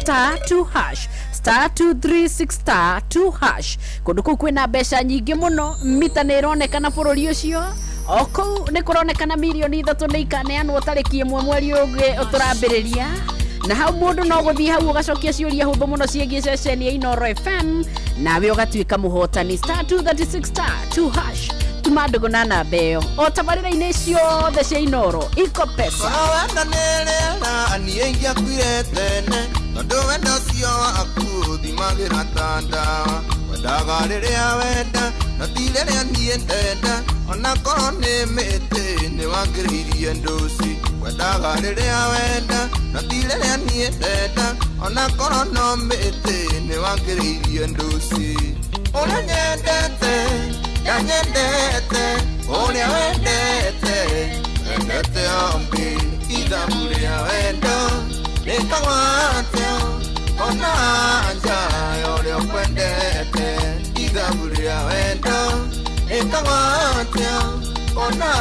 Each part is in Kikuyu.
star 2 hash, star 236 star 2 hash. Kũndũ kũu kwĩna mbeca nyingĩ mũno, mita nĩ ĩronekana bũrũri ũcio o kũu nĩ kũronekana mirioni 3 nĩ ikaneanwo tarĩki 1 mweri ũngĩ tũrambĩrĩria. Na hau mũndũ no gũthiĩ hau ũgacokia ciũria hũthũ mũno ciĩgiĩ ceceni ya Inoro FM, nawe ũgatuĩka mũhotani. Star 236 star 2 hash, tuma ndũgũ na namba ĩyo o tabarĩra-inĩ ciothe cia Inoro iko pesa. Wenda nĩ rĩera niĩ ingĩakuire tene, tondũ wendo ũcio waku ũthimagĩra ta ndawa. Wendaga rĩrĩa wenda, no ti rĩrĩa niĩ ndenda. Ona korwo nĩ mĩtĩ nĩ wangĩrĩirie ndũci. Wendaga rĩrĩa wenda, no ti rĩrĩa niĩ ndenda. Ona korwo no mĩtĩ nĩ wangĩrĩirie ndũci. Ũrĩa nyendete ndanyendete, ũrĩa wendete wendete ombi. Ithabu rĩa wendo rĩkagwatio ona nja ya ũrĩa ũkwendete. Ithabu rĩa wendo rĩkagwatio ona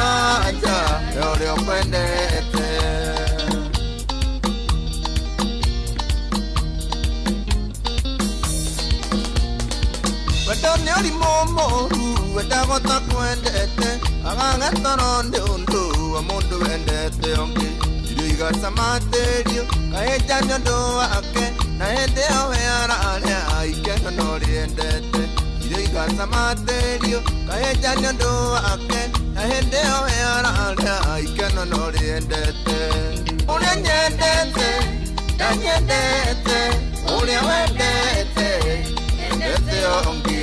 nja ya ũrĩa ũkwendete. Wendo nĩ ũrimũ mũru, wendaga ũtakwendete, agaga toro nĩ ũndũ wa mũndũ wendete ũngĩ. Irio igacamatĩrio kahĩnja nĩ ũndũ wake, na hĩndĩ ĩyo we ararĩa ikeno no rĩendete. Irio igacamatĩrio kahĩnja nĩ ũndũ wake, na hĩndĩ ĩyo we ararĩa ikeno no rĩendete. Ũrĩa nyendete ndanyendete, ũrĩa wendete wendete ũngĩ.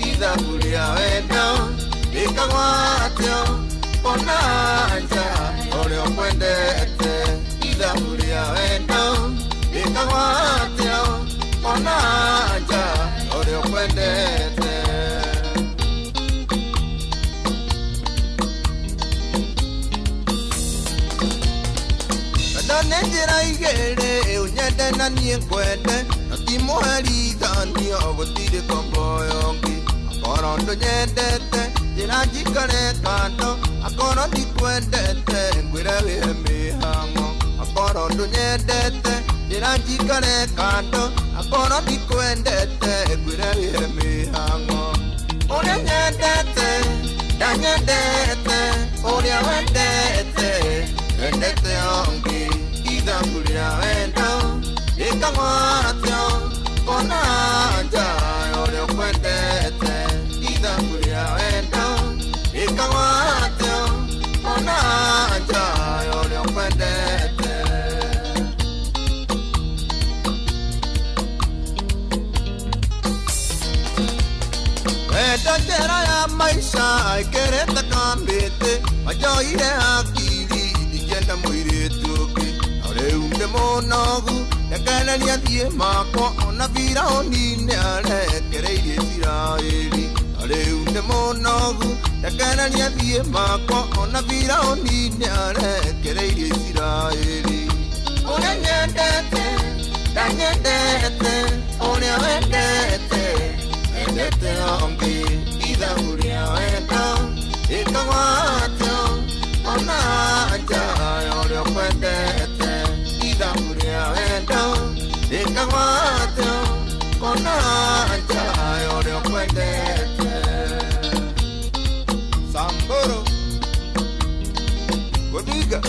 Ithabu rĩa wendo rĩkagwatio ona nja ũrĩa ũkwendete. Ithabu rĩa wendo rĩkagwatio ona nja ũrĩa ũkwendete. Wendo nĩ njĩra igĩrĩ, ũnyende na niĩ ngwende, na ti mũherithanio gũtirĩ kombo ũngĩ. Akorwo ndũnyendete njĩra njikare kando, akorwo ndikwendete ngwĩre wĩhe mĩhang'o. Akorwo ndũnyendete njĩra njikare kando, akorwo ndikwendete ngwĩre wĩhe mĩhang'o. Ũrĩa nyendete ndanyendete, ũrĩa wendete wendete ũngĩ. Ithabu rĩa wendo rĩkagwatio ona nja ya ũrĩa ũkwendete. Ithabu rĩa wendo rĩkagwatio ona nja ya ũrĩa ũkwendete. Wendo njĩra ya maica ĩkĩrĩte kamĩtĩ, wanjoire hakiri ndingĩenda mũirĩtu ũngĩ. Na rĩu ndĩ mũnogu, rekereria thiĩ makwa, ona Firaũni nĩ arekereirie Isiraeli. Na rĩu ndĩ mũnogu, rekereria thiĩ makwa, ona Firaũni nĩ arekereirie Isiraeli. Ũrĩa nyendete ndanyendete, ũrĩa wendete wendete ũngĩ. Ithabu rĩa wendo rĩkagwatio ona nja ya ũrĩa ũkwendete. Ithabu rĩa wendo rĩkagwatio ona nja ya ũrĩa ũkwendete. Samburu Godiga.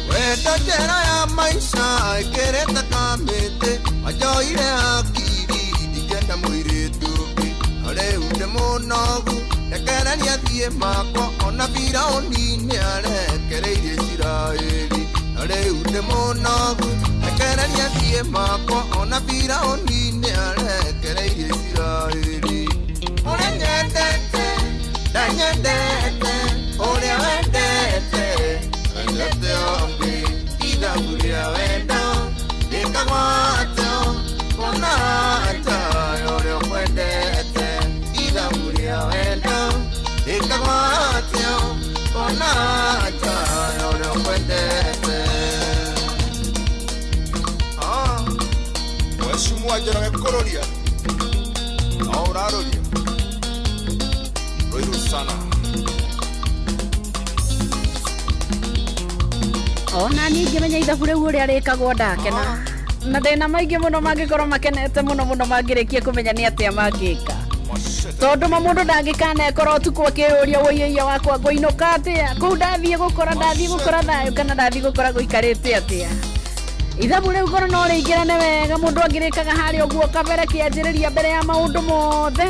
Wendo njĩra ya maica ĩkĩrĩte kamĩtĩ, wanjoire hakiri ndingĩenda mũirĩtu ũngĩ. Na rĩu ndĩ mũnogu, rekereria thiĩ makwa, ona Firaũni nĩ arekereirie Isiraeli. Na rĩu ndĩ mũnogu, rekereria thiĩ makwa, ona Firaũni nĩ arekereirie Isiraeli. Ũrĩa nyendete ndanyendete, ũrĩa wendete wendete ũngĩ. Ithabu rĩa wendo rĩkagwatio ona nja ya ũrĩa ũkwendete. Ithabu rĩa wendo rĩkagwatio ona nja ya ũrĩa ũkwendete. Mheshimiwa Njoroge kũrũria no ũrarũria rũiru sana. Ona niĩ ingĩmenya ithabu rĩu ũrĩa rĩkagwo ndakena. Na ndĩna maingĩ mũno mangĩkorwo makenete mũno mũno mangĩrĩkia kũmenya nĩ atĩa mangĩka. Tondũ ma mũndũ ndangĩkanekora ũtukũ akĩyũria wũiũiya wakwa ngũinũka atĩa kũu ndathiĩ gũkora ndathiĩ gũkora thayũ kana ndathiĩ gũkora gũikarĩte atĩa. Ithabu rĩu ngoro no rĩingĩrane wega mũndũ angĩrĩkaga harĩa ũguo kabere kĩanjĩrĩria mbere ya maũndũ mothe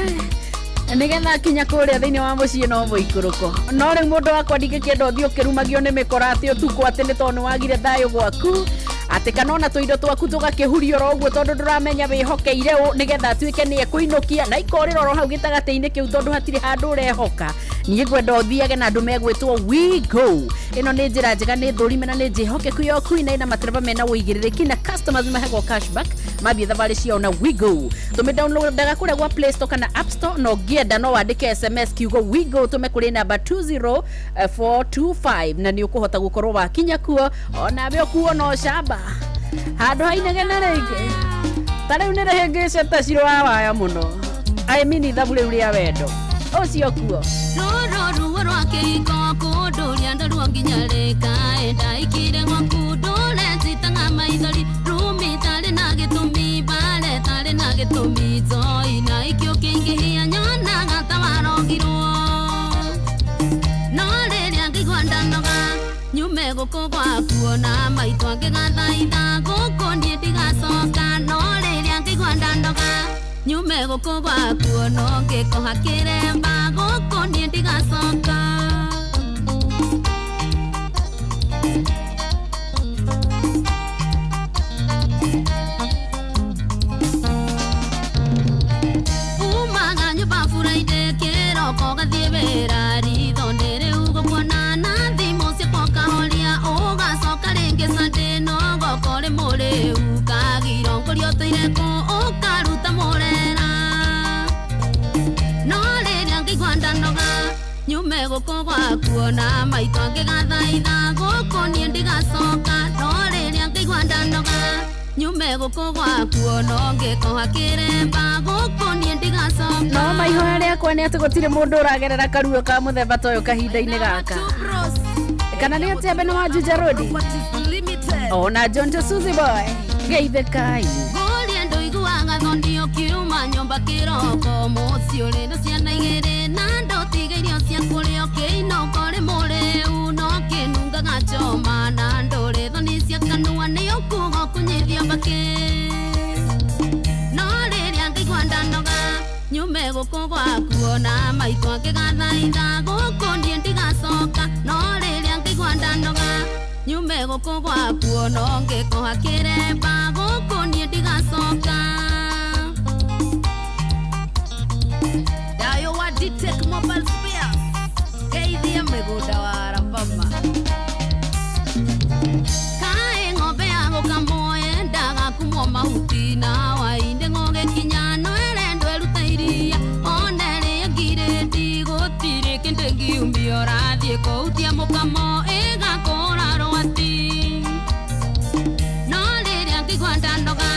nĩgetha akinya kũrĩa thĩinĩ wa mũciĩ no mũikũrũko. No rĩu mũndũ wakwa ndingĩkĩenda ũthiĩ ũkĩrumagio nĩ mĩkora atĩ ũtukũ atĩ nĩ tondũ nĩ wagire thayũ gwaku atĩ kana ona tũindo twaku tũgakĩhurio oro ũguo tondũ ndũramenya wĩhokeire ũ nĩgetha atuĩke nĩ ekũinũkia na ikorĩra oro hau gĩtagatĩ-inĩ kĩu tondũ hatirĩ handũ ũrehoka. Niĩ ngwenda ũthiage na andũ megwĩtwo We Go. Ĩno nĩ njĩra njega nĩ thũrime na nĩ njĩhokeku ya ũkui na ĩna matereba mena ũigĩrĩrĩki na customers mahegwo cashback mathiĩ thabarĩ ciao na We Go. Tũmĩ downloadaga kũrĩa gwa Play Store kana App Store na ũngĩenda no wandĩke SMS kiugo We Go tũme kũrĩ namba 20425 na nĩ ũkũhota gũkorwo wakinya kuo onawe ũkuo no camba handũ ha inegene rĩngĩ ta rĩu nĩ rĩhĩngĩcĩte cirũ wa waya mũno. I mean ithabu rĩu rĩa wendo ũcio kuo. Rũrũ ruo rwa kĩhiko kũndũria ndaruo nginya rĩkaenda ikire gwaku ndũre njitaga maithori rumi tarĩ na gĩtũmi mbare tarĩ na gĩtũmi njoi na ikĩo kĩingĩhia nyonaga ta warogirwo no rĩrĩa ngĩigua ndanoga nyume gũkũ gwaku ona maitũ angĩgathaitha gũkũ niĩ ndigacoka no rĩrĩa ngĩigua ndanoga nyume gũkũ gwaku ono ngĩkoha kĩremba gũkũ niĩ ndigacoka. Umaga nyũmba buraide kĩroko ũgathiĩ wĩra ritho nĩ rĩu gũkuona na thimũ ciakwa ũkahoria ũgacoka rĩngĩ Sunday no goka ũrĩ mũrĩu kagiro ngũria ũtũire kũ ũkaruta mũrera no rĩrĩa ngĩigua ndanoga nyume gũkũ gwaku ona maitũ angĩgathaitha gũkũ niĩ ndigacoka no rĩrĩa ngĩigua ndanoga nyume gũkũ gwaku ono ngĩkoha kĩremba gũkũ niĩ ndigacoka. No maihoya rĩakwa nĩ atĩ gũtirĩ mũndũ ũragerera karuo ka mũthemba ta ũyũ kahinda-inĩ gaka. Kana nĩ atĩa Beno wa Juja Road ona John Suzy Boy geithĩkai. Ngũria ndũiguaga thoni ũkiuma nyũmba kĩroko mũciĩ ũrĩ na ciana igĩrĩ na ndũtiga irio cia kũrĩa ũkĩinũka ũrĩ mũrĩu no kĩnungaga choma na ndũrĩ thoni cia kanua nĩ ũkuga ũkũnyithia mbakĩ no rĩrĩa ngĩigua ndanoga nyume gũkũ gwaku ona maitũ angĩgathaitha gũkũ niĩ ndigacoka no rĩrĩa ngĩigua ndanoga nyume gũkũ gwaku ono ngĩkoha kĩremba gũkũ niĩ ndigacoka. Dayo wa Dtech Mobile Spares geithia mĩgũnda wa Arabama. Kaĩ ng'ombe ya gũkamwo yendaga kumwo mahuti na wainde ng'ũgĩkinya no ĩrendwo ĩrute iria one rĩrĩa ngirĩti gũtirĩ kĩndũ ĩngiumia ũrathiĩ kũhutia mũkamo ĩgakũra rwati no rĩrĩa ngĩigua ndanoga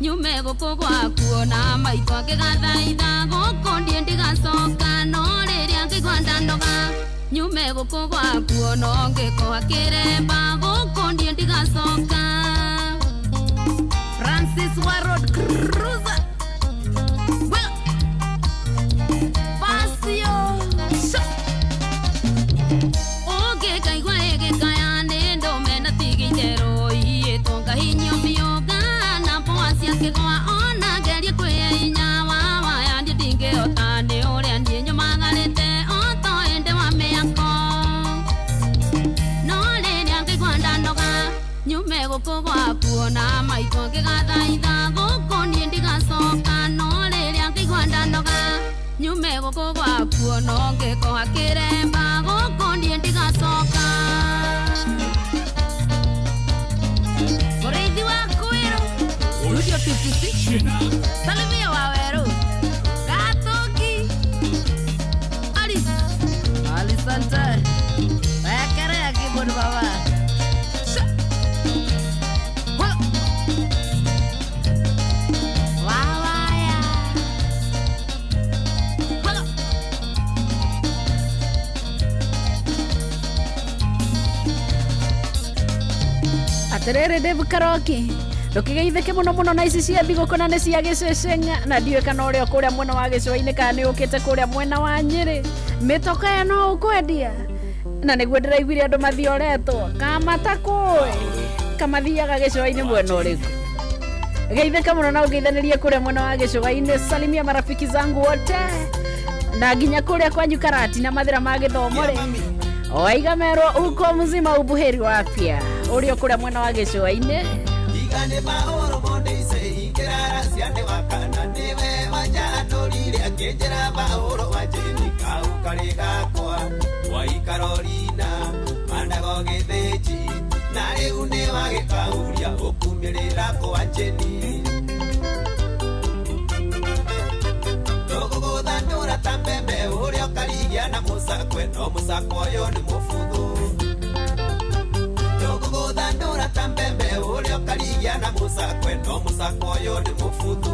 nyume gũkũ gwaku ona maitũ angĩgathaitha gũkũ niĩ ndigacoka no rĩrĩa ngĩigua ndanoga nyume gũkũ gwaku ono ngĩkoha kĩremba gũkũ niĩ ndigacoka. Francis wa Road Cruiser Well Pasio Ũngĩkaigua ĩgĩkaya nĩ ndũme na tigĩ itherũ iyĩtwo ngahinyio mĩũnga na mboa cia kĩgwa ona ngerie kwĩyainya wa waya niĩ ndingĩhota nĩ ũrĩa niĩ nyũmagarĩte o to ĩndĩ wa mĩako no rĩrĩa ngĩigua ndanoga nyume gũkũ gwaku ona maitũ angĩgathaitha gũkũ niĩ ndigacoka no rĩrĩa ngĩigua ndanoga nyume gũkũ gwaku ono ngĩkoha kĩremba gũkũ niĩ ndigacoka. Mũrĩithi wa Kwĩrũ Studio 56 Salimia wa Werũ Gatũngi Alice Alisante Wekerea keyboard baba. Well. Wawaya. Well. Atĩrĩrĩ Dave Karoki Ndũkĩgeithĩke mũno mũno na ici cia thigũkũ na nĩ cia gĩceceng'a na ndiũĩ kana ũrĩa kũrĩa mwena wa gĩcũa-inĩ kana nĩ ũkĩte kũrĩa mwena wa Nyĩrĩ. Mĩtoka ĩyo no ũkwendia na nĩguo ndĩraiguire andũ mathioretwo kamatakũĩ kamathiaga gĩcũa-inĩ mwena ũrĩkũ. Geithĩka mũno na ũgeithanĩrie kũrĩa mwena wa gĩcũa-inĩ. Salimia marafiki zangu wote na nginya kũrĩa kwanyu Karati na mathĩra ma gĩthomo rĩ waiga merwo uko mzima ubuheri wa afya ũrĩa kũrĩa mwena wa gĩcũa-inĩ. Igane mahoro monde ice ingĩrara ciane wakana nĩwe wanjanũrire akĩnjĩra mahoro wanjĩni kau karĩ gakwa waikarorina mandago gĩthĩnji na rĩu nĩ wagĩkauria ũkumĩrĩra kwanjĩni tũgũgũthandũra ta mbembe ũrĩa ũkarigia na mũcakwe no mũcakwe ũyũ nĩ mũbuthu tũgũgũthandũra ta mbembe ũrĩa ũkarigia na mũcakwe no mũcakwe ũyũ nĩ mũbuthu.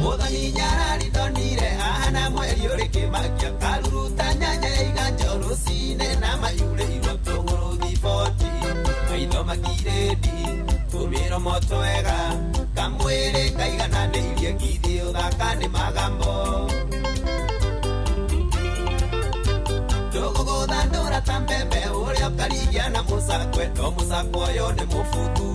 Mũthoni nyarari ndonire ahana mweri ũrĩ kĩmakia karuruta nyanya iganjo rũcinĩ na mayurĩirwo tũng'ũrũ thiboti maitho makirĩndi tũmĩromo twega kamwĩrĩ kaigananĩirie githĩ ũthaka nĩ magambo tũgũgũthandũra ta mbembe ũrĩa ũkarigia na mũcakwe no mũcakwe ũyũ nĩ mũbuthu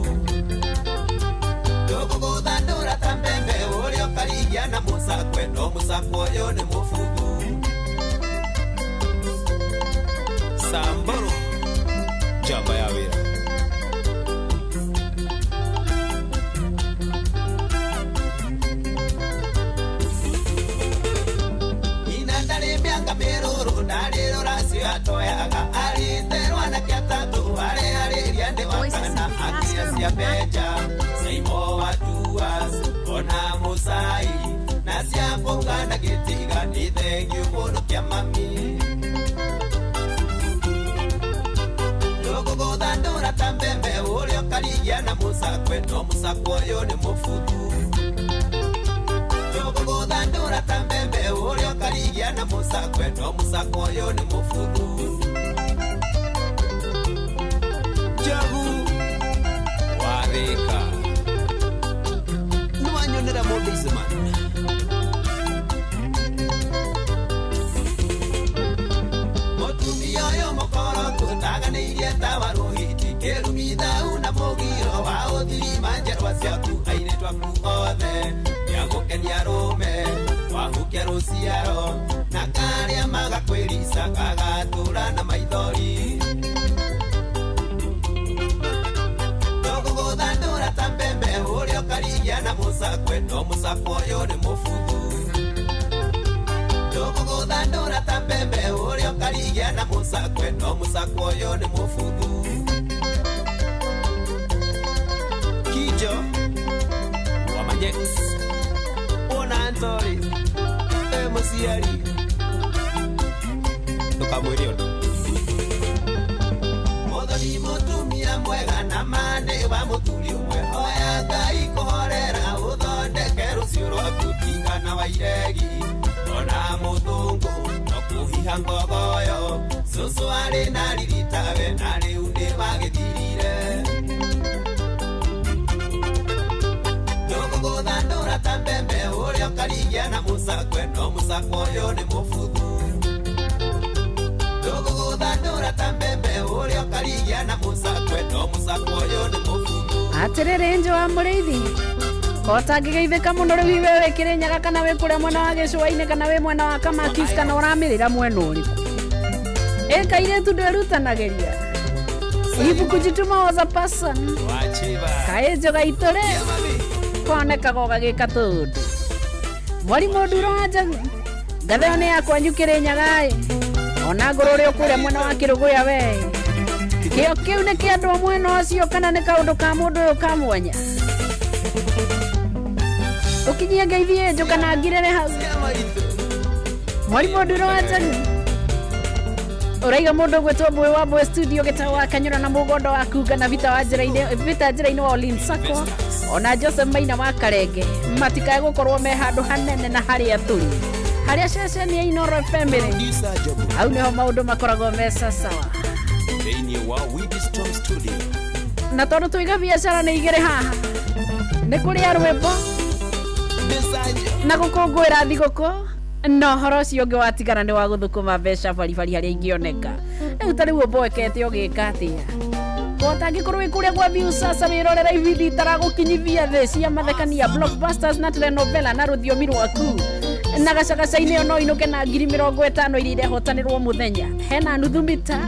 tũgũgũthandũra ta mbembe ũrĩa ũkarigia na mũcakwe no mũcakwe ũyũ nĩ mũbuthu. Samburu njamba ya wĩra. Nyina ndarĩ mĩanga mĩrũrũ ndarĩ rũracio atoyaga arĩte rwanake atatũ arĩarĩria nĩ wakana akia cia mbenja Saimo wa Tuas ona Mũcai na cia kũnga na gĩtiga nĩ thengiũ mũno kĩa mami tũgũgũthandũra ta mbembe ũrĩa ũkarigia na mũcakwe no mũcakwe ũyũ nĩ mũbuthu tũgũgũthandũra ta mbembe ũrĩa ũkarigia na mũcakwe no mũcakwe ũyũ nĩ mũbuthu. Njogu wathĩka nĩwanyonera mũndũ iceman. Mũtumia ũyũ mũkoroku ndaganĩirie ta warũhiti kĩrumi thau na mũgiro wa ũthirima njerwa ciaku airĩtu aku othe nĩagũkenia rũme wahukia rũciaro na karĩa magakwĩrica gagatũra na maithori tũgũgũthandũra ta mbembe ũrĩa ũkarigia na mũcakwe no mũcakwe ũyũ nĩ mũbuthu tũgũgũthandũra ta mbembe ũrĩa ũkarigia na mũcakwe no mũcakwe ũyũ nĩ mũbuthu. Kijo wa Majex ona Antori e mũciari ndũkamwĩre ũndũ. Mũthoni mũtumia mwega na mane wa mũthuri ũmwe hoya Ngai kũhorera ũthondeke rũciũ rwaku tigana wa iregi ona mũthũngũ no kũhiha ngogoyo cũcũ arĩ na riritawe na rĩu nĩ wagĩthirire tũgũgũthandũra ta mbembe ũrĩa ũkarigia na mũcakwe no mũcakwe ũyũ nĩ mũbuthu tũgũgũthandũra ta mbembe ũrĩa ũkarigia na mũcakwe no mũcakwe ũyũ nĩ mũbuthu. Atĩrĩrĩ njo wa mũrĩithi kotangĩgeithĩka mũno rĩu iwe wĩ Kĩrĩnyaga kana wĩ kũrĩa mwena wa gĩcũa-inĩ kana wĩ mwena wa Kamakis kana ũramĩrĩra mwena ũrĩkũ ĩ kairĩtu ndwĩrutanagĩria ibuku jituma was a person Wachiva kaĩ njoga itũ rĩ konekaga ũgagĩka tũndũ mwarimũ nduro wa njagu ngatheo nĩ yakwanyu Kĩrĩnyaga ĩ ona ngũrũ ũrĩa ũkũrĩa mwena wa Kĩrũgũya we kĩo kĩu nĩ kĩa andũ a mwena ũcio kana nĩ kaũndũ ka mũndũ ũyũ ka mwanya ũkinyie ngeithi njũ kana ngirĩre hau mwarimũ nduro wa njagu ũraiga mũndũ ũgwĩtwo Mbũĩ wa Mbũĩ studio gĩtau wa Kanyũra na mũgondo wa Kunga na Vita wa njĩra-inĩ Vita njĩra-inĩ wa Olin Sacco Ona Joseph Maina wa Karenge matikae gũkorwo me handũ hanene na harĩa tũrĩ, harĩa ceceni ya Inooro FM ĩrĩ. Producer Jobu Hau nĩho maũndũ makoragwo me sasawa. Thĩinĩ wa Wisdom Studio. Na tondũ tũiga biacara nĩ igĩrĩ haha, nĩ kũrĩa rwĩmbo Desanjo. Na gũkũngũĩra thigũkũ, na ũhoro ũcio ũngĩ watigara nĩ wa gũthũkũma mbeca baribari harĩa ingĩoneka. Rĩu ta rĩu ũmboekete ũgĩka atĩa? Kotangĩkorwo wĩ kũrĩa gwa Viusasa wĩrorera ibindi itaragũkinyithia thĩ cia mathekania, blockbusters na telenovela na rũthiomi rwaku na gacagaca-inĩ ĩyo, no inũke na 50,000 iria irehotanĩrwo mũthenya. Hena nuthu mita,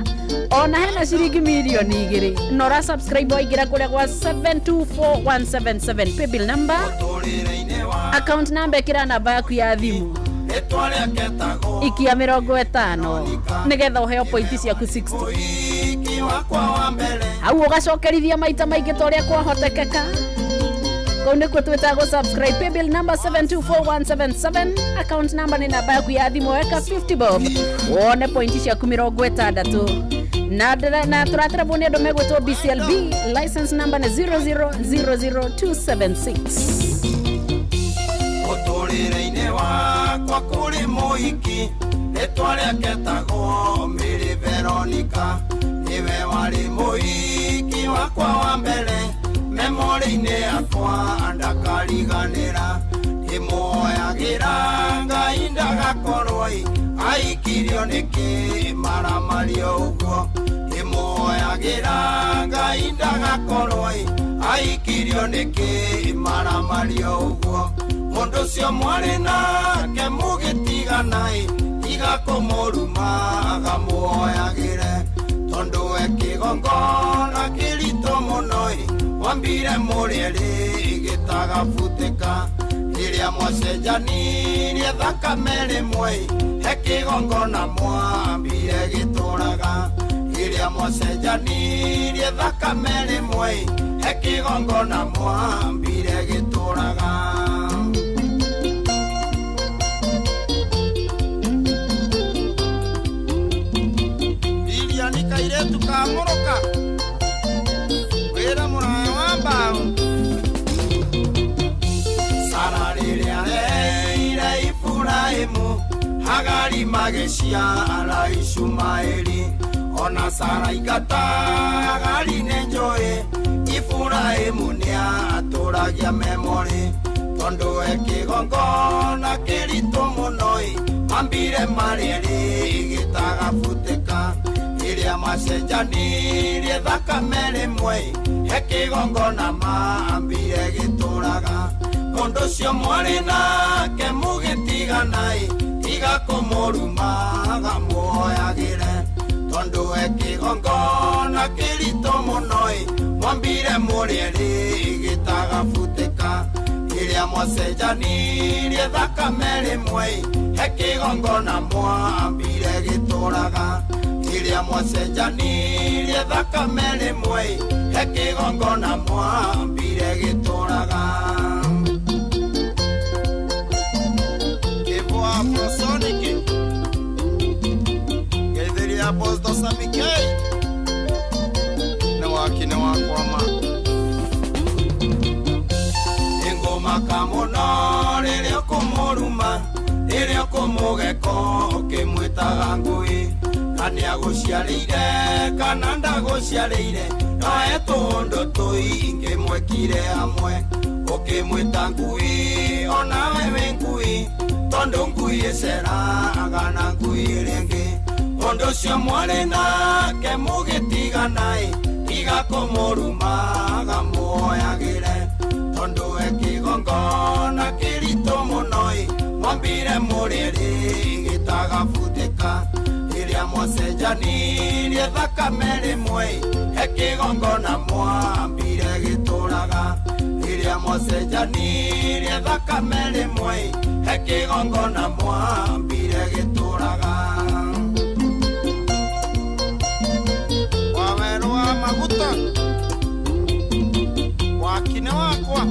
ona hena ciringi 2 mirioni, na ũra subscribe waingĩra kũrĩa gwa 724177 paybill number, Mũtũrĩre-inĩ wa account number, ĩkĩra namba yaku ya thimũ, rĩtwa rĩake tagwo ikia 50 nĩgetha ũheo pointi ciaku 60. Mũhiki wakwa wa mbere. Hau ũgacokerithia maita maingĩ ta ũrĩa kwahotekeka. Kũu nĩkuo twĩtaga subscribe. Paybill number 724177, account number nĩ namba yaku ya thimũ, weka 50 bob wone pointi ciaku 60. Na tũraterebwo nĩ andũ megwĩtwo BCLB, license number nĩ 0000276. Mũtũrĩre-inĩ wakwa kũrĩ mũhiki rĩtwa rĩake tagwo Mary Veronica, nĩwe warĩ mũhiki wakwa wa mbere, memorĩ-inĩ yakwa ndakariganĩra, ndĩmuoyagĩra Ngai ndagakorwo aikirio nĩkĩ maramario ũguo, ndĩmuoyagĩra Ngai ndagakorwo aikirio nĩkĩ maramario ũguo. Mũndũ ũcio mwarĩ nake mũgĩtigana-ĩ, tiga kũmũruma, agamuoyagĩre tondũ we kĩgongona kĩritũ mũno-ĩ, wambire mũrĩerĩ gĩtagabutĩka rĩrĩa mwacenjanirie thakame rĩmwe, he kĩgongona mwambire gĩtũraga, rĩrĩa mwacenjanirie thakame rĩmwe, he kĩgongona mwambire gĩtũraga. Lilian kairetu ka mũrũka wĩra mũraya wa mbaũ. Sara rĩrĩa reire Iburahĩmu, Hagari magĩciara Ishumaeli. Ona Sara ingata Hagari nĩ njũĩ Iburahĩmu nĩatũragia memorĩ, tondũ e kĩgongona kĩritũ mũno-ĩ, mambire marĩerĩ gĩtagabutĩka rĩrĩa macenjanirie thakame rĩmwe, he kĩgongona mambire gĩtũraga. Mũndũ ũcio mwarĩ nake mũgĩtigana-ĩ, tiga kũmũruma, agamuoyagĩre tondũ e kĩgongona kĩritũ mũno-ĩ, mwambire mũrĩerĩ gĩtagabutĩka rĩrĩa mwacenjanirie thakame rĩmwe, he kĩgongona mwambire gĩtũraga, rĩrĩa mwacenjanirie thakame rĩmwe, he kĩgongona mwambire gĩtũraga. Kĩbwa Afrosonic geithĩria Apostle Sami K nĩ waki nĩ wakwama. Nĩngũmaka mũno rĩrĩa ũkũmũruma, rĩrĩa ũkũmũgeko ũkĩmwĩtaga ngui, na nĩagũciarĩire kana ndagũciarĩire, no he tũũndũ tũingĩ mwekire hamwe. Ũkĩmwĩta ngui onawe wĩ ngui, tondũ ngui ĩceraga na ngui ĩrĩa. Mũndũ ũcio mwarĩ nake mũgĩtigana-ĩ, tiga kũmũruma, agamuoyagĩre tondũ e kĩgongona kĩritũ mũno-ĩ, mwambire mũrĩerĩ gĩtagabutĩka rĩrĩa mwacenjanirie thakame rĩmwe, he kĩgongona mwambire gĩtũraga, rĩrĩa mwacenjanirie thakame rĩmwe, he kĩgongona mwambire gĩtũraga. Wawerũ wa maguta waki nĩ wakwa.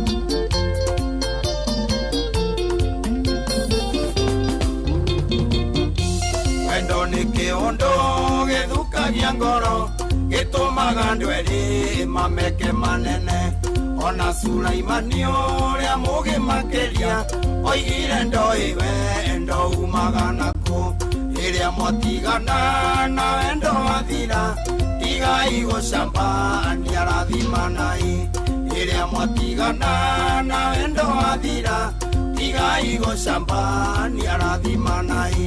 Wendo nĩ kĩũndũ gĩthũkagia ngoro, gĩtũmaga andũ erĩ mameke manene. Ona Sulaimani ũrĩa mũgĩ makĩria oigire ndoĩ wendo umaga nakũ. Rĩrĩa mwatigana na wendo wathira, tigai gũcamba nĩarathimanai. Rĩrĩa mwatigana na wendo wathira, tigai gũcamba nĩarathimanai.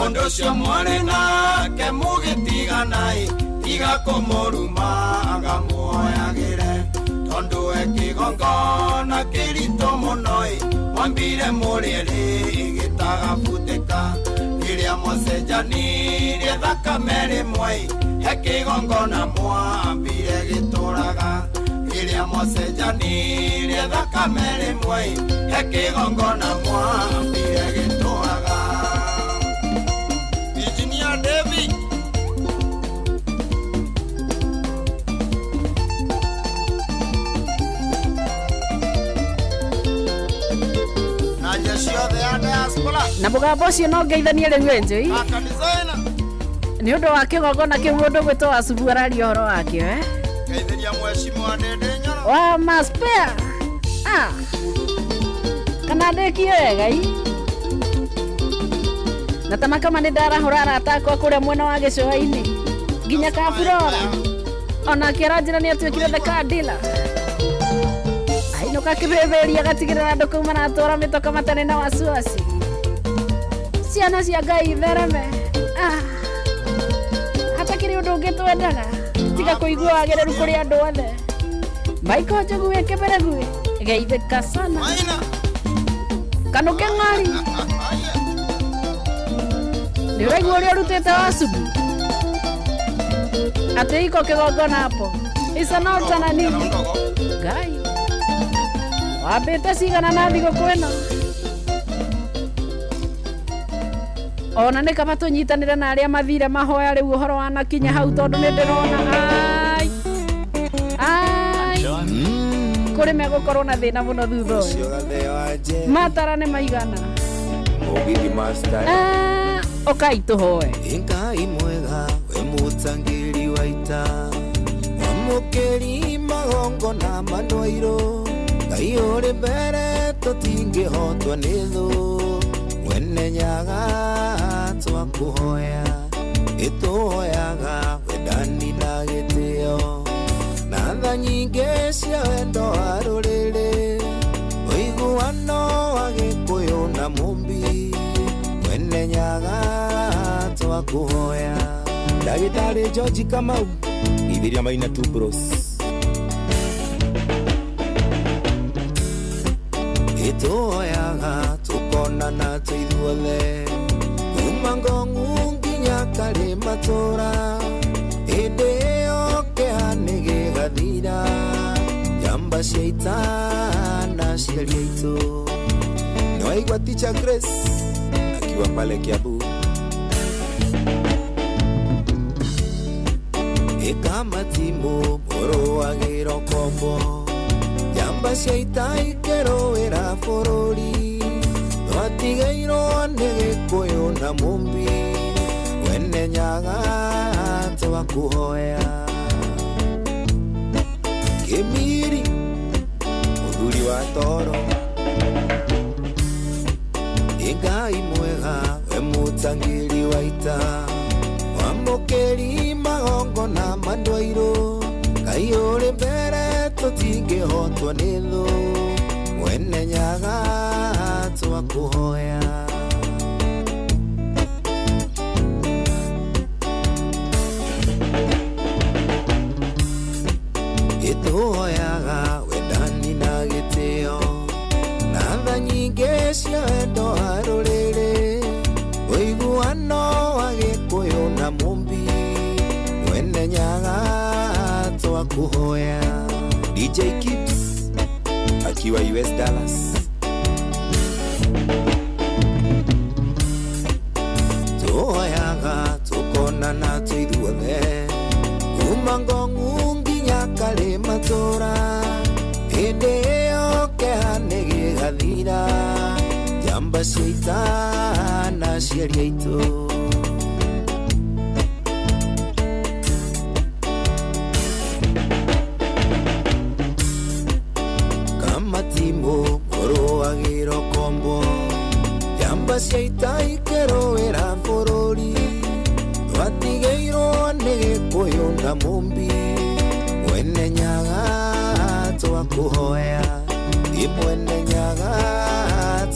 Ũndũ ũcio mwarĩ nake mũgĩtiganai, tiga kũmũruma agamuoyagĩre. Tondũ e kĩgongona kĩritũ mũno-ĩ, mwambire mũrĩ erĩ gĩtagabutĩka. Rĩrĩa mwacenjanirie thakame rĩmwe-ĩ, he kĩgongona mwambire gĩtũraga. Rĩrĩa mwacenjanirie thakame rĩmwe-ĩ, he kĩgongona mwambire gĩtũraga. Engineer David. Na jeshi yothe ya diaspora. Na mũgambo ũcio no ngeithanie rĩu enjoi. Aka designer. Nĩ ũndũ wa kĩgongona kĩu mũndũ gwĩtwo Wacubu araria ũhoro wakĩo, eh? Ngeithĩria mheshimiwa Ndindi Nyoro. Wa maspare. Ah. Kana ndĩkie wega i? Na ta makama nĩ ndarahũra arata akwa kũrĩa mwena wa gĩcũa-inĩ nginya Kaburora. Onake aranjĩra nĩ atuĩkire the car dealer. Ainũka kĩbĩbĩria agatigĩrĩra andũ kũu maratwara mĩtoka matarĩ na wasiwasi. Ciana cia Ngai ithereme. Ah. Hatakĩrĩ ũndũ ũngĩ twendaga tiga kũigua wagĩrĩru kũrĩ andũ othe. Michael Njogu wĩ kĩbereguĩ geithĩka sana. Kanũke ng'ori. Nĩ ũraigua ũrĩa ũrutĩte Wacubu? Atĩ iko kĩgongona hapo. It's an altar na nini? Ngai. Wambĩte cigana na thigũkũ ĩno? Ona nĩ kaba tũnyitanĩre na arĩa mathire mahoya rĩu ũhoro wanakinya hau tondũ nĩ ndĩrona ai ai kũrĩ megũkorwo na thĩna mũno thutha ũyũ. Matara nĩ maigana. Mũgithi master. Ah, ũkai tũhoe. Ngai mwega we mũtangĩri wa ita, mwamũkĩri magongona manwairũ. Ngai ũrĩ mbere tũtingĩhotwo nĩ thũ, mwene nyaga twakũhoya, ĩtũhoyaga wendani na gĩtĩo, na tha nyingĩ cia wendo wa rũrĩrĩ, ũiguano wa Gĩkũyũ na Mũmbi, mwene nyaga twakũhoya. Ndagĩtarĩ George Kamau, ithĩria Maina Two Bros. Ĩtũhoyaga tũkonana twĩ ithuothe, kuma Ngong'u nginya Karĩmatũra, hĩndĩ ĩyo kĩeha nĩ gĩgathira, njamba cia ita na aciari aitũ. Nĩwaigua Teacher Grace akiwa pale Kiambu. Ĩkamatimũ mũrũagĩro kombo, njamba cia ita ikĩrũĩra bũrũri, twatigairwo nĩ Gĩkũyũ na Mũmbi, mwene nyaga twakũhoya. Kĩmiri mũthuri wa toro, Ngai mwega we mũtangĩri wa ita, mwamũkĩri magongona mandwairũ, Ngai ũrĩ mbere tũtingĩhotwo nĩ thũ, mwene nyaga twakũhoya. Ĩtũhoyaga wendani na gĩtĩo, na tha nyingĩ cia wendo wa rũrĩrĩ, ũiguano wa Gĩkũyũ na Mũmbi, mwene nyaga twakũhoya. DJ Kips akiwa US Dallas. Tũhoyaga tũkonana twĩ ithuothe, kuma Ngong'u nginya Karĩmatũra, hĩndĩ ĩyo kĩeha nĩ gĩgathira, njamba cia ita na aciari aitũ. Twaigĩrwo kombo njamba cia ita ikĩrũĩra bũrũri twatigĩirwo nĩ Gĩkũyũ na Mũmbi mwene Nyaga twakũhoya ĩ mwene Nyaga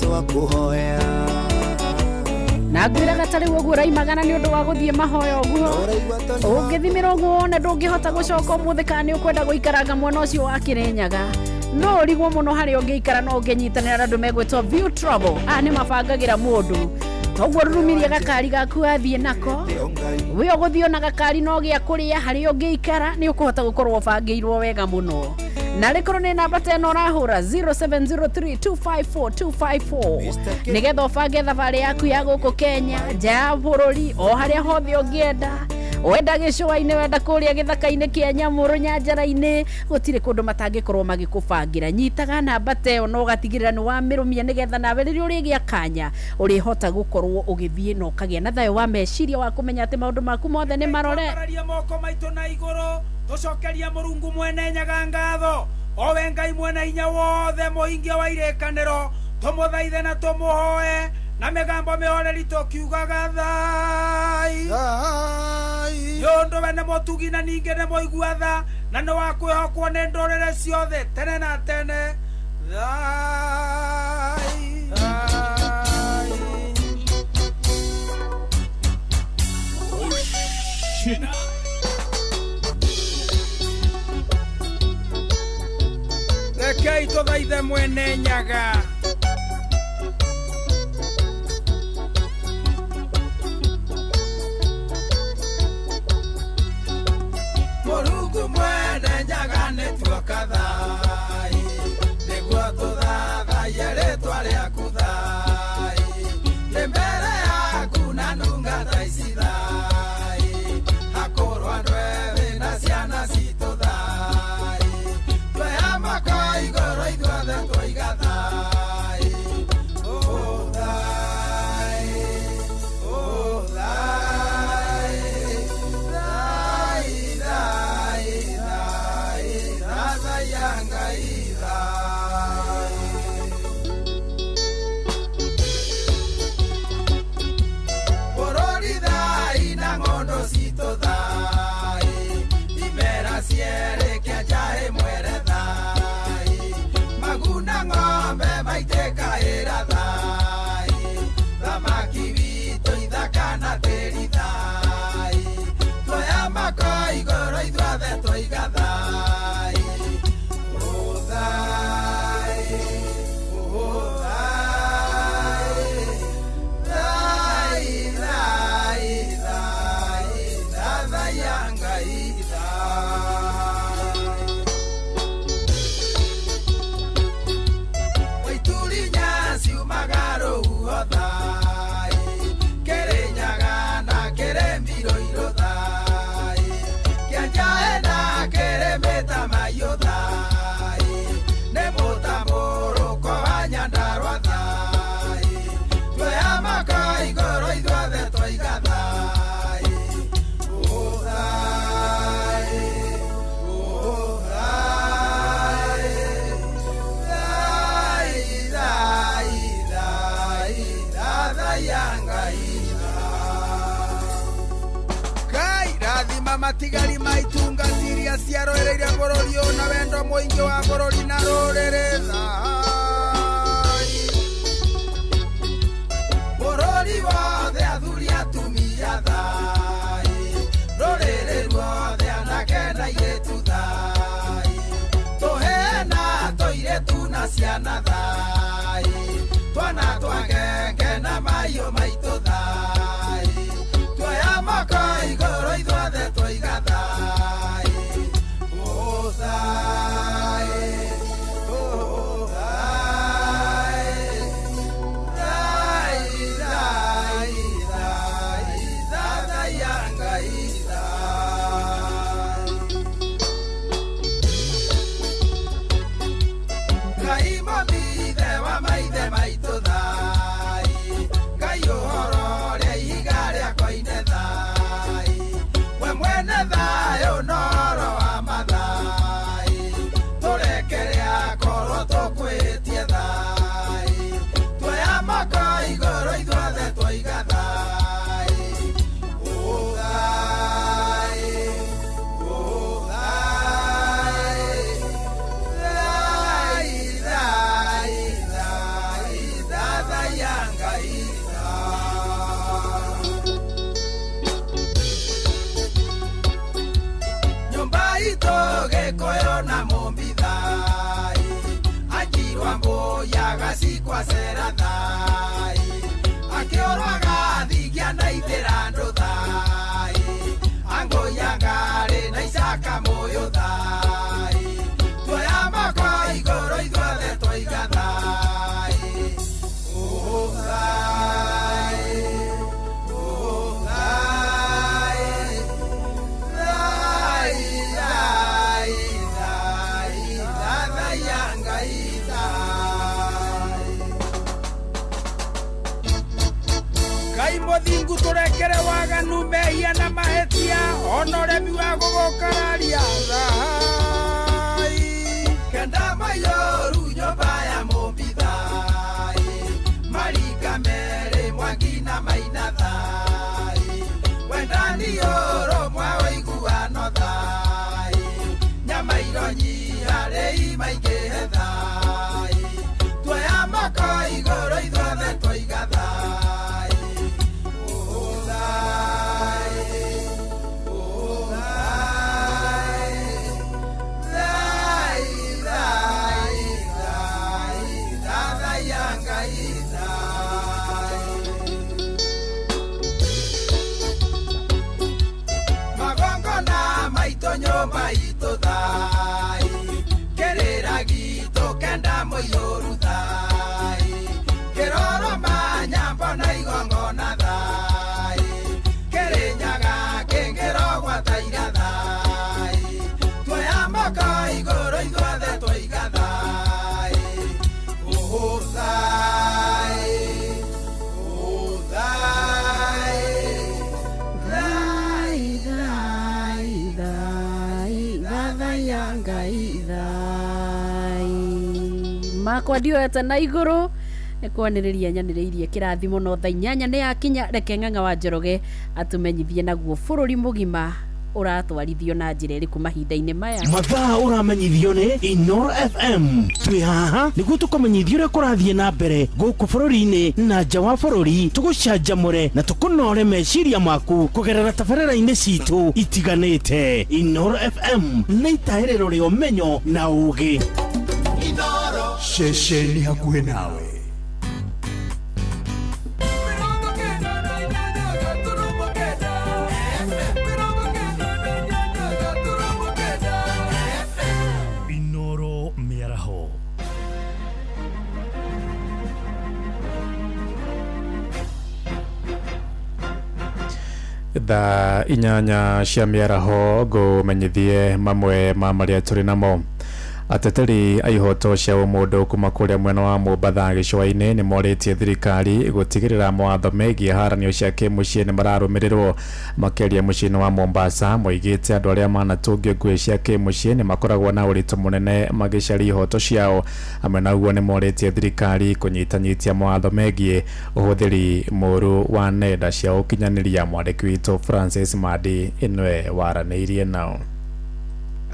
twakũhoya. Na ngwĩraga ta rĩu ũguo ũraimagana nĩ ũndũ wa gũthiĩ mahoya ũguo ũngĩthimĩra ũguo wone ndũngĩhota gũcoka ũmũthĩ kana nĩ ũkwenda gũikaranga mwena ũcio wa Kĩrĩnyaga no ũrigwo mũno harĩa ũngĩikara no ũngĩnyitanĩra na andũ megwĩtwo View Travel. Aya nĩ mabangagĩra mũndũ toguo rurumirie gakari gaku athiĩ nako we ũgũthiĩ ona gakari no gĩa kũrĩa harĩa ũngĩikara nĩ ũkũhota gũkorwo ũbangĩirwo wega mũno na rĩkorwo nĩ namba ta ĩno ũrahũra 0703254254 nĩgetha ũbange thabarĩ yaku ya gũkũ Kenya nja ya bũrũri o harĩa hothe ũngĩenda wenda gĩcũa-inĩ wenda kũrĩa gĩthaka-inĩ kĩa nyamũ rũnyanjara-inĩ gũtirĩ kũndũ matangĩkorwo magĩkũbangĩra nyitaga namba ta ĩyo na ũgatigĩrĩra nĩ wamĩrũmia nĩgetha nawe rĩrĩa ũrĩgĩa kanya ũrĩhota gũkorwo ũgĩthiĩ na ũkagĩa na thayũ wa meciria wa kũmenya atĩ maũndũ maku mothe nĩ marore. Twambararie moko maitũ na igũrũ tũcokerie Mũrungu mwene Nyaga ngatho owe Ngai mwene hinya wothe mũhingia wa irĩkanĩro tũmũthaithe na tũmũhoe na mĩgambo mĩhoreri tũkiugaga thai nĩ ũndũ we nĩ mũtugi na ningĩ nĩ mũigua tha na nĩ wa kwĩhokwo nĩ ndũrĩrĩ ciothe tene na tene thai thai. Rekei tũthaithe mwene Nyaga. Mũrungu mwene Nyaga nĩ tuoka thai nĩguo tũthathaiye rĩtwa rĩaku thai nĩ mbere yaku na ndungata ici thai hakũrwo andũ ethĩ na ciana citũ thai twoya moko igũrũ ithuothe twoiga thai oh thai oh thai thai thai thai thathaiya Ngai thai. Bũrũri thai na ng'ondo citũ thai imera cierĩ kĩanja ĩmwere thai maguna ng'ombe maitĩkaĩra thai thamaki witũ ithaka na tĩri thai twoya moko igũrũ ithuothe twoiga thai oh thai oh thai thai thai thai thathaiya Ngai thai. Waituri nyasi umaga rũhuho thai Kĩrĩnyaga na kĩrĩ thai Kĩanjaĩ na kĩrĩ mĩtamaiyũ thai Nĩ mũtambũrũko wa Nyandarũa thai Twoya moko igũrũ ithuothe twoiga thai oh thai oh thai thai thai thai thathaiya Ngai thai. Ngai rathima matigari ma itungati iria ciarũĩrĩire bũrũri ũyũ na wendo mũingĩ wa bũrũri na rũrĩrĩ thai. Bũrũri wothe athuri atumia thai rũrĩrĩ ruothe anake na airĩtu thai tũhĩĩ na tũirĩtu na ciana thai twana twa ngenge na mahiũ maitũ thai twoya moko igũrũ ithuothe twoiga thai oh thai oh thai. Kwacera thai akĩũraga thingia na ithĩra andũ thai angũia ngarĩ na icaka mũyũ thai tuoya moko igũrũ ithuothe twoiga thai oh thai oh thai thai thai thai thathaiya Ngai thai. Ngai mũthingu tũrekere waganu mehia na mahĩtia ona ũremi wa gũgũkararia thai kenda maiyũru nyũmba ya mũmbi thai marika merĩ mwangi na maina thai wendani ũrũmwe ũiguano thai nyama ironyiha rĩi maingĩhe thai tuoya moko igũrũ ithuothe twoiga thai oh thai oh thai thai thai thai thathaiya Ngai thai magongona maitũ nyũmba itũ thai kĩrĩra gitũ kenda mũiyũru thai kĩroroma nyambo na igongona thai kĩrĩnyaga kĩngĩrogwa taira thai tuoya moko igũrũ ithuothe twoiga thai oh thai oh thai thai thai thai thathaiya Ngai thai makwa ndioete na igũrũ nĩ kwanĩrĩria nyanĩrĩirie kĩrathimo no thaa 8 nĩ yakinya. Reke Ng'ang'a wa Njoroge atũmenyithie naguo bũrũri mũgima ũratwarithio na njĩra ĩrĩkũ mahinda-inĩ maya. Mathaa ũramenyithio nĩ Inoro FM. Twĩ haha nĩguo tũkũmenyithia ũrĩa kũrathiĩ na mbere gũkũ bũrũri-inĩ na nja wa bũrũri, tũgũcanjamũre na tũkũnore meciria maku kũgerera tabarĩra-inĩ citũ itiganĩte. Inoro FM nĩ itahĩrĩro rĩa ũmenyo na ũgĩ. Ceceni hakuhĩ nawe. Inoro mĩaraho. Thaa 8 cia mĩaraho ngũmenyithie mamwe ma marĩa tũrĩ namo. Ateteri a ihoto cia ũmũndũ kuma kũrĩa mwena wa Mombatha gĩcũa-inĩ nĩ morĩtie thirikari gũtigĩrĩra mawatho megiĩ haranio cia kĩmũciĩ nĩ mararũmĩrĩrwo makĩria mũciĩ-inĩ wa Mombasa. Moigĩte andũ arĩa manatũngio ngũĩ cia kĩmũciĩ nĩ makoragwo na ũritũ mũnene magĩcaria ihoto ciao. Hamwe na ũguo nĩ morĩtie thirikari kũnyitanyitia mawatho megiĩ ũhũthĩri mũũru wa nenda cia ũkinyanĩria. Mwandĩki witũ Francis Madi ĩnwe waranĩirie nao.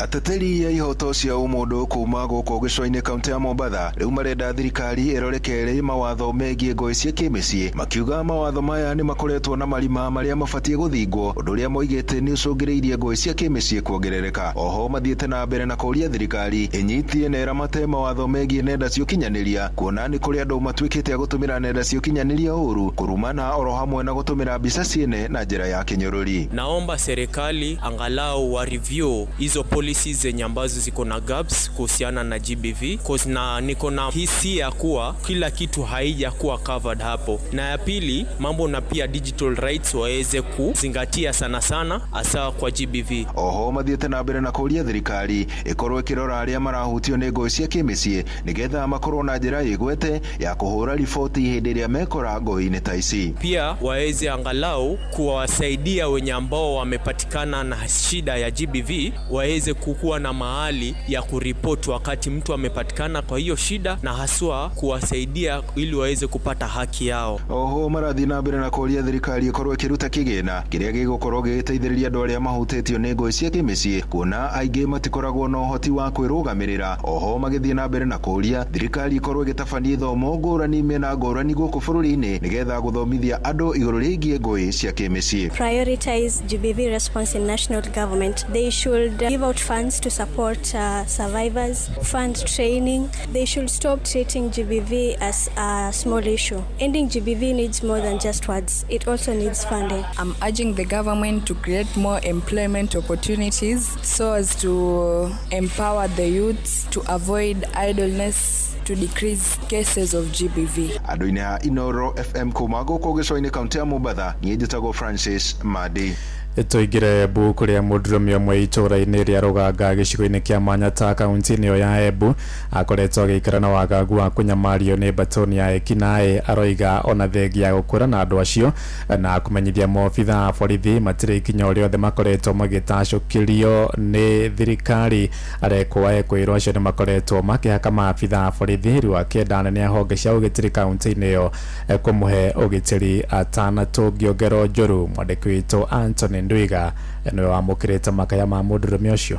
Ateteri a ihoto cia ũmũndũ kuma gũkũ gĩcũa-inĩ kaunti ya Mombatha rĩu marenda thirikari ĩrore kerĩ mawatho megiĩ ngũĩ cia kĩmĩciĩ, makiuga mawatho maya nĩ makoretwo na marima marĩa mabatiĩ gũthingwo, ũndũ ũrĩa moigĩte nĩ ũcũngĩrĩirie ngũĩ cia kĩmĩciĩ kuongerereka. Oho mathiĩte na mbere na kũũria thirikari ĩnyitie na ĩramate mawatho megiĩ nenda cia ũkinyanĩria, kuona nĩ kũrĩ andũ matuĩkĩte a gũtũmĩra nenda cia ũkinyanĩria ũru, kũrumana oro hamwe na gũtũmĩra mbica ciene na njĩra ya kĩnyũrũri. Naomba serikali angalau wa review hizo policies zenye ambazo ziko na gaps kuhusiana na GBV, cause na niko na hisia kuwa kila kitu haijakuwa covered hapo. Na ya pili, mambo na pia digital rights waweze kuzingatia sana sana hasa kwa GBV. Oho mathiĩte na mbere na kũũria thirikari ĩkorwo ĩkĩrora arĩa marahutio nĩ ngũĩ cia kĩmĩciĩ nĩgetha makorwo na njĩra ĩgwete ya kũhũra riboti hĩndĩ ĩrĩa mekora ngũĩ-inĩ ta ici. Pia waweze angalau kuwasaidia wenye ambao wamepatikana na shida ya GBV waweze kukuwa na mahali ya kuripoti wakati mtu amepatikana kwa hiyo shida, na haswa kuwasaidia ili waweze kupata haki yao. Oho marathiĩ na mbere na kũũria thirikari ĩkorwo ĩkĩruta kĩgĩna kĩrĩa gĩgũkorwo gĩgĩteithĩrĩria andũ arĩa mahutĩtio nĩ ngũĩ cia kĩmĩciĩ, kuona aingĩ matikoragwo na ũhoti wa kwĩrũgamĩrĩra. Oho magĩthiĩ na mbere na kũũria thirikari ĩkorwo ĩgĩtabania ithomo ngũrani mĩena ngũrani gũkũ bũrũri-inĩ nĩgetha gũthomithia andũ igũrũ rĩgiĩ ngũĩ cia kĩmĩciĩ. Prioritize GBV response in national government. They should give out funds to support survivors, fund training. They should stop treating GBV as a small issue. Ending GBV needs more than just words. It also needs funding. I'm urging the government to create more employment opportunities so as to empower the youths to avoid idleness, to decrease cases of GBV. Andũ-inĩ a Inoro FM kuma gũkũ gĩcũa-inĩ kaunti ya Mombatha, niĩ njĩtagwo Francis Madi. Tũingĩre Embu kũrĩa mũndũrũme ũmwe itũũra-inĩ rĩa Rũganga gĩcigo-inĩ kĩa Manyata kaunti-inĩ ĩyo ya Embu akoretwo agĩikara na wagagu wa kũnyamario nĩ batoni ya ekinaĩ. Aroiga ona thengia ya gũkũra na andũ acio na kũmenyithia maobitha a borithi matirĩ ikinya o rĩothe makoretwo magĩtacũkĩrio nĩ thirikari. Arekwo ekwĩrwo acio nĩ makoretwo makĩhaka maabitha a borithi rĩu akĩenda anene a honge cia ũgitĩri kaunti-inĩ ĩyo kũmũhe ũgitĩri atanatũngio ngero njũru. Mwandĩki witũ Anthony Ndwiga niwe wamũkĩrĩte makaya ma mũndũrũme ũcio.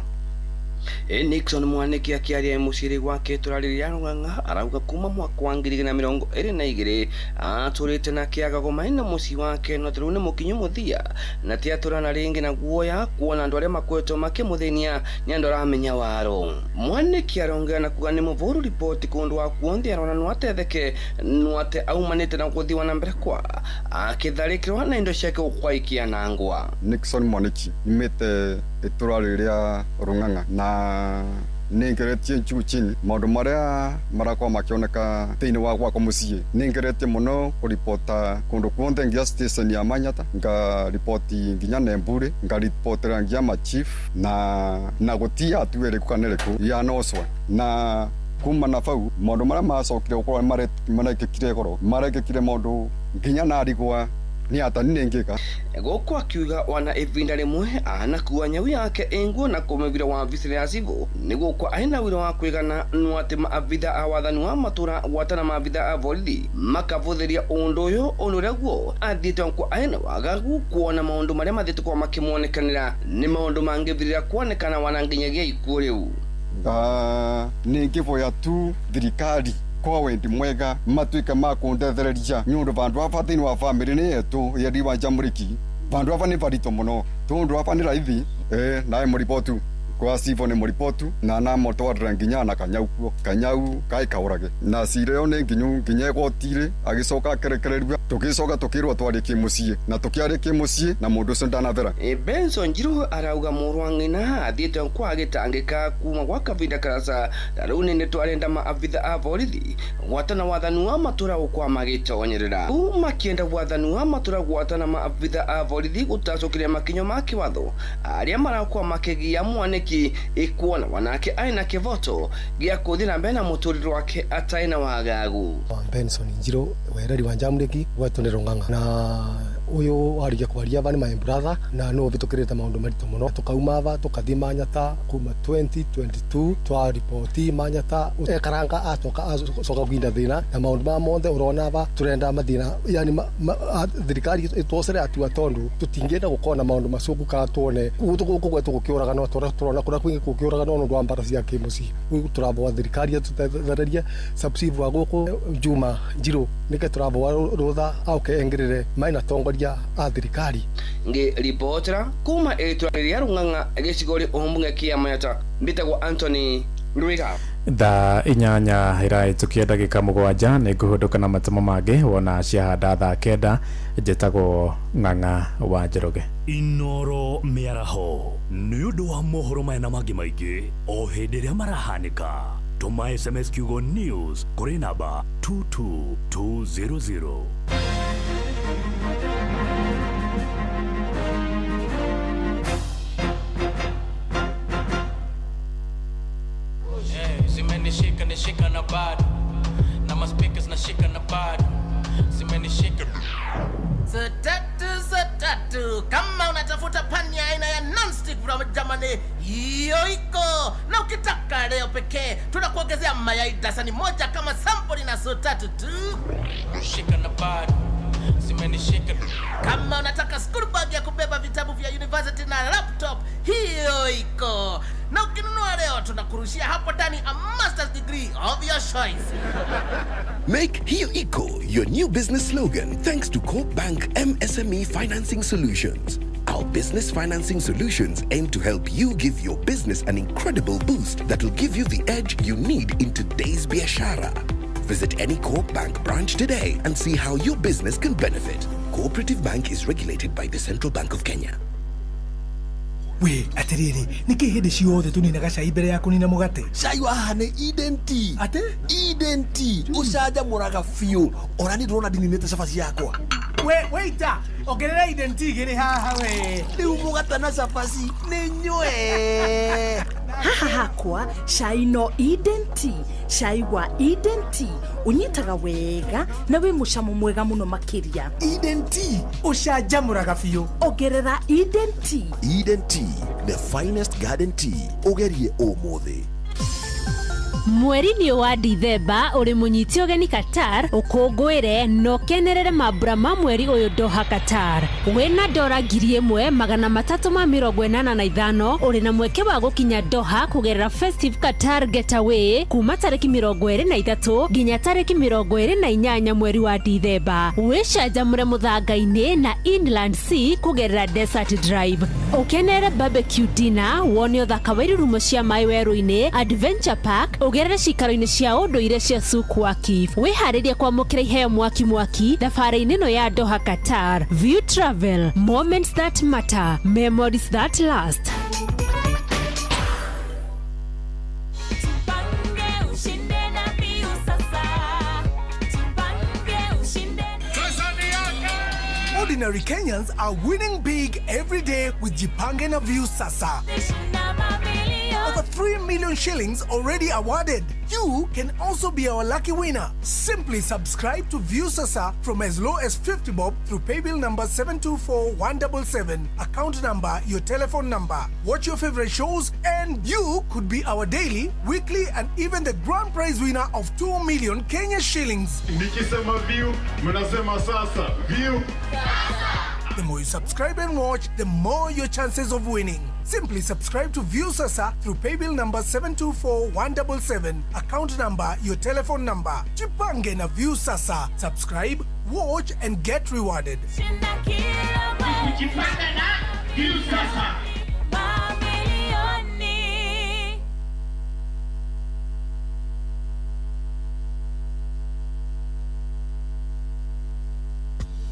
Nixon Mwaniki akiaria muciiri gwake itũra rĩrĩa Rũng'ang'a arauga kuma mwaka wa 2022 atũrĩte na kĩagago maĩ na mũciĩ wake no rĩu nĩ mũkinyu mũthia na ti atũrana rĩngĩ na guoya kuona andũ arĩa makoretwo makĩmũthĩnia nĩ andũ aramenya waro. Mwaniki arongera na kuga nĩ mũvũru riboti kũndũ wa kuonthe arona no atetheke no ate aumanĩte na gũthiwa na mbere kwa akĩtharĩkĩrwo na indo ciake gũkwa ikianangwa. Nixon Mwaniki nyumĩte itũra rĩrĩa Rũng'ang'a na nĩ ngeretie juu chini maũndũ marĩa marakorwo makĩoneka thĩinĩ wa gwakwa mũciĩ. Nĩ ngeretie mũno kũribota kũndũ kuonthe nginya station ya Manyata, ngariboti nginya Nembure, ngaribotera nginya machief na gũti hatua ĩrĩkũ kana ĩrĩkũ yanoswa. Na kuma na bau maũndũ marĩa macokire gũkorwo marekĩkire goro marekĩkire maũndũ nginya narigwa ni atani nengeka. Gũkũ akiuga wana ivinda rimwe anakuwa nyau yake inguo na kũmĩvira wabici ya cibũ nĩ gũkũ aina wĩra wa kwĩgana no atĩ maabitha a wathani wa matũra gwatana maabitha a borithi makavũthĩria ũndũ ũyũ ũndũ ũrĩa guo athiĩte kwa aina wagagu kuona maũndũ marĩa mathiĩte kwa makĩmuonekanĩra nĩ maũndũ mangĩthirĩra kuonekana wana nginyagia ikuũ rĩu. Nĩ ngĩvoya tu thirikari kwa wendi mwega matuike ma kundethereria nĩ ũndũ vandu ava thĩinĩ wa bamĩrĩ nĩ yetu yeri wa Jamũrĩki vandu ava nĩ varito mũno tondũ ava nĩ raithi nae mũribotu kwa civo nĩ mũribotu na namũtwarĩra nginya na kanyau kuo kanyau kaĩ kaũrage na cira ĩyo nĩ nginyu nginya igoti-rĩ agĩcoka akĩrekererio tũgĩcoka tũkĩrwo twarĩ kĩmũciĩ na tũkĩarĩ kĩmũciĩ na mũndũ ũcio ndanathera. Benson Njiru arauga mũrũ wa ng'ina athiĩte kwa agĩtangĩka kuma gwa kavinda karasa na rĩu nĩ twarenda maabitha a borithi gwatana wathani wa matũra gũkwa magĩtonyerera rĩu makĩenda wathani wa matũra gwatana maabitha a borithi gũtacũkĩria makinyo ma kĩwatho arĩa marakwa makĩgia Mwaniki ikuona wanake aina kĩvoto gĩa kũthiĩ na mbere na mũtũrĩre wake atarĩ na wagagu. Benson Njiru wereri wa Jamũrĩki gwetwo nĩ Rũng'ang'a na uyu warigia kwaria ava ni my brother na no vitukirite maundu maritu muno tukauma ava tukathi Manyata kuma 2022 twa ripoti Manyata ekaranga atoka acoka gwinda thina na maundu ma monthe urona ava turenda mathina yani thirikari itwocere atua tondu tutingienda gukona maundu macuku ka tuone guku gwetu gukiuragana turona kuria kwingi gukiuragana nundu wa mbara cia kimucii turavoa thirikari itutethererie subsidy wa guku Juma Njiru nike turavoa rutha auke engirire maina tongoria a thirikari. Ngi ripotera kuma itura rĩa Rũng'ang'a gĩcigo-rĩ ũmbunge kĩa Manyata mbĩtagwo Anthony Rwiga. Thaa 8 ĩrahĩtũkia ndagĩka 7 nĩ ngũhũndũka na matemo mangĩ wona ciahanda thaa 9. Njĩtagwo Ng'ang'a wa Njoroge. Inoro mĩaraho nĩ ũndũ wa mohoro maya na mangĩ maingĩ o hĩndĩ ĩrĩa marahanĩka. Tũma SMS kiugo news kũrĩ namba 22200. Zimenishika nishika na bado na ma speakers nashika na bado zimenishika. Tatu kama unatafuta pani ya aina ya non-stick from Germany, hiyo iko. Na ukitaka leo pekee tunakuongezea mayai dasani moja kama sample na so tatu tu. Shika na bado zimenishika. Kama unataka school bag ya kubeba vitabu vya university na laptop, hiyo iko. Na ukinunua leo tunakurushia hapo ndani a master's degree of your choice. Make Hiyo Iko your new business slogan thanks to Co-op Bank MSME Financing Solutions. Our Our business financing solutions aim to help you give your business an incredible boost that'll give you the edge you need in today's biashara. Visit any Co-op Bank branch today and see how your business can benefit. Cooperative Bank is regulated by the Central Bank of Kenya. We atiriri niki hindi ciothe tuninaga cai mbere ya kunina mugate? Cai wa haha nĩ Eden Tea. Atĩ? Eden Tea ũcanjamũraga biũ ona niĩ ndĩrona ndininĩte cabaci yakwa. We waiter, ongerera Eden Tea igĩrĩ haha we. Rĩu mũgate na cabaci nĩ nyue. Haha hakwa cai no Eden Tea. Cai wa Eden Tea ũnyitaga wega na wĩ mũcamo mwega mũno makĩria. Eden Tea ũcanjamũraga biũ. Ongerera Eden Tea. Eden Tea, the finest garden tea. Ũgerie ũmũthĩ. Mweri-inĩ wa Dithemba ũrĩ mũnyiti ũgeni Qatar ũkũngũĩre na ũkenerere mambura ma mweri ũyũ Doha Qatar. Wĩna dora 1385 ũrĩ na mweke wa gũkinya Doha kũgerera Festive Qatar Getaway kuma tarĩki 23 nginya tarĩki 28 mweri wa Dithemba. Wĩcanjamũre mũthanga-inĩ na Inland Sea kũgerera Desert Drive. Ũkenerere barbecue dinner, wone ũthaka wa irurumo cia maĩ werũ-inĩ, Adventure Park, ũgerere cikaro-inĩ cia ũndũire cia Souk Waqif. Wĩharĩrie kwamũkĩra iheo mwaki mwaki thabarĩ-inĩ ĩno ya Doha Qatar. View Travel, moments that matter, memories that last. Ordinary Kenyans are winning big every day with Jipange na Viusasa. Over 3 million shillings already awarded. You can also be our lucky winner. Simply subscribe to Viusasa from as low as 50 bob through paybill number 724177, account number, your telephone number. Watch your favorite shows and you could be our daily, weekly and even the grand prize winner of 2 million Kenya shillings. Nikisema view, mnasema sasa. View. The more you subscribe and watch, the more your chances of winning. Simply subscribe to Viusasa through paybill number 724177, account number, your telephone number. Jipange na Viusasa. Subscribe, watch and get rewarded. Jipange na Viusasa.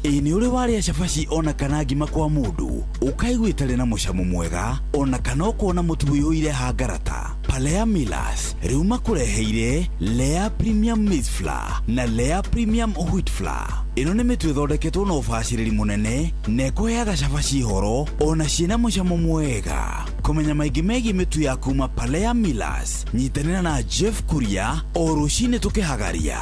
Ĩ nĩ ũrĩ warĩa cabaci ona kana ngima kwa mũndũ ũkaigua ĩtarĩ na mũcamo mwega ona kana ũkona mũtu ũiyũire hangarata? Palea Millers rĩu makũreheire Lea Premium Maize Flour na Lea Premium Wheat Flour. Ĩno nĩ mĩtu ĩthondeketwo na ũbacĩrĩri mũnene na ĩkũheaga cabaci horo ona ciĩna mũcamo mwega. Kũmenya maingĩ megiĩ mĩtu ya kuma Palea Millers, nyitanĩra na Jeff Kuria o rũcinĩ tũkĩhagaria.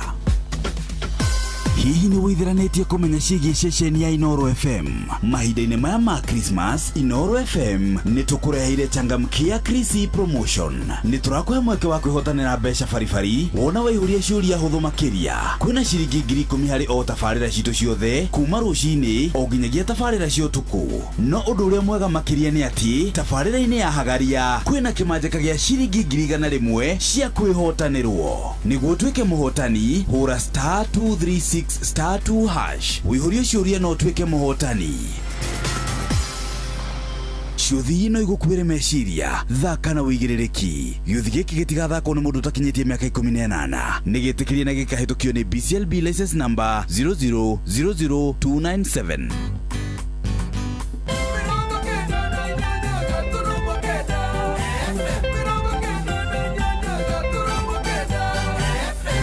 Hihi nĩ wĩitheranĩtie kũmenya ciĩgiĩ ceceni ya Inoro FM? Mahinda-inĩ maya ma Christmas, Inoro FM nĩ tũkũreheire changamkia Krisi promotion. Nĩ tũrakũhe mweke wa kwĩhotanĩra mbeca baribari wona waihũria ciũria hũthũ makĩria. Kwĩna ciringi 10,000 harĩ o tabarĩra citũ ciothe kuma rũcinĩ o nginyagia tabarĩra cia ũtukũ. No ũndũ ũrĩa mwega makĩria nĩ atĩ tabarĩra-inĩ ya hagaria kwĩna kĩmanjĩka gĩa ciringi 100,000 cia kwĩhotanĩrwo. Nĩguo ũtuĩke mũhotani, hũra star 236 star 2 hash wĩihũrie ciũria no ũtuĩke mũhotani. Ciũthi no igũkuĩre meciria, thaka na wĩigĩrĩrĩki. Gĩũthi gĩkĩ gĩtigathakwo nĩ mũndũ ũtakinyĩtie mĩaka 18. Nĩ gĩtĩkĩrie na gĩkahĩtũkio nĩ BCLB license number 0000297.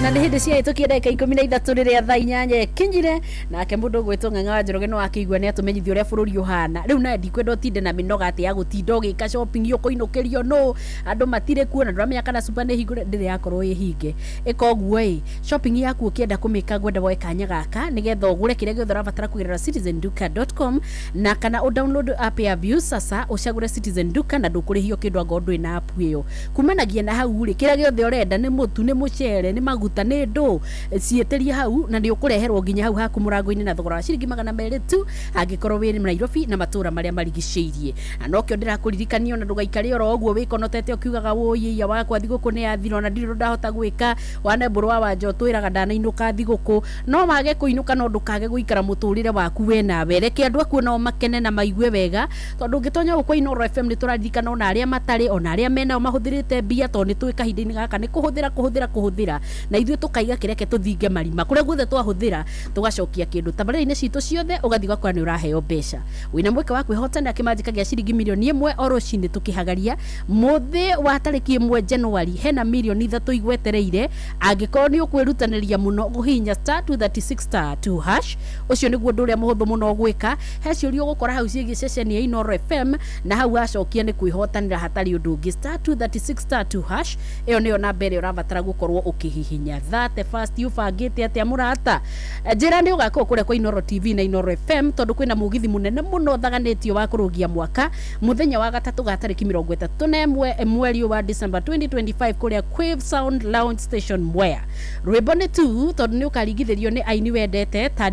Na nä hä ndä ciahä tå kie ndagä ka 13 rä rä a thaa 8 ĩkinyire nake må ndå å gwä two Ng'ang'a wa Njoroge no akĩigua nĩ atũmenyithia ũrĩa bũrũri ũhana. Rĩu nawe ndikwenda ũtinde na mĩnoga atĩ ya gũtinda ũgĩka shopping ũkũinũkĩrio nũ andũ matirĩ kuo na ndũramenya kana cuba nĩ hingũre ndĩrĩ yakorwo ĩ hinge. Ĩka ũguo ĩ shopping yaku ũkĩenda kũmĩka ngwenda woe kanya gaka nĩgetha ũgũre kĩrĩa gĩothe ũrabatara kũgerera citizenduka.com na kana ũ download app ya Viusasa ũcagũre Citizen Duka na ndũkũrĩhio kĩndũ angorwo ndũrĩ na app ĩyo. Kumanagia na hau rĩ kĩrĩa gĩothe ũrenda nĩ mũtu nĩ mũcere nĩ maguta ũkũruta nĩ ndũ ciĩtĩrie hau na nĩ ũkũreherwo nginya hau haku mũrango-inĩ na thogora wa ciringi 200 tu angĩkorwo wĩ Nairobi na matũra marĩa marigicĩirie. Na nokĩo ndĩrakũririkania ona ndũgaikare oro ũguo wĩkonotete ũkiugaga wũi wakwa thigũkũ nĩ yathira ona ndirĩ ũndũ ndahota gwĩka wanembũrũ wa wanja ũtwĩraga ndanainũka thigũkũ. No wage kũinũka no ndũkage gũikara mũtũrĩre waku we nawe, reke andũ akuo nao makene na maigue wega tondũ ũngĩtonya gũkũ Inooro FM nĩ tũraririkana ona arĩa matarĩ ona arĩa menao mahũthĩrĩte mbia tondũ nĩ tũĩ kahinda-inĩ gaka nĩ kũhũthĩra kũhũthĩra kũhũthĩra na ithuĩ tũkaiga kĩreke tũthinge marima kũrĩa guothe twahũthĩra tũgacokia kĩndũ tabarĩra-inĩ citũ ciothe ũgathiĩ ũgakora nĩ ũraheo mbeca. Wĩna mweke wa kwĩhotana kĩmanjĩka gĩa ciringi mirioni 1 o rũcinĩ tũkĩhagaria mũthĩ wa tarĩki 1 Januari hena mirioni 3 igwetereire angĩkorwo nĩ ũkwĩrutanĩria mũno kũhihinya *236*2#. Ũcio nĩguo ũndũ ũrĩa mũhũthũ mũno gwĩka. He ciũria ũgũkora hau ciĩgiĩ ceceni ya Inooro FM na hau wacokia nĩ kwĩhotanĩra hatarĩ ũndũ ũngĩ. *236*2# ĩyo nĩyo namba ĩrĩa ũrabatara gũkorwo ũkĩhihinya. Thate fast ũbangĩte atĩa mũrata? Njĩra nĩ ũgakorwo kũrĩa kwa Inooro TV na Inooro FM tondũ kwĩna mũgithi mũnene mũno thaganĩtio wa kũrũgia mwaka mũthenya wa gatatũ ga tarĩki 31 mweri wa December 2025 kũrĩa Quave Sound Lounge Station Mwea. Rwĩmbo nĩ tu tondũ nĩ ũkaringithĩrio nĩ aini wendete ta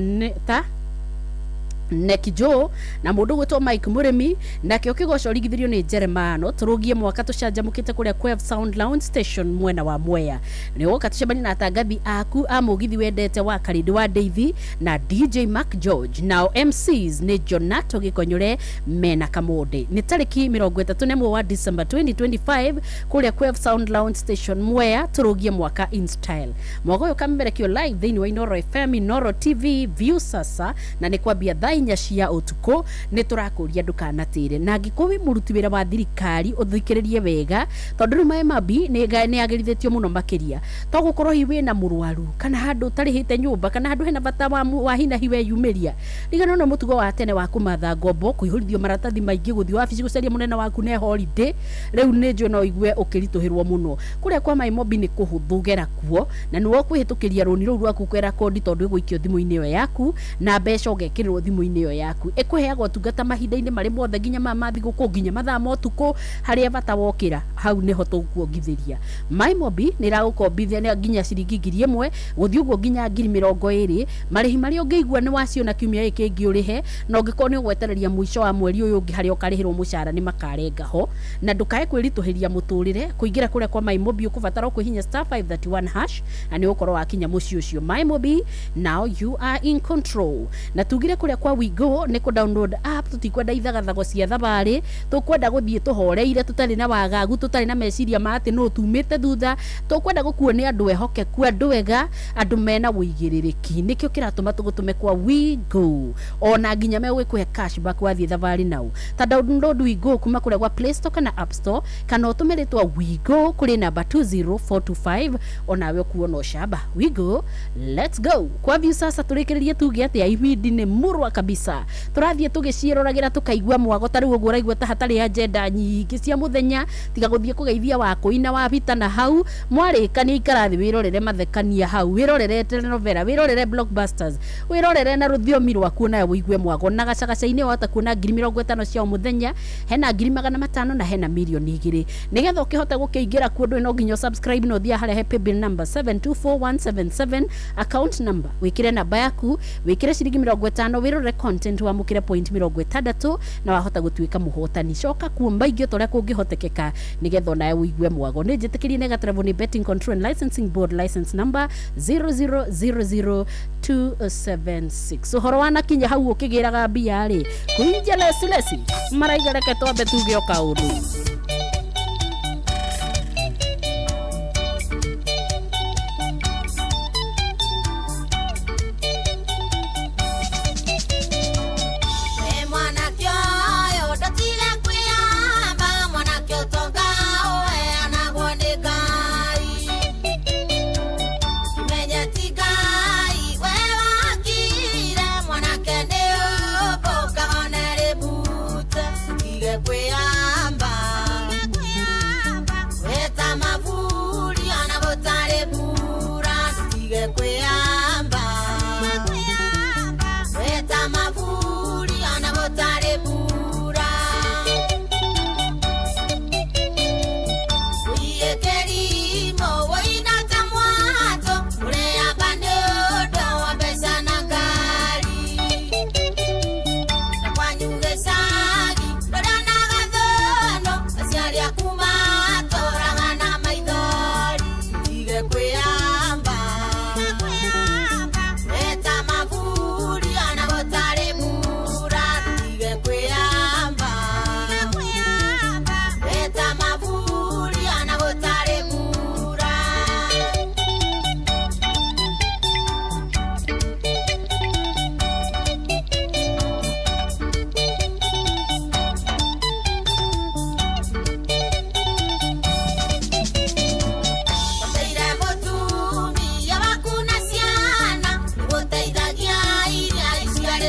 Neki Joe na mũndũ gwĩtwo Mike Mũrĩmi nakĩo kĩgoco ringithĩrio nĩ Jeremano. Tũrũgie mwaka tũcanjamũkĩte kũrĩa Quave Sound Lounge Station mwena wa Mwea. Nĩ ũgoka tũcemanie na atangathi aku a mũgithi wendete wa Karĩndĩ wa Ndeithi na DJ Mark George, nao MCs nĩ Jonato Gĩkonyore mena Kamonde. Nĩ tarĩki 31 wa December 2025 kũrĩa Quave Sound Lounge Station Mwea. Tũrũgie mwaka in style. Mwaka ũyũ ũkamemerekio live thĩinĩ wa Inooro FM, Inooro TV, View Sasa na nĩ kwambia thaa 4 cia ũtukũ. Nĩ tũrakũria ndũkanatĩre na angĩkorwo wĩ mũruti wĩra wa thirikari ũthikĩrĩrie wega tondũ rĩu maĩ mabi nĩ agĩrithĩtio mũno makĩria. To gũkorwo hihi wĩna mũrwaru kana handũ ũtarĩhĩte nyũmba kana handũ hena bata wa hina hi weyumĩria. Rigana no mũtugo wa tene wa kũmatha ngombo kũihũrithio maratathi maingĩ gũthiĩ wabici gũcaria mũnene waku ne holiday rĩu nĩ njũĩ no ũigue ũkĩritũhĩrwo mũno. Kũrĩa kwa maĩ mobi nĩ kũhũthũ gera kuo na nĩwe ũkwĩhĩtũkĩria rũni rũu rwaku kwera kondi tondũ ĩgũikio thimũ-inĩ ĩyo yaku na mbeca ũgekĩrĩrwo thimũ-inĩ ĩyo yaku. Ĩkũheaga ũtungata mahinda-inĩ marĩ mothe nginya ma thigũkũ nginya mathaa ma ũtukũ harĩa bata wokĩra hau nĩho tũkuongithĩria. Maĩ mobi nĩ ĩragũkombithia nginya ciringi 1000 gũthiĩ ũguo nginya 20,000. Marĩhi marĩa ũngĩigua nĩ waciona kiumia gĩkĩ kĩngĩ ũrĩhe na ũngĩkorwo nĩ ũgwetereria mũico wa mweri ũyũ ũngĩ harĩa ũkarĩhĩrwo mũcara nĩ makarenga ho. Na ndũkae kwĩritũhĩria mũtũrĩre kũingĩra kũrĩa kwa Maĩ Mobi ũkũbatara ũkũhihinya *531# na nĩ ũgũkorwo wakinya mũciĩ ũcio. Maĩ Mobi, now you are in control. Na tugire kũrĩa kwa Wigo nĩ kũ download app tũtikwenda ithagathago cia thabarĩ tũkwenda gũthiĩ tũhoreire tũtarĩ na wagagu tũtarĩ na meciria ma atĩ nũ tumĩte thutha. Tũkwenda gũkuo nĩ andũ ehokeku andũ ega andũ mena ũigĩrĩrĩki nĩkĩo kĩratũma tũgũtũme kwa Wigo ona nginya megũgĩkũhe cashback wathiĩ thabarĩ nao. Ta download Wigo kuma kũrĩa gwa Play Store kana App Store kana ũtũme rĩtwa Wigo kũrĩ namba 20425 onawe ũkuona ũcamba. Wigo, let's go. Kwa View Sasa tũrĩkĩrĩrie tuge atĩa ibindi nĩ mũrwa kabisa tũrathiĩ tũgĩciĩroragĩra tũkaigua mwago ta rĩu ũguo ũraigua ta hatarĩ agenda nyingĩ cia mũthenya tiga gũthiĩ kũgeithia wakũina wa bita na hau mwarĩkania ikara thĩ wĩrorere mathekania hau wĩrorere telenovela wĩrorere blockbusters wĩrorere na rũthiomi rwaku nawe ũigue mwago. Na gacagaca-inĩ wahota kuona 50,000 cia o mũthenya hena 500,000 na hena mirioni 2. Nĩgetha ũkĩhote gũkĩingĩra kuo ndũĩ no nginya subscribe na ũthiĩ harĩa he paybill number 724177 account number wĩkĩre namba yaku wĩkĩre ciringi 50 wĩrorere content wamũkĩre point 60 na wahota gũtuĩka mũhotani. Coka kuo maingĩ ta ũrĩa kũngĩhotekeka nĩgetha onawe ũigue mwago. Nĩ njĩtĩkĩrie nĩ Gatarabo nĩ Betting Control and Licensing Board license number 0000276. Ũhoro wanakinya hau ũkĩgĩraga mbia rĩ kũinja lesi lesi maraiga reke twambe tuge o kaũndũ. Amba.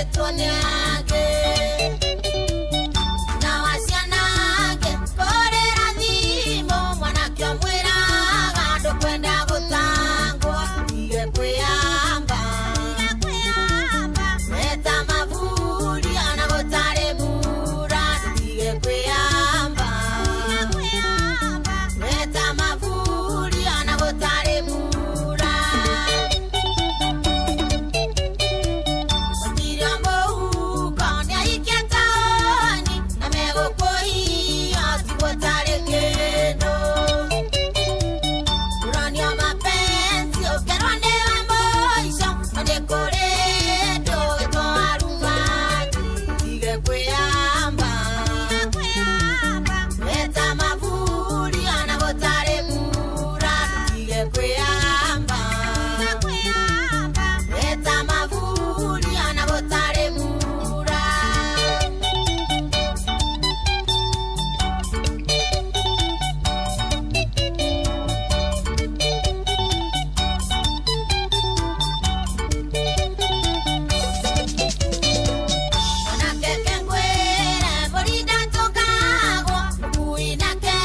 Nĩendetwo nĩ angĩ na waciana angĩ kũrĩra thimũ mwanake ũmwĩraga ndũkwenda gũtangwo tige kwĩyamba weta maburi ona gũtarĩ mbura tige kwĩyamba weta maburi ona gũtarĩ mbura Gũtirĩ mũhuko nĩahikia taũni na megũkũhiya ti gũtarĩ kĩndũ Ũronio mapenzi ũkerwo nĩwe mũico na nĩ kũrĩ ndũgĩtwo warubani tige kwĩyamba weta maburi ona gũtarĩ mbura tige kwĩyamba weta maburi ona gũtarĩ mbura. Onake ngwĩre mbũri ndatũkagwo mũkui nake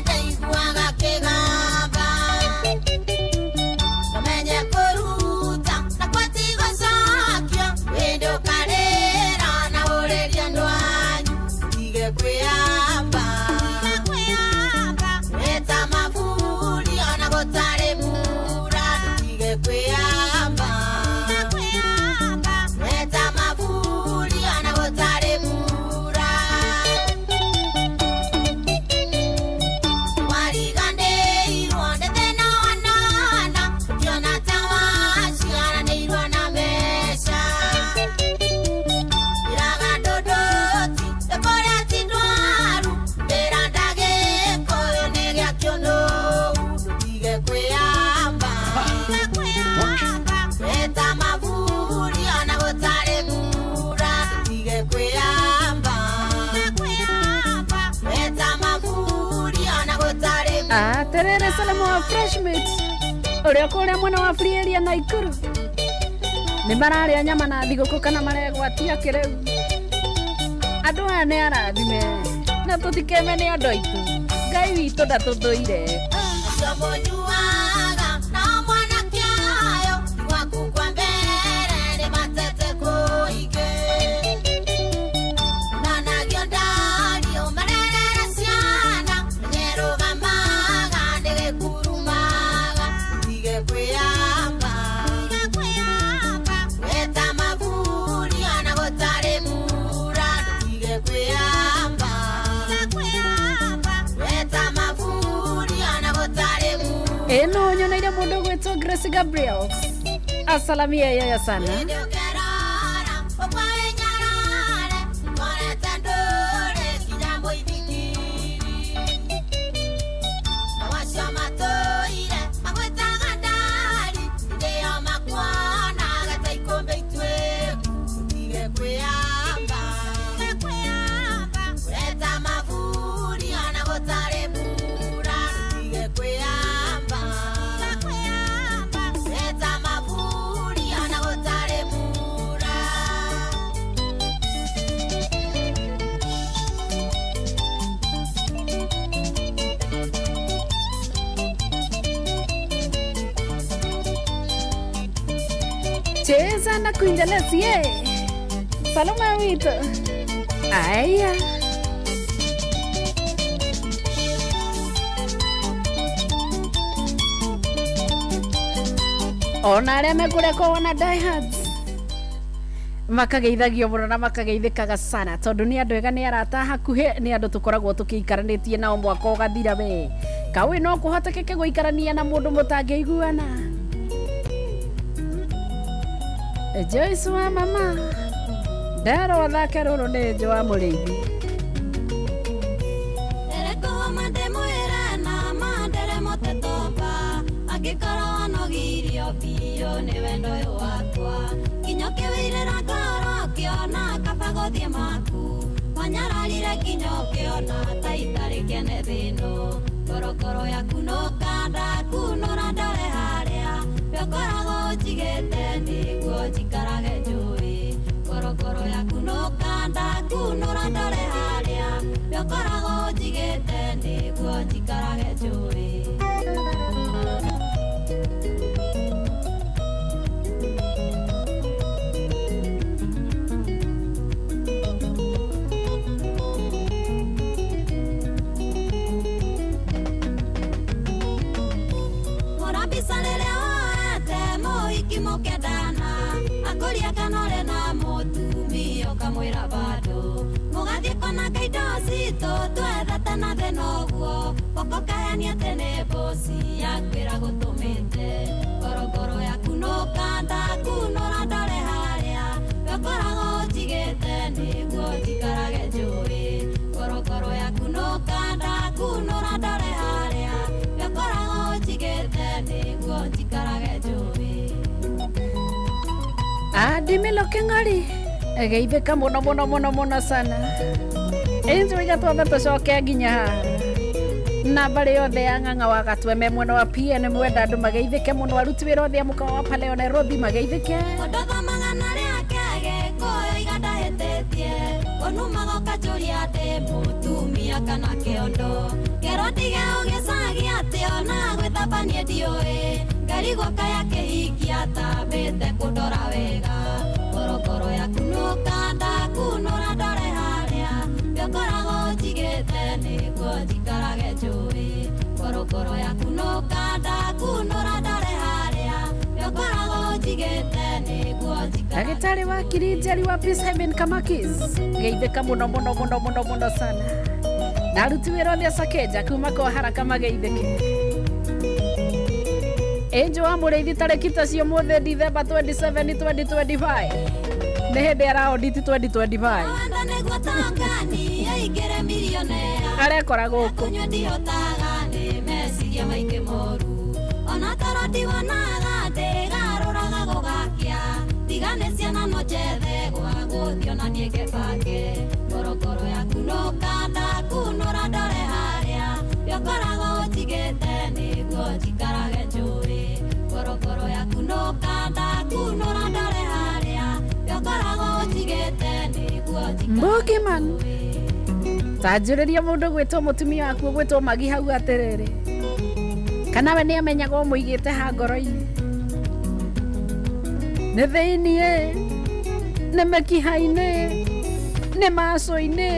ndaiguaga kĩgamba Kamenye kũruta na kwati gũcokia wĩndĩ ũkarĩra na ũrĩrie andũ anyu tige kwĩyamba weta maburi ona gũtarĩ mbura tige kwĩyamba weta maburi ona gũtarĩ mbura wariganĩirwo nĩ thĩna wanana ũkĩona ta waciaranĩirwo na mbeca iraga ndũndũti ĩkũrĩa ti ndwaru mbĩra ndagĩkũyũ nĩ gĩa kĩũnũhu ndũtige kwĩyamba weta maburi ona gũtarĩ mbura ndũtige kwĩyamba weta maburi ona gũtarĩ Aterere Salamu wa Fresh Meat ũrĩa kũrĩa mwena wa Free Area Naikuru nĩ mararĩa nyama na thigũkũ kana maregwatia kĩrĩu. Andũ aya nĩ arathime na tũtikeme nĩ andũ aitũ. Ngai witũ ndatũthũire. Acio mũnyuaga nao mwanake ũyũ gwaku kwa mbere nĩ matete kũingĩ Nanagio ndario marerere ciana menyerũgamaga nĩ gĩkurumaga tige kwĩyamba weta maburi ona gũtarĩ mbura tige kwĩyamba weta maburi ona gũtarĩ mbura Ĩno nyoneire mũndũ ũgwĩtwo Grace Gabriel asalamia yaya sana. Cheza na kuinjelesi ye Salome witũ aya ona arĩa mekũrekwo na diehards makageithagio mũno na makageithĩkaga sana tondũ nĩ andũ ega nĩ arata hakuhĩ nĩ andũ tũkoragwo tũkĩikaranĩtie nao mwaka ũgathira we kaũĩ no kũhotekeke gũikarania na mũndũ mũtangĩiguana. Joyce wa mama nderwo thake rũrũ nĩ njũ wa mũrĩithi. Angĩkorwo wanogirio biũ nĩ wendo ũyũ wakwa nginya ũkĩwĩirĩra ngoro ũkĩona kaba gũthiĩ maku wanyararire nginya ũkĩona ta itarĩ kĩene thĩ ĩno ngorongoro yaku nũkanda kunũra ndore harĩa we ũkoragwo ũnjigĩte nĩguo njikarage njũĩ ngorongoro nĩguo njikarage njũĩ. Hũra mbica rĩrĩa woete mũhiki mũkendana, akũria kana ũrĩ na mũtumia ũkamwĩra bado. Mũgathiĩ kwananga indo citũ twethete na thĩna ũguo, ũkokayania atĩ nĩ mboci yakwĩra gũtũmĩte. Ngorongoro yaku nũkanda kunũra ndore harĩa we ũkoragwo ũnjigĩte nĩguo njikarage njũĩ. Ngorongoro yaku nũkanda kunũra ndore harĩa we ũkoragwo ũnjigĩte nĩguo njikarage njũĩ. Adimilo Keng'ori geithĩka mũno mũno mũno mũno sana. Inzi twambe tũcoke nginya haha na mbarĩ yothe ya Ng'ang'a wa Gatwe me mwena wa PN mwenda andũ mageithĩke mũno, aruti wĩra othe a mũkawa wa Paleo Nairobi mageithĩke. Mũndũ thomaga na rĩake Gĩkũyũ iga ndahĩtĩtie, ũnumaga ũkanjũria ndĩ mũtumia kana kĩondo. Ngero ndige ũgĩcagia atĩ ona gwĩthamba niĩ ndiũĩ, ngarigwo kaya kĩhikia tambĩte kũndora wega. Ngorongoro yaku nũkanda kunũra ndore harĩa we ũkoragwo ũnjigĩte nĩguo njikarage njũĩ. Ngorongoro yaku nũkanda kunũra ndore harĩa we ũkoragwo ũnjigĩte nĩguo njikarage. Ndagĩtarĩ wa Kirinjeri wa Peace Haven Kamakis geithĩka mũno mũno mũno mũno mũno sana, na aruti wĩra othe a Sakeja kuma kwa haraka mageithĩke. Angel wa Mũrĩithi tarĩki ta cio mũthĩ Dithemba 27 2025 nĩ hĩndĩ araoditi 2025 Wenda nĩguo tongani aingĩre milionea, arekora gũkũ. Kũnyua ndihotaga nĩ meciria maingĩ moru, ona toro ndiwonaga ndĩgarũraga gũgakĩa, tiga nĩ ciana no njethe gwa gũthiĩ ona niĩ ngebange. Ngorongoro yaku nũkanda kunũra ndore harĩa we ũkoragwo ũnjigĩte nĩguo njikarage njũĩ. Ngorongoro yaku nũkanda kunũra ndore harĩa we ũkoragwo ũnjigĩte nĩguo njikarage. Mbugiman tanjũrĩria mũndũ gwĩtwo mũtumia waku gwĩtwo Magi hau atĩrĩrĩ, kana we nĩ amenyaga ũmũigĩte ha ngoro-inĩ, nĩ thĩiniĩ, nĩ mĩkiha-inĩ, nĩ maco-inĩ,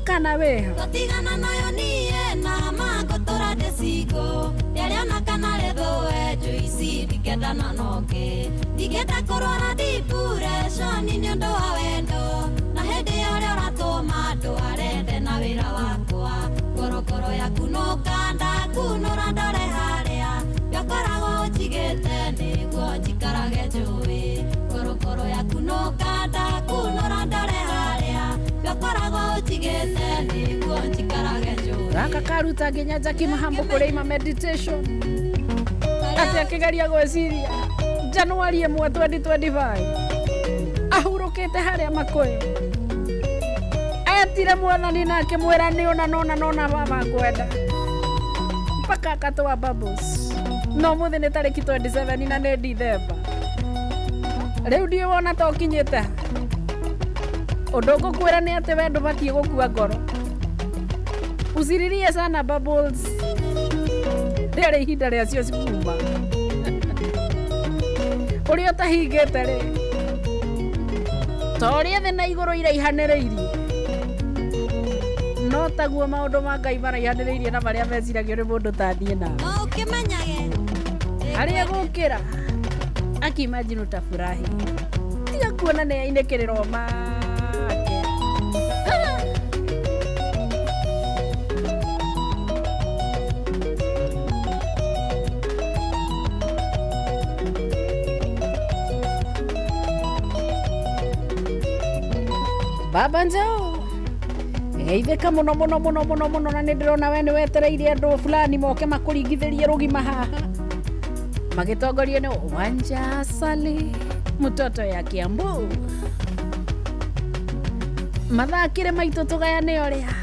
kana wĩho. Tũtigana nayo niĩ na mangũtũra ndĩ single, rĩarĩona kana rĩthũe njũici ndingĩendana nongĩ. Ndingĩenda kũrwara depression nĩ ũndũ wa wendo, na hĩndĩ ũrĩa ũratũma ndware na wĩra wakwa. Ngorongoro yaku nũkanda kunũra ndore harĩa we ũkoragwo ũnjigĩte nĩguo njikarage njũĩ. Ngorongoro yaku nũkanda kunũra ndore harĩa we ũkoragwo ũnjigĩte nĩguo njikarage njũĩ. Gaka karuta nginya Jackie Mahambo kũrĩima meditation atĩ akĩgeria gwĩciria Januari 1 2025 ahurũkĩte harĩa makũyũ, etire mwathani na akĩmwĩra nĩ ũna nona nona baba ngwenda, mpaka akatoa bubbles. No mũthĩ nĩ tarĩki 27 na nĩ Dithemba. Rĩu ndiũ wona ta ũkinyĩte ha. Ũndũ ngũkwĩra nĩ atĩ we ndũbatiĩ gũkua ngoro, usiririe sana bubbles, rĩarĩ ihinda rĩacio cikuma. Ũrĩa ũtahingĩte rĩ, ta ũrĩa thĩ na igũrũ iraihanĩrĩirie, no taguo maũndũ ma Ngai maraihanĩrĩirie na marĩa meciragio nĩ mũndũ ta niĩ nawe. No ũkĩmenyage Harĩa gũkĩra akimagine utafurahi, tiga kuona nĩ ainĩkĩrĩrwo make. Baba njoo geithĩka mũno mũno mũno mũno mũno, na nĩ ndĩrona we nĩ wetereire andũ fulani moke makũringithĩrie rũgima haha magĩtongorio nĩ Wanja Sali mtoto ya Kiambu. Mathaa kĩrĩ maitũ tũgayane ũrĩa,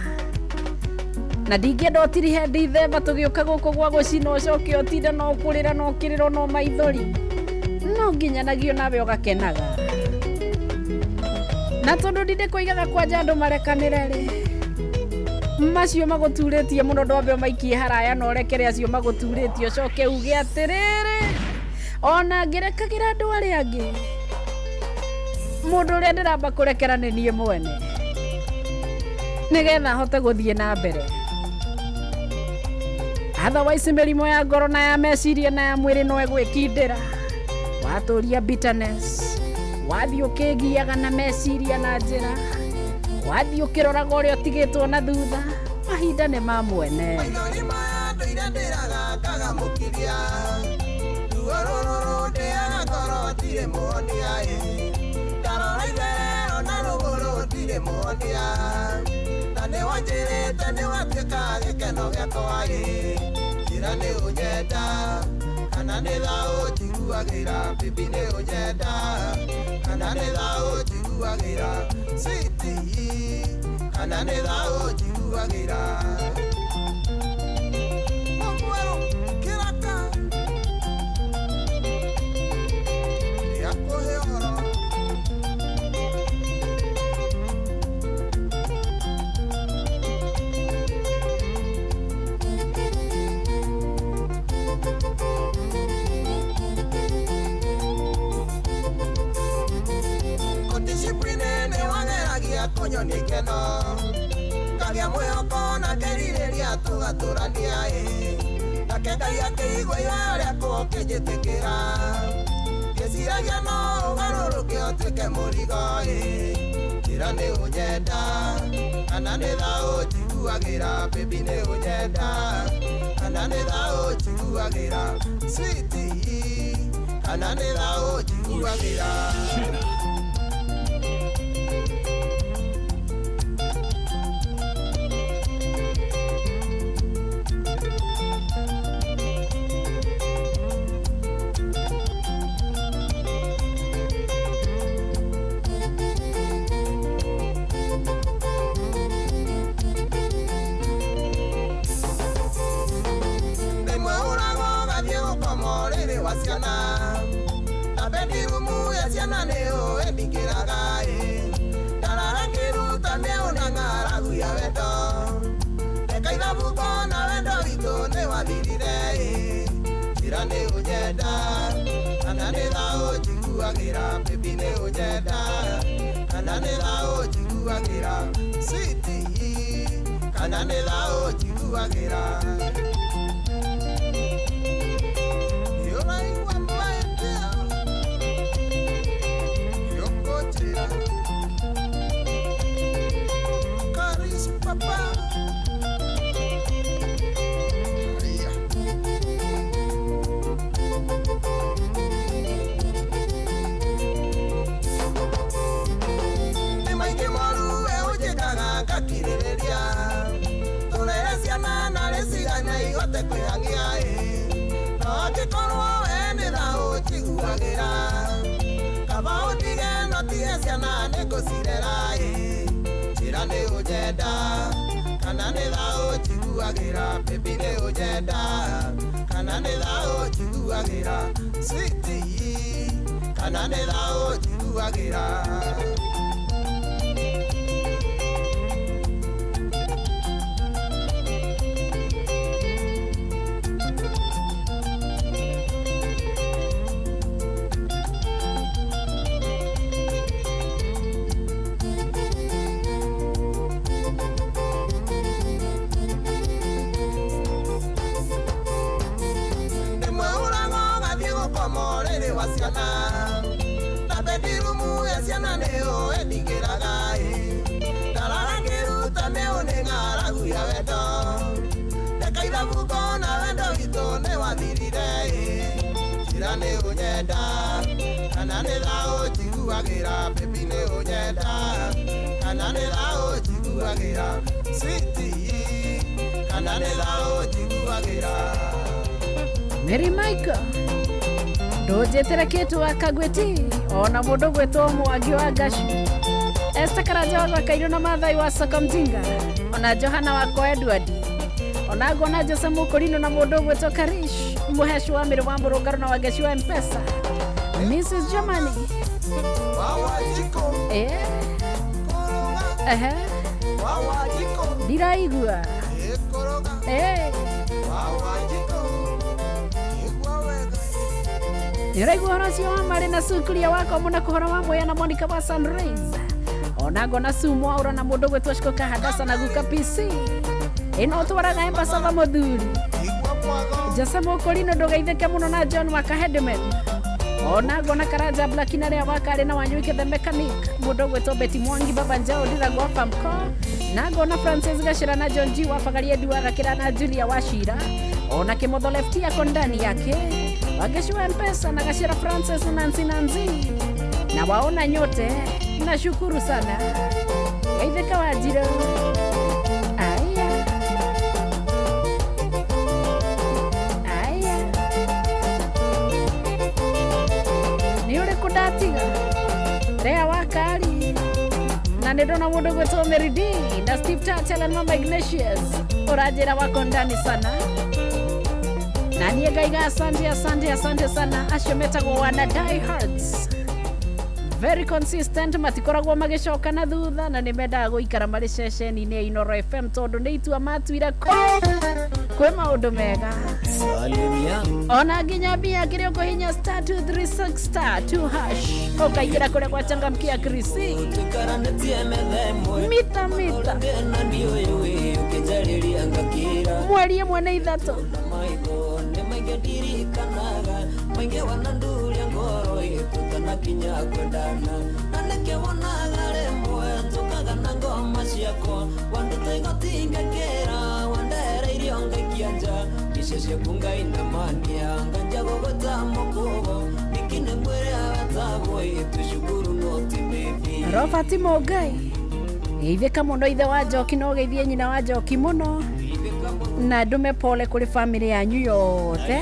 na ndingĩenda ũtirihe Dithemba tũgĩũka gũkũ gwa gũcina ũcoke ũtinde no kũrĩra no kĩrĩro no maithori, no nginyanagio nawe ũgakenaga. Na tondũ ndindĩ kũigaga kwanja andũ marekanĩre rĩ, Macio magũturĩtie mũno ndwambe ũmaikie haraya na ũrekere acio magũturĩtie ũcoke uge atĩrĩrĩ, ona ngĩrekagĩra andũ arĩa angĩ, mũndũ ũrĩa ndĩramba kũrekera nĩ niĩ mwene, nĩgetha hote gũthiĩ na mbere. Otherwise mĩrimũ ya ngoro na ya meciria na ya mwĩrĩ no ĩgwĩkindĩra. Watũria bitterness, wathiĩ ũkĩgiaga na meciria na njĩra, wathiĩ ũkĩroraga ũrĩa ũtigĩtwo na thutha, mahinda nĩ ma mwene. Maithori maya ndũire ndĩraga ngagamũkiria, ruo rũrũ rũndĩaga ngoro ndirĩ muonia ĩ, ndarora itherero na rũgũrũ ndirĩ muonia, na nĩwanjĩrĩte nĩwatuĩka gĩkeno gĩakwa ĩ, njĩra nĩ ũnyenda kana nĩ thaũ njiguagĩra, bibi nĩ ũnyenda kana nĩ thaũ njiguagĩra, sweetie kana nĩ thaũ njiguagĩra. Mũmwerũ kĩraka nĩakũhe ũhoro. Kũndicipline nĩwageragia kũnyonia ikeno, ngagĩa mwĩhoko na ngerirĩria tũgatũrania ĩ, nake Ngai akĩigua ihoya rĩakwa ũkĩnjĩtĩkĩra, ngĩciragia no ũgarũrũke ũtuĩke mũrigo ĩ, njĩra nĩ ũnyenda kana nĩ thaũ njiguagĩra, baby nĩ ũnyenda kana nĩ thaũ njiguagĩra, sweetie kana nĩ thaũ njiguagĩra. Rĩmwe ũragwo ũgathiĩ gũkoma ũrĩrĩ wa ciana, na bendirumu ya ciana nĩũĩ ndingĩraga ĩ, ndarara ngĩruta mĩeũ na ng'aragu ya wendo, ndeka ithabu ngona wendo witũ nĩwathirire ĩ, njĩra nĩ ũnyenda kana nĩ thaũ njiguagĩra, baby nĩ ũnyenda kana nĩ thaũ njiguagĩra, sweetie kana nĩ thaũ njiguagĩra. Nĩũraigua mahĩtia nĩũkũnjĩra Karis papa Maria. Nĩ maingĩ moru we ũnjĩkaga ngakirĩrĩria, tũrere ciana narĩ cigana ihote kwĩhang'ia ĩ, no angĩkorwo we nĩ thaũ njiguagĩra, kaba ũndige no tige ciana nĩngũcirera ĩ, njĩra nĩ ũnyenda kana nĩ thaũ njiguagĩra, baby nĩ ũnyenda kana nĩ thaũ njiguagĩra, sweetie kana nĩ thaũ njiguagĩra. Rĩmwe ũragwo ũgathiĩ gũkoma ũrĩrĩ wa ciana, na bendirumu ya ciana nĩũĩ ndingĩraga ĩ, ndarara ngĩruta mĩeũ nĩ ng'aragu ya wendo, ndeka ithabu ngona wendo witũ nĩwathirire ĩ, njĩra nĩ ũnyenda kana nĩ thaũ njiguagĩra, baby nĩ ũnyenda kana nĩ thaũ njiguagĩra, sweetie kana nĩ thaũ njiguagĩra. Mary Michael ndũnjĩtĩre kĩtũ wa Kagweti ona mũndũ gwĩtwo Mwangi wa Ngacu, Esther Karanja wa Gwakairũ na Mathai wa Sokomjinga, ona Johana wa kwa Edward, ona ngona Jose Mũkũrinũ na mũndũ ũgwĩtwo Karish Mũhecu wa Mĩrũ wa Mũrũngarũ na Wangeci wa Mpesa, Mrs Germany Ndiraigua. Eh. Nĩũraigua ũhoro ũcio wa marĩ na Sukuria wakwa mũno kũhoro wa Mwea na Monica wa Sunrise. Ona ngona Su Mwaũra na mũndũ gwĩtwo Shiko Kahadasa na guka PC. Ĩno ũtwaraga Embasava mũthuri. Jose Mũkũrinũ ndũgeithĩke mũno na John wa Kahedman. Ona ngona Karanja Black na rĩa wakarĩ na Wanywike the mechanic. Mũndũ gwĩtwo Betty Mwangi Baba Njao Ndiragwa Famco. Na ngona Francis Gashira na John G wa Bagaria Duara Kira na Julia Wachira. Ona Kimotho Lefty ako ndani yake. Wageshua Mpesa na Gashira Francis na Nancy Nancy. Na waona nyote, nashukuru sana. Geithĩka Wanjirũ. Aya. Aya. Nĩ ũrĩkũ ndatiga? Rea Wakari. Na nĩ ndona mũndũ gwĩtwo Mary D na Steve Churchill and Mama Ignatius. Ũranjĩra wako ndani sana. Na niĩ ngaiga asante asante asante sana acio metagwo wana Die Hearts. Very consistent, matikoragwo magĩcoka na thutha na nĩ mendaga gũikara marĩ ceceni-inĩ ya Inoro FM tondũ nĩ itua matuire kwĩ maũndũ mega. Ona nginya mbia kĩrĩa ũkũhinya star 236 star 2 hash ũkaingĩra kũrĩa gwa changamkia Krisi mita mita mweri ĩmwe nĩ ithatũ. Robert Mũngai geithĩka mũno ithe wa Njoki no geithie nyina wa Njoki mũno na ndume pole kũrĩ family yanyu yothe.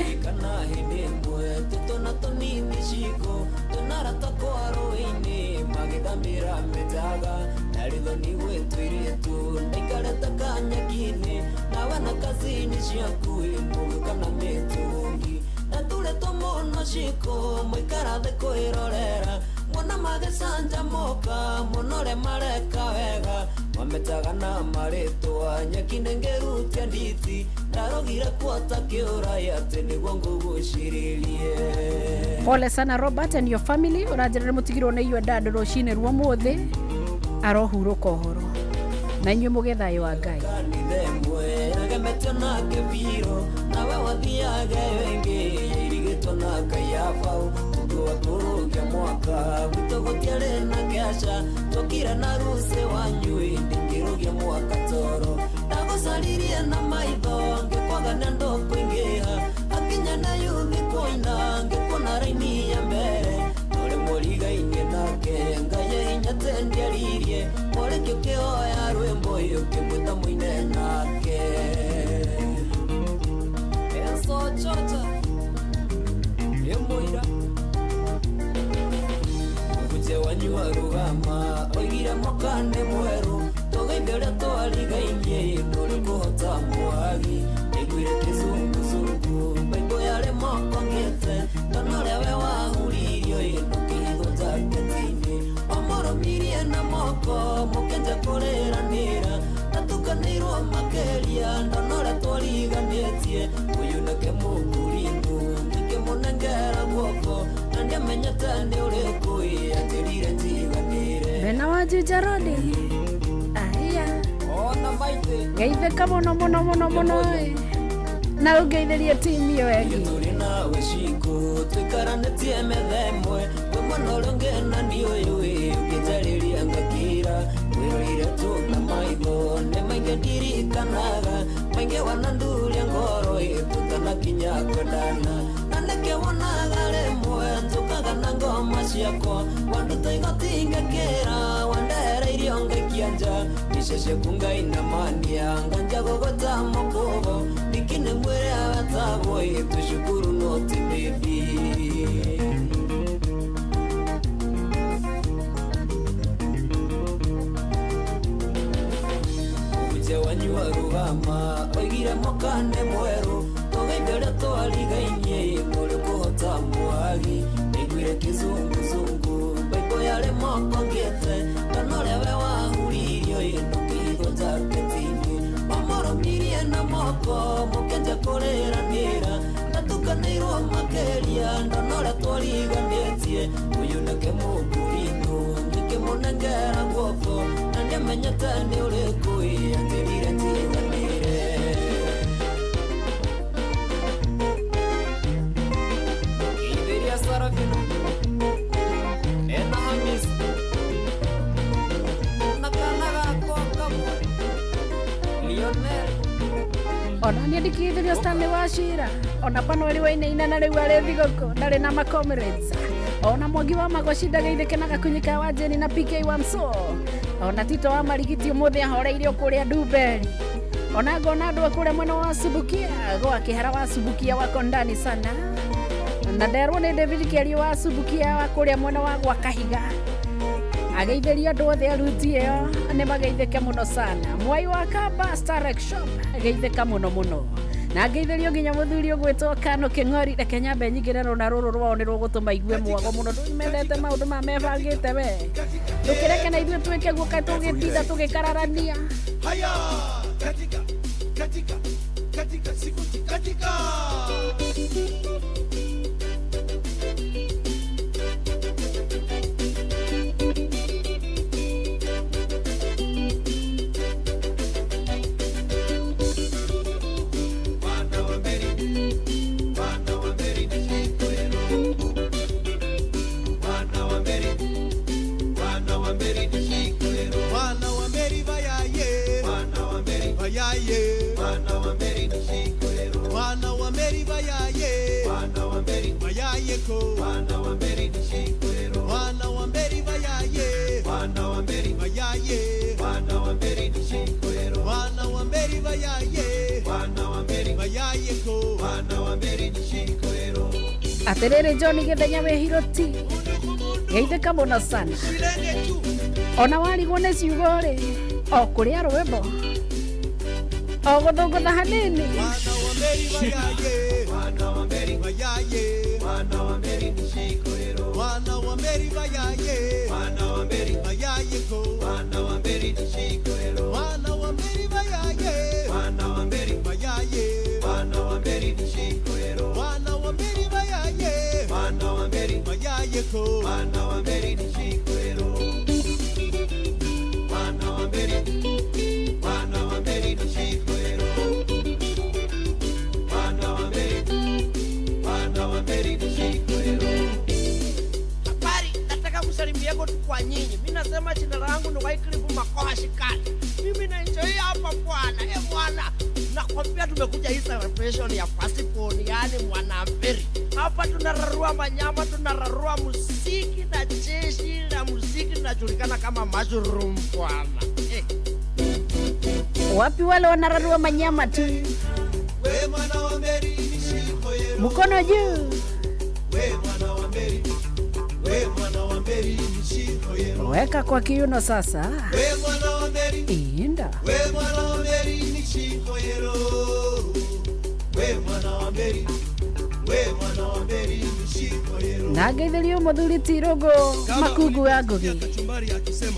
Pole sana Robert and your family. Ũranjĩra mũtigirwo nĩ inyuĩ ndandũ rũcinĩ rwa ũmũthĩ arohurũka ũhoro na inyuĩ mũgĩe thayũ wa Ngai. Bena wa Juja Road. Aya. Geithĩka mũno mũno mũno mũno na ũngeithĩrie timu ĩyo ĩngĩ. akĩnengera guoko na ndiamenyete nĩ ũrĩkũ ĩ anjĩrire tiganĩre. Geithĩria Sarafina ena Hamisi na kana gakwa kamwe Lionel. Ona niĩ ndikithĩrio Stanley wa Cira ona Panueli Wainaina na rĩu arĩ thigũkũ ndarĩ na macomrades ona Mwangi wa Magoci ndageithĩke na gakunyika wa Jeni na PK wa Mso ona Tito wa Marigiti ũmũthĩ ahoreire o kũrĩa Dumberi ona ngona andũ a kũrĩa mwena wa Subukia gwa Kĩhara wa Subukia wako ndani sana na nderwo nĩ David Kĩario wa Subukia wa kũrĩa mwena wa gwa Kahiga ageithĩria andũ othe aruti ĩyo nĩ mageithĩke mũno sana. Mwai wa Kamba Starek Shop geithĩka mũno mũno na ngeithĩrio nginya mũthuri ũgwĩtwo Kano Kĩng'ori. Reke nyambe nyingĩre rũna rũrũ rwao nĩ rũgũtũma igue mwago mũno. Ndũmendete maũndũ ma mebangĩte we ndũkĩreke na ithuĩ twĩke guo kaĩ tũgĩtinda tũgĩkararania. Haya, katika katika katika siku katika. Mwana wa Meri vayaye, mwana wa Meri vayaye, mwana wa Meri nishikoero, mwana wa Meri vayaye, mwana wa Meri vayaye ko, mwana wa Meri nishikoero, mwana wa Meri vayaye, mwana wa Meri vayaye, mwana wa Meri nishikoero, mwana wa Meri vayaye, mwana wa Meri vayaye ko, mwana wa Meri nishikoero. Atĩrĩrĩ John Gĩthenya wĩ Hiroti geithĩka mũno sana ona warigwo nĩ ciugo rĩ o kũrĩa rwĩmbo o gũthũngũtha hanini. Mwana wa Meri vayaye, mwana wa Meri vayaye, mwana wa Meri nishikoero, mwana wa Meri vayaye, mwana wa Meri vayaye ko, mwana wa Meri nishikoero, mwana wa Meri vayaye, mwana wa Meri vayaye, mwana wa Meri nishikoero, mwana wa Meri vayaye, mwana wa Meri vayaye ko, mwana wa Meri nishikoero, mwana wa Meri, mwana wa Meri nishikoero, mwana wa Meri, mwana wa Meri nishikoero. Habari, nataka kusalimiako tu kwa nyinyi. Mimi nasema jina langu ni Wycliffe Makoha Shikali. Mimi na enjoy hapa bwana. Eh bwana, nakwambia tumekuja hii celebration ya passport, yani mwanamberi. Hapa tunararua manyama, tunararua muziki na jeshi la muziki linajulikana kama mushroom bwana. Eh. Wapi wale wanararua manyama tu? We mwana wa Meri nishikoero, Mkono juu. we mwana wa Meri, we mwana wa Meri nishikoero, Weka kwa kiuno sasa. we mwana wa Meri, Inda. we mwana wa Meri nishikoero, we mwana wa Meri, we mwana wa Meri nishikoero. Na ngeithĩrio mũthuri ti Rũngũ Makungu wa Ngugi. Kachumbari akisema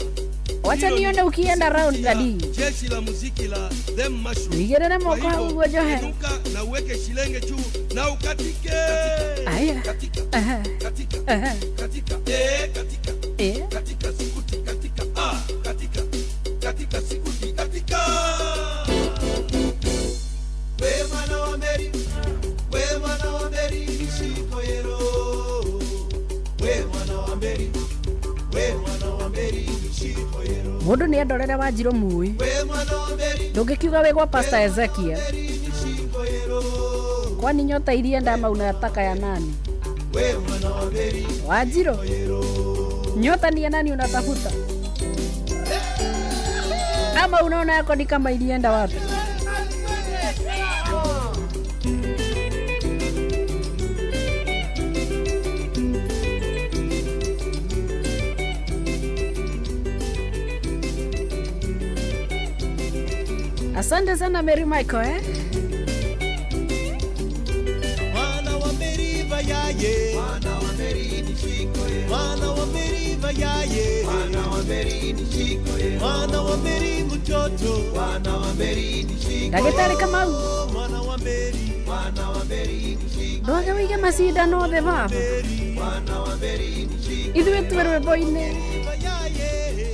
Wacha hilo ni nione ukienda round la dadi. jeshi la muziki la them mushroom. Wigĩrĩre Kwa moko hivyo, hau ũguo njohe. inuka na uweke shilenge juu na ukatike. Aya. Katika, Aha. katika, Aha. katika, eh, katika, Eh. katika sikuti, katika, ah, katika, katika sikuti, katika. We mwana wa Meri, we mwana wa Meri nishikoero, we mwana wa Meri, we mwana wa Meri nishikoero, Mũndũ nĩ andorere Wanjirũ Mui. we mwana wa Meri, Ndũngĩkiuga wĩ gwa Pastor Ezekiel. nishikoero, Kwani nyota ilienda ama unataka ya nani? we mwana wa Meri, Wanjirũ. Nyota ni ya nani unatafuta? Ama unaona yako ni kama ilienda wapi? Asante sana Mary Michael eh? Mwana wa Meri vayaye, mwana wa Meri nishikoye, mwana wa Meri vayaye, mwana wa Meri nishikoye, mwana wa Meri mtoto, mwana wa Meri nishikoye, Ndagĩtarĩ Kamau. Mwana wa Meri, mwana wa Meri nishikoye, Ndwage wĩige macindano othe baba. mwana wa Meri nishikoye, Ithuĩ twĩ rwĩmbo-inĩ. vayaye,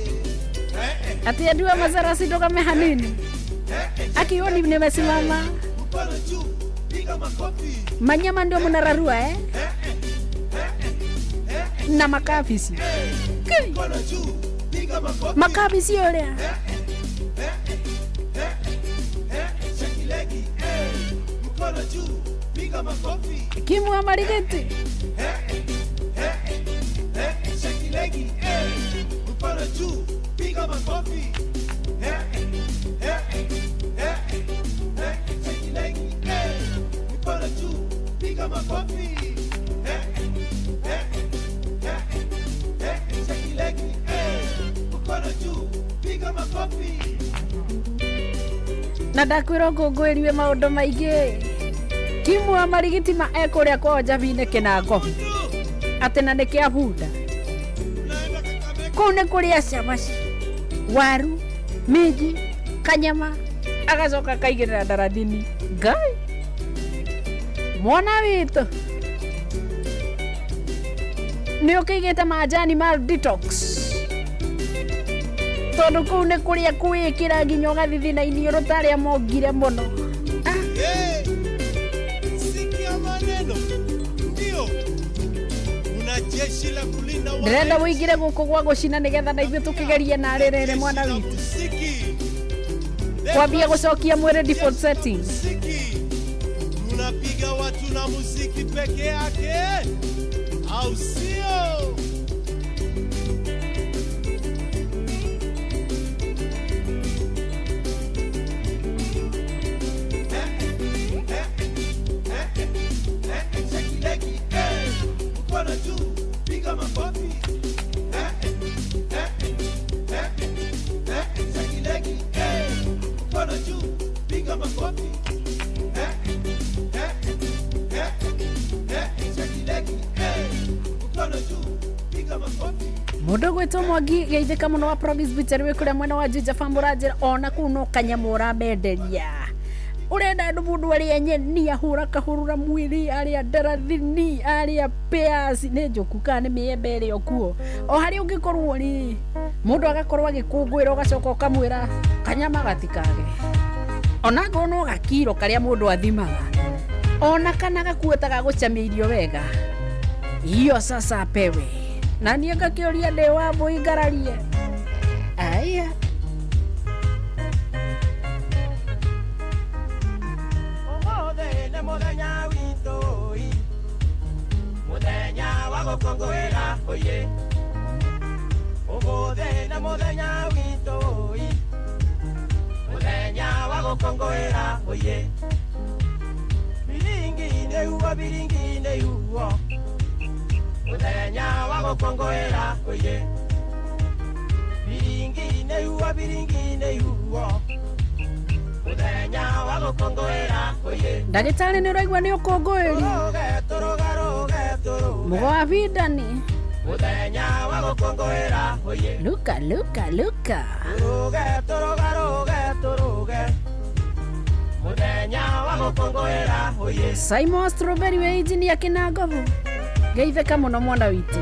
Ati adua mazara sidogame hanini. Akioni nimesimama. Manyama ndio mnararua eh? Na makabisi. Makabisi yole. Kimu amarigeti. Na ndakwĩra ngũngũĩriwe maũndũ maingĩ Kimu wa marigiti ma ekũrĩa kwao Njabinĩ Kĩnangobu atĩ na nĩ kĩa bunda kũu nĩ kũrĩa cabaci waru minji kanyama agacoka akaigĩrĩra ndarathini Ngai mwana witũ nĩ ũkĩigĩte majani ma detox tondũ kũu nĩ kũrĩa kwĩĩkĩra nginya ũgathithina iniũrũ ta arĩa mongire mũno. Ndĩrenda wũingĩre gũkũ gwa gũcina nĩgetha na ithuĩ tũkĩgerie narĩ rĩrĩ mwana witũ kwambia gũcokia mwĩrĩ default settings. Tunapiga watu na muziki peke yake au sio? Mundu gwitwo Mwangi geithĩka mũno wa Promise Butchery wĩ kũrĩa mwena wa Juja Farm ũranjĩra ona kũu no kanyamũ ũramenderia ũrenda andũ mũndũ arĩa nyeni ahũra kahũrũra mwĩrĩ arĩa ndarathini arĩa pears nĩ njũku kana nĩ mĩembe ĩrĩa kuo o harĩa ũngĩkorwo rĩ mũndũ agakorwo agĩkũngũĩra ũgacoka ũkamwĩra kanyama gatikage ona ngorwo no gakiro karĩa mũndũ athimaga ona kana gakuo ta gagũcamia irio wega hiyo sasa apewe na niĩ ngakĩũria ndĩ wa mbũi ngararie aya. Ũmũthĩ nĩ mũthenya witũ mũthenya wa gũkũngũĩra ũyĩ Ũmũthĩ nĩ mũthenya witũ mũthenya wa gũkũngũĩra ũyĩ Biringi-inĩ huo biringi-inĩ huo muthenya wa gũkũngũĩra ũyĩ Biringi-inĩ huo biringi-inĩ huo muthenya wa gũkũngũĩra ũyĩ. Ndagĩtarĩ nĩ ũraigua nĩ ũkũngũĩri mũgo wa bindani muthenya wa gũkũngũĩra ũyĩ luka luka luka tũrũge tũrũga rũge tũrũge muthenya wa gũkũngũĩra ũyĩ. Simon Strawberry wĩ injinia Kĩnangobu geithĩka mũno mwana witũ.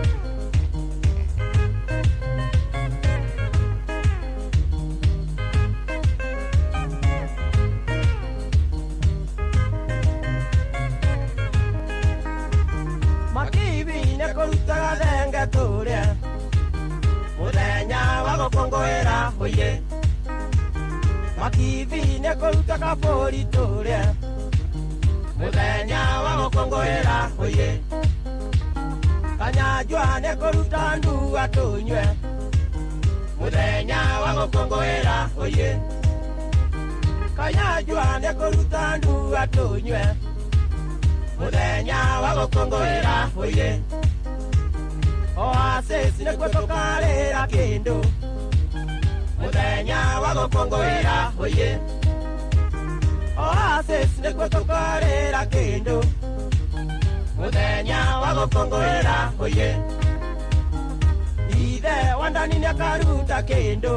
Makibi nĩ kũrutaga thenge tũrĩe mũthenya wa gũkũngũĩra ũyĩ Makibi nĩ kũruta kabũri tũrĩe mũthenya wa gũkũngũĩra ũyĩ Kanyajua nĩ kũruta ndua tũnyue mũthenya wa gũkũngũĩra ũyĩ Kanyajua nĩ kũruta ndua tũnyue mũthenya wa gũkũngũĩra ũyĩ Oasis nĩkuo tũkarĩra kĩndũ mũthenya wa gũkũngũĩra ũyĩ Oasis nĩkuo tũkarĩra kĩndũ muthenya wa gũkũngũĩra ũyĩ Ithe wa ndani nĩakaruta kĩndũ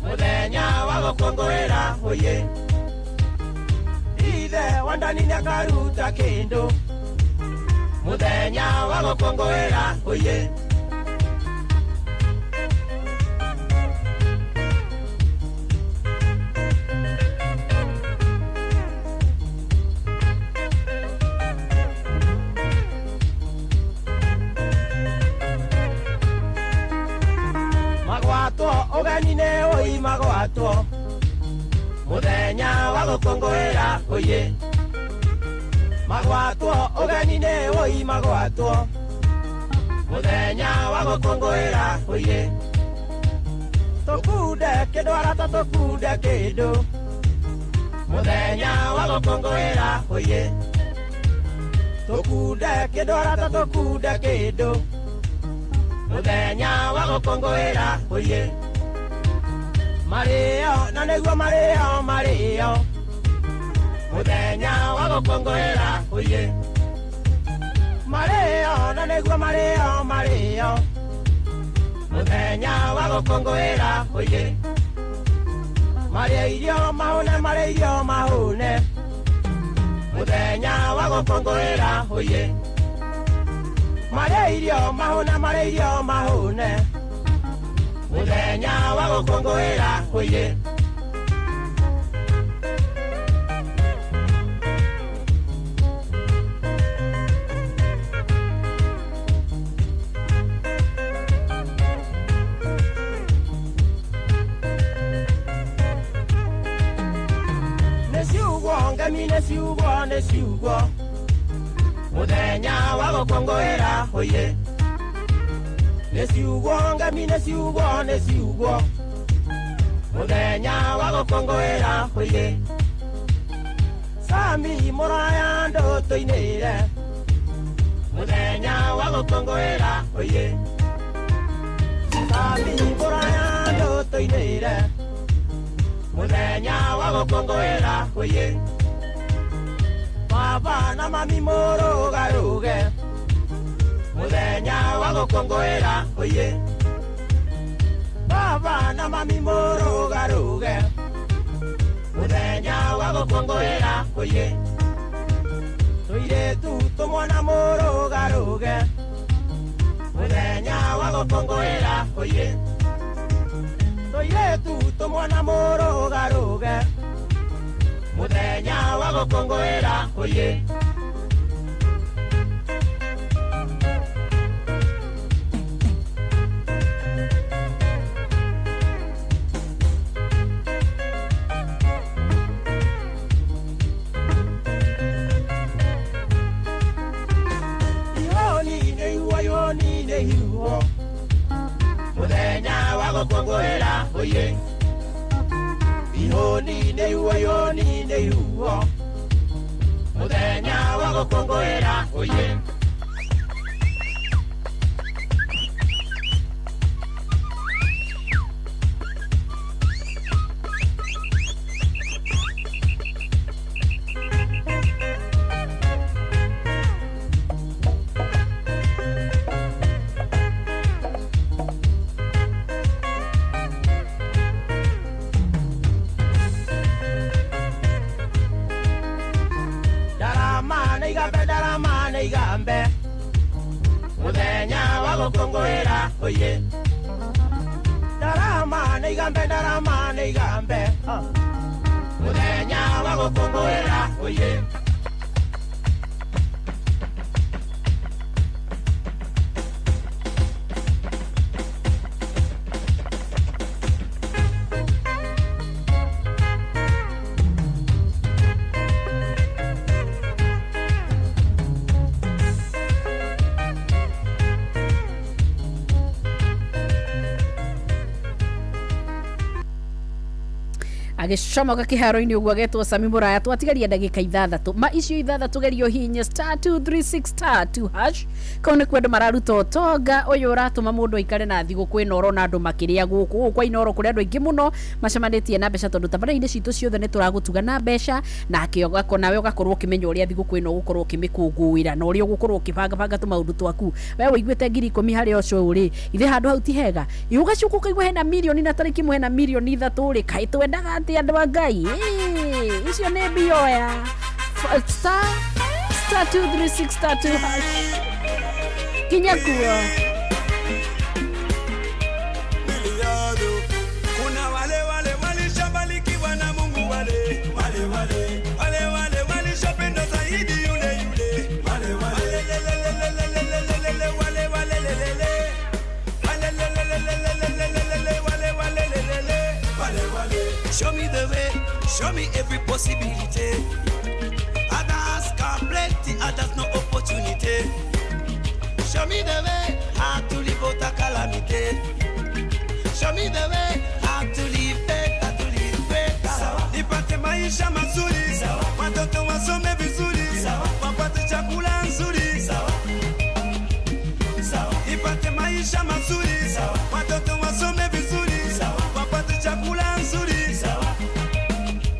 muthenya wa gũkũngũĩra ũyĩ Ithe wa ndani nĩakaruta kĩndũ muthenya wa gũkũngũĩra ũyĩ. Magwatwo ũgeni nĩ ũi magwatwo mũthenya wa gũkũngũĩra ũyĩ magwatwo ũgeni nĩ ũi magwatwo mũthenya wa gũkũngũĩra ũyĩ tũkunde kĩndũ arata tũkunde kĩndũ mũthenya wa gũkũngũĩra ũyĩ tũkunde kĩndũ arata tũkunde kĩndũ muthenya wa gũkũngũĩra ũyĩ marĩo na nĩguo marĩo marĩo muthenya wa gũkũngũĩra ũyĩ marĩo na nĩguo marĩo marĩo muthenya wa gũkũngũĩra ũyĩ marĩa irio mahũne marĩa irio mahũne muthenya wa gũkũngũĩra ũyĩ marĩa irio mahũne marĩa irio mahũne muthenya wa gũkũngũĩra ũyĩ. Ngemi nĩ ciugo nĩ ciugo muthenya wa gũkũngũĩra ũyĩ nĩ ciugo ngemi nĩ ciugo nĩ ciugo muthenya wa gũkũngũĩra ũyĩ Sami mũraya ndũtũinĩre muthenya wa gũkũngũĩra ũyĩ Sami mũraya ndũtũinĩre muthenya wa gũkũngũĩra ũyĩ Baba na mami mũrũgarũge muthenya wa gũkũngũĩra ũyĩ Baba na mami mũrũgarũge muthenya wa gũkũngũĩra ũyĩ tũirĩtu tũmwana mũrũgarũge muthenya wa gũkũngũĩra ũyĩ tũirĩtu tũmwana mũrũgarũge muthenya wa gũkũngũĩra ũyĩ. Ihoni nĩ ihuo ihoni nĩ ihuo muthenya wa gũkũngũĩra ũyĩ ihoni nĩ ihuo ihoni nĩ ihuo muthenya wa gũkũngũĩra ũyĩ. Igambe muthenya wa gũkũngũĩra ũyĩ ndarama nĩ igambe ndarama nĩ igambe muthenya wa gũkũngũĩra ũyĩ. Agĩcomoka kĩharo-inĩ ũguo agetwo Sami Mũraya twatigaria ndagĩka ithathatũ ma icio ithathatũ gerio hinya star 236 star 2 hash kau nĩ kwendwo mararuta ũtonga ũyũ ũratũma mũndũ aikare na thigũkũ ĩno ũrona andũ makĩrĩa gũkũ gũkũ kwa Inooro kũrĩ andũ aingĩ mũno macemanĩtie na mbeca tondũ tabarĩra-inĩ citũ ciothe nĩ tũragũtuga na mbeca nake nawe ũgakorwo ũkĩmenya ũrĩa thigũkũ ĩno ũgũkorwo ũkĩmĩkũngũĩra na ũrĩa ũgũkorwo ũkĩbangabanga tũmaũndũ twaku we ũiguĩte 10,000 harĩ ũcio ũrĩ ithe handũ hau ti hega ũgacoka ũkaigua hena mirioni na tarĩki ĩmwe hena mirioni 3 rĩ kaĩ twendaga atĩ andũ a Ngai icio nĩ mbioya star star 236 star 2 hash kinya kuo. Kuna wale wale walishabarikiwa na Mungu wale wale wale wale wale walishapenda zaidi yule yule wale wale wale wale wale wale wale Show me the way, show me every possibility. Others got plenty, others no opportunity. Show me the way how to live out a calamity. Show me the way how to live better, to live better. Nipate maisha mazuri, watoto wasome vizuri, wapate chakula nzuri. Nipate maisha mazuri, watoto wasome vizuri, wapate chakula nzuri.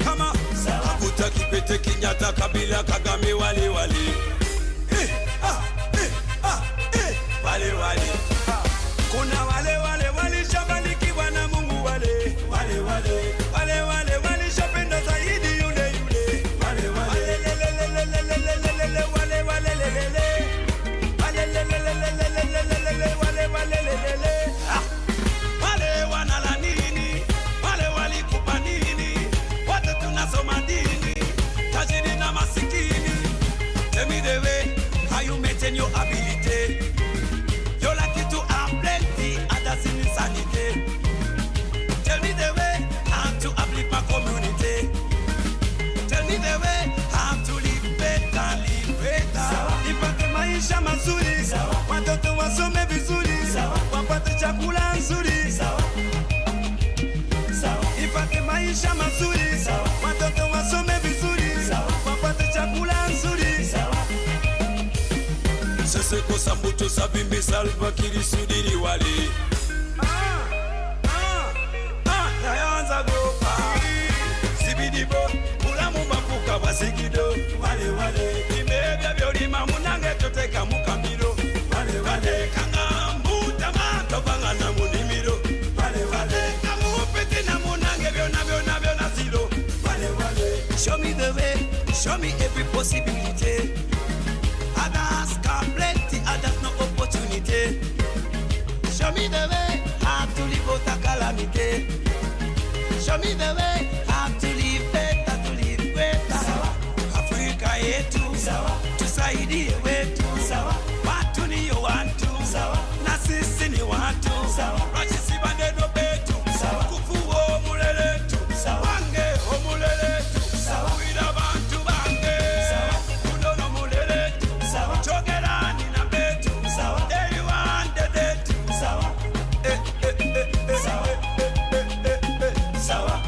Kama Kaguta, Kikwete, Kenyatta, Kabila, Kagame, wale wale. Wale wale. Kuna wale wale walishabarikiwa na Mungu wale wale wale wale wale walishapenda zaidi yule yule wale wale le le le le le le le le wale wale le le le wale le le le le le le le le wale wale le le le wale wanala nini wale walikupa nini wote tunasoma dini tajiri na masikini. Tell me the way how you maintain your ability. You're lucky to have plenty, others in insanity. Tell me the way how to uplift my community. Tell me the way how to live better, live better. Nipate maisha mazuri, watoto wasome vizuri, wapate chakula nzuri. Nipate maisha mazuri, watoto wasome vizuri, wapate chakula nzuri. Sese kosa mbuto sabimbi Salva Kiir sudiri wale. Nayanza gopa sibidibo bulamu bafuka basigido wale wale imebya byolima munange toteka mukambiro wale wale kanga mbuta manto banga na munimiro wale wale kamupete na munange byona byona byona zero wale wale. Show me the way, show me every possibility. Others got plenty, others no opportunity. Show me the way how to live out a calamity. Show me the way how to live better, to live better. Afrika yetu, tusaidie wetu. Watu ni watu, na sisi ni watu. Rachisi bandeno betu, kufuo muleletu, wange omuleletu, kuila bantu bange. Chogerani na betu, everyone dedetu. Sawa, eh eh eh eh, sawa, eh eh eh eh, sawa.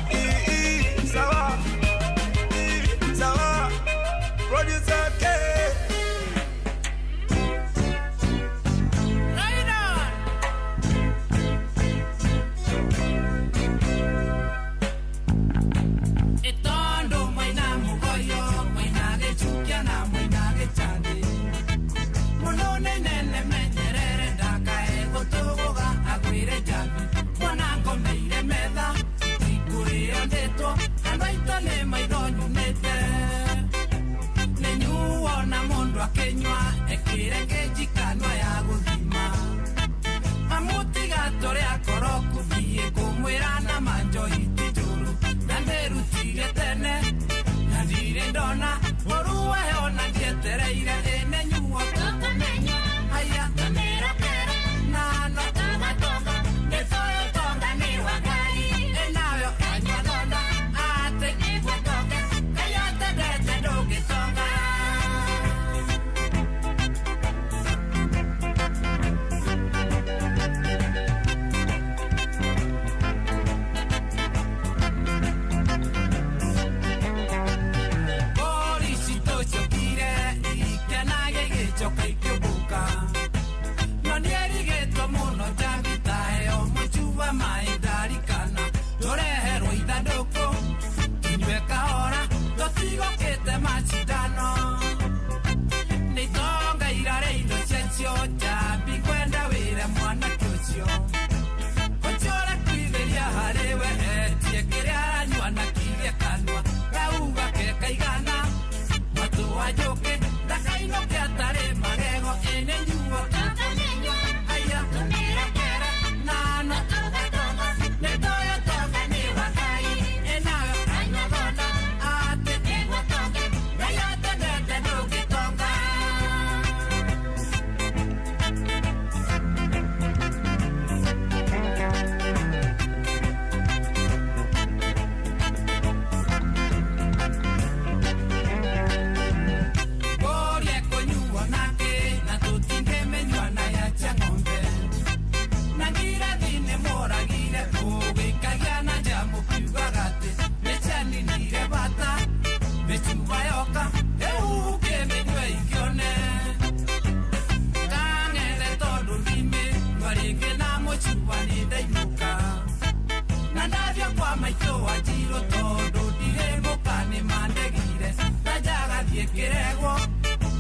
Wanjiru tondu ndirĩ mũka nĩmandegire na njagathiĩ kĩregwo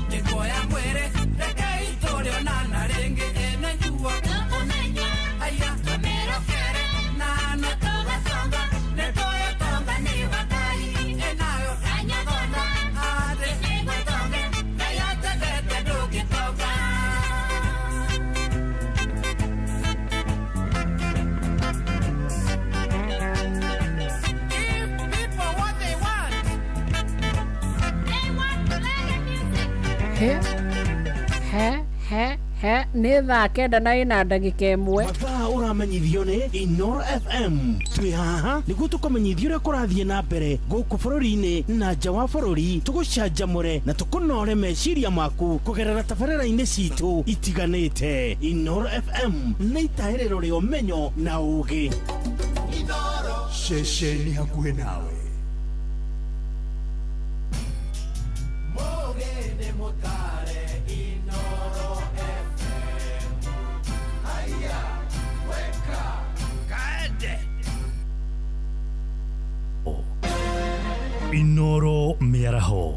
nĩkuoya mwĩrĩ rekei tũrĩonana rĩngĩ ĩna nyuo aya na nĩtũgatonga nĩtũgũtonga nĩ wa Ngai ĩnayo atĩ Ngai atendete ndũngĩtonga. Give people what they want. He he he he nĩ thaa 9 na ĩna ndagĩka 1. Mathaa ũramenyithio nĩ Inoro FM. Twĩ haha nĩguo tũkũmenyithia ũrĩa kũrathiĩ na mbere gũkũ bũrũri-inĩ na nja wa bũrũri, tũgũcanjamũre na tũkũnore meciria maku kũgerera tabarĩra-inĩ citũ itiganĩte. Inoro FM nĩ itahĩrĩro rĩa ũmenyo na ũũgĩ. Ceceni hakuhĩ nawe. Mũgĩ mũtare Inoro FM. Haya, weka kaende. Inoro mĩaraho.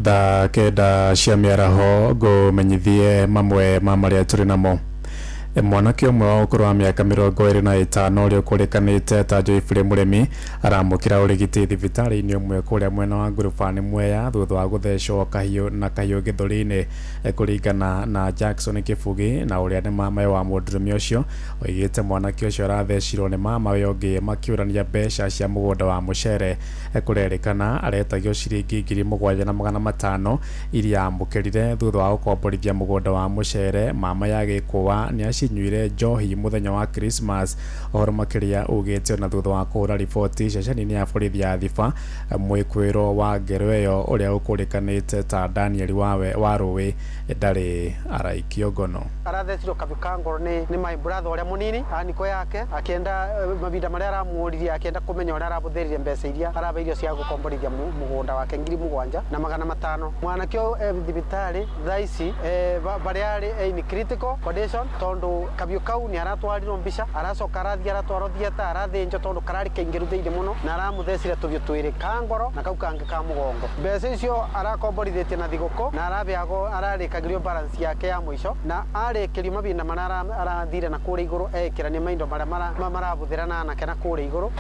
Thaa 9 cia mĩaraho ngũmenyithie mamwe ma marĩa tũrĩ namo. Mwanake ũmwe wa ũkũrũ wa mĩaka 25 ũrĩa ũkũrĩkanĩte ta Joyfrey Mũrĩmi aramũkĩra ũrigiti thibitarĩ-inĩ ũmwe kũrĩa mwena wa Ngurubani Mwea thutha wa gũthecwo kahiũ na kahiũ gĩthũri-inĩ. Kũringana na Jackson Kĩbugi na ũrĩa nĩ mamawe wa mũndũrũme ũcio, oigĩte mwanake ũcio arathecirwo nĩ mamawe ũngĩ makĩũrania mbeca cia mũgũnda wa mũcere. Kũrerĩkana aretagio ciringi 7,500 iria amũkĩrire thutha wa gũkomborithia mũgũnda wa mũcere. Mama ya gĩkũa nĩ acinyuire njohi mũthenya wa Christmas. Ũhoro makĩria ugĩte ona thutha wa kũhũra riboti ceceni-inĩ ya borithi ya Thiba, mwĩkwĩrwo wa ngero ĩyo ũrĩa ũkũrĩkanĩte ta Daniel wa Rũĩ ndarĩ araikio ngono. Arathecirwo kabiũ ka ngoro nĩ my brother ũrĩa mũnini aniko yake akĩenda mahinda marĩa aramũririe akĩenda kũmenya ũrĩa arabũthĩrire mbeca iria arabeirwo cia gũkomborithia mũgũnda wake 7,500. Mwanake ũyũ e thibitarĩ thaa ici barĩa arĩ in critical condition tondu kabiũ kau nĩ aratwarirwo mbica aracoka arathiĩ aratwarwo theatre arathĩnjwo tondu kararĩ kaingĩru thĩinĩ mũno na aramũthecire tũbiũ twĩrĩ ka ngoro na kau kangĩ ka mũgongo. Mbeca icio arakomborithĩtie na thigũkũ na arabeagwo ararĩkagĩrio balance yake ya mũico na arĩkĩrio mahinda marĩa arathire na kũrĩa igũrũ ekĩrania maindo marĩa marabũthĩra na anake na kũrĩa igũrũ.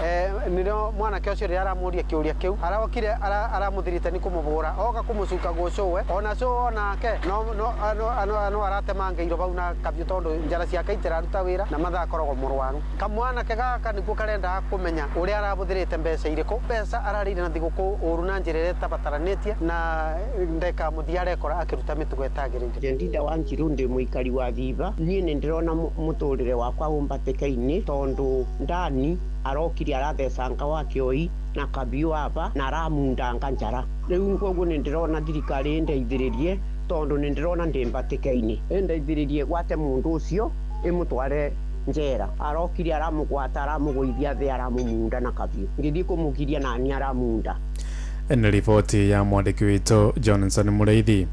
Nĩrĩo mwanake ũcio rĩrĩa aramũria kĩũria kĩu arokire aramũthirite nĩ kũmũbũra oka kũmũcuka gũcũwe ona cũwe onake no aratemangĩirwo bau na kabiũ tondu njara ciake itiraruta wĩra na mathaa akoragwo mũrwaru. Kamwanake gaka nĩkuo karendaga kũmenya ũrĩa arabũthĩrĩte mbeca irĩkũ mbeca ararĩire na thigũkũ ũru na njĩra ĩrĩa ĩtabataranĩtie na ndeka mũthia arekora akĩruta mĩtugo ĩtagĩrĩire. Jendida Wanjiru ndi mũikari wa Thiba. Niĩ nĩ ndĩrona mũtũrĩre wakwa ũmbatĩka-inĩ tondu ndani arokire arathecanga wa kĩoi na kabiũ aba na aramundanga njara. Rĩu koguo nĩ ndĩrona thirikari ĩndeithĩrĩrie tondu nĩ ndĩrona ndĩ mbatĩka-inĩ ĩndeithĩrĩrie gwate mũndũ ũcio ĩmũtware njera. Arokire aramũgwata aramũgũithia thĩ aramũmunda na kabiũ ngĩthiĩ kũmũgiria nani aramunda. Nĩ riboti ya mwandĩki witũ Johnson Mũrĩithi.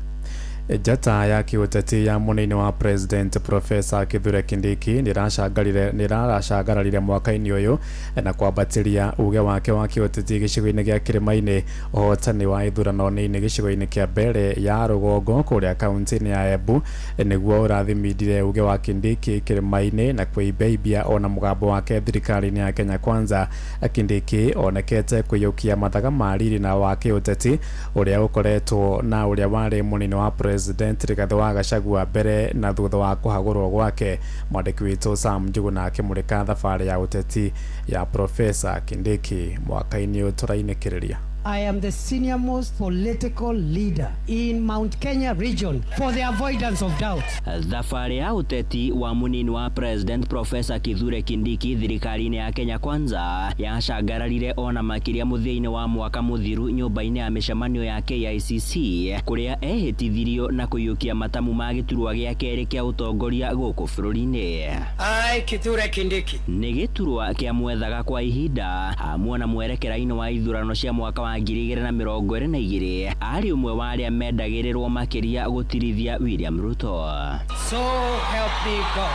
Njata ya kĩũteti ya mũnini wa President Professor Kithure Kindiki nĩraracangararire mwaka-inĩ ũyũ na kwambatĩria uge wake wa kĩũteti gĩcigo-inĩ gĩa Kĩrĩma-inĩ. Ũhotani wa ithurano nini gĩcigo-inĩ kĩa mbere ya rũgongo kũrĩa kaunti-inĩ ya Embu nĩguo ũrathimindire uge wa Kindiki Kĩrĩma-inĩ na kwĩimbaimbia ona mũgambo wake thirikari-inĩ ya Kenya Kwanza. Kindiki onekete kũiyũkia mathaga ma riri na wa kĩũteti ũrĩa ũkoretwo na ũrĩa warĩ mũnini wa President Rigathi wa Gachagua mbere na thutha wa kũhagũrwo gwake. Mwandĩki witũ Sam Njuguna akĩmũrĩka thabarĩ ya ũteti ya Professor Kindiki mwaka-inĩ ũyũ tũrainĩkĩrĩria. I am the senior most political leader in Mount Kenya region for the avoidance of doubt. Thabarĩ ya ũteti wa mũnini wa President Professor Kithure Kindiki thirikari-inĩ ya Kenya Kwanza yacangararire ona makĩria mũthia-inĩ wa mwaka mũthiru nyũmba-inĩ ya mĩcemanio ya KICC kũrĩa ehĩtithirio na kũiyũkia matamu ma gĩturwa gĩa kerĩ kĩa ũtongoria gũkũ bũrũri-inĩ. I, Kithure Kindiki, nĩ gĩturwa kĩa mwethaga kwa ihinda hamwe na mwerekera-inĩ wa ithurano cia mwaka wa wa 2022 arĩ ũmwe wa arĩa mendagĩrĩrwo makĩria gũtirithia William Ruto. So help me God.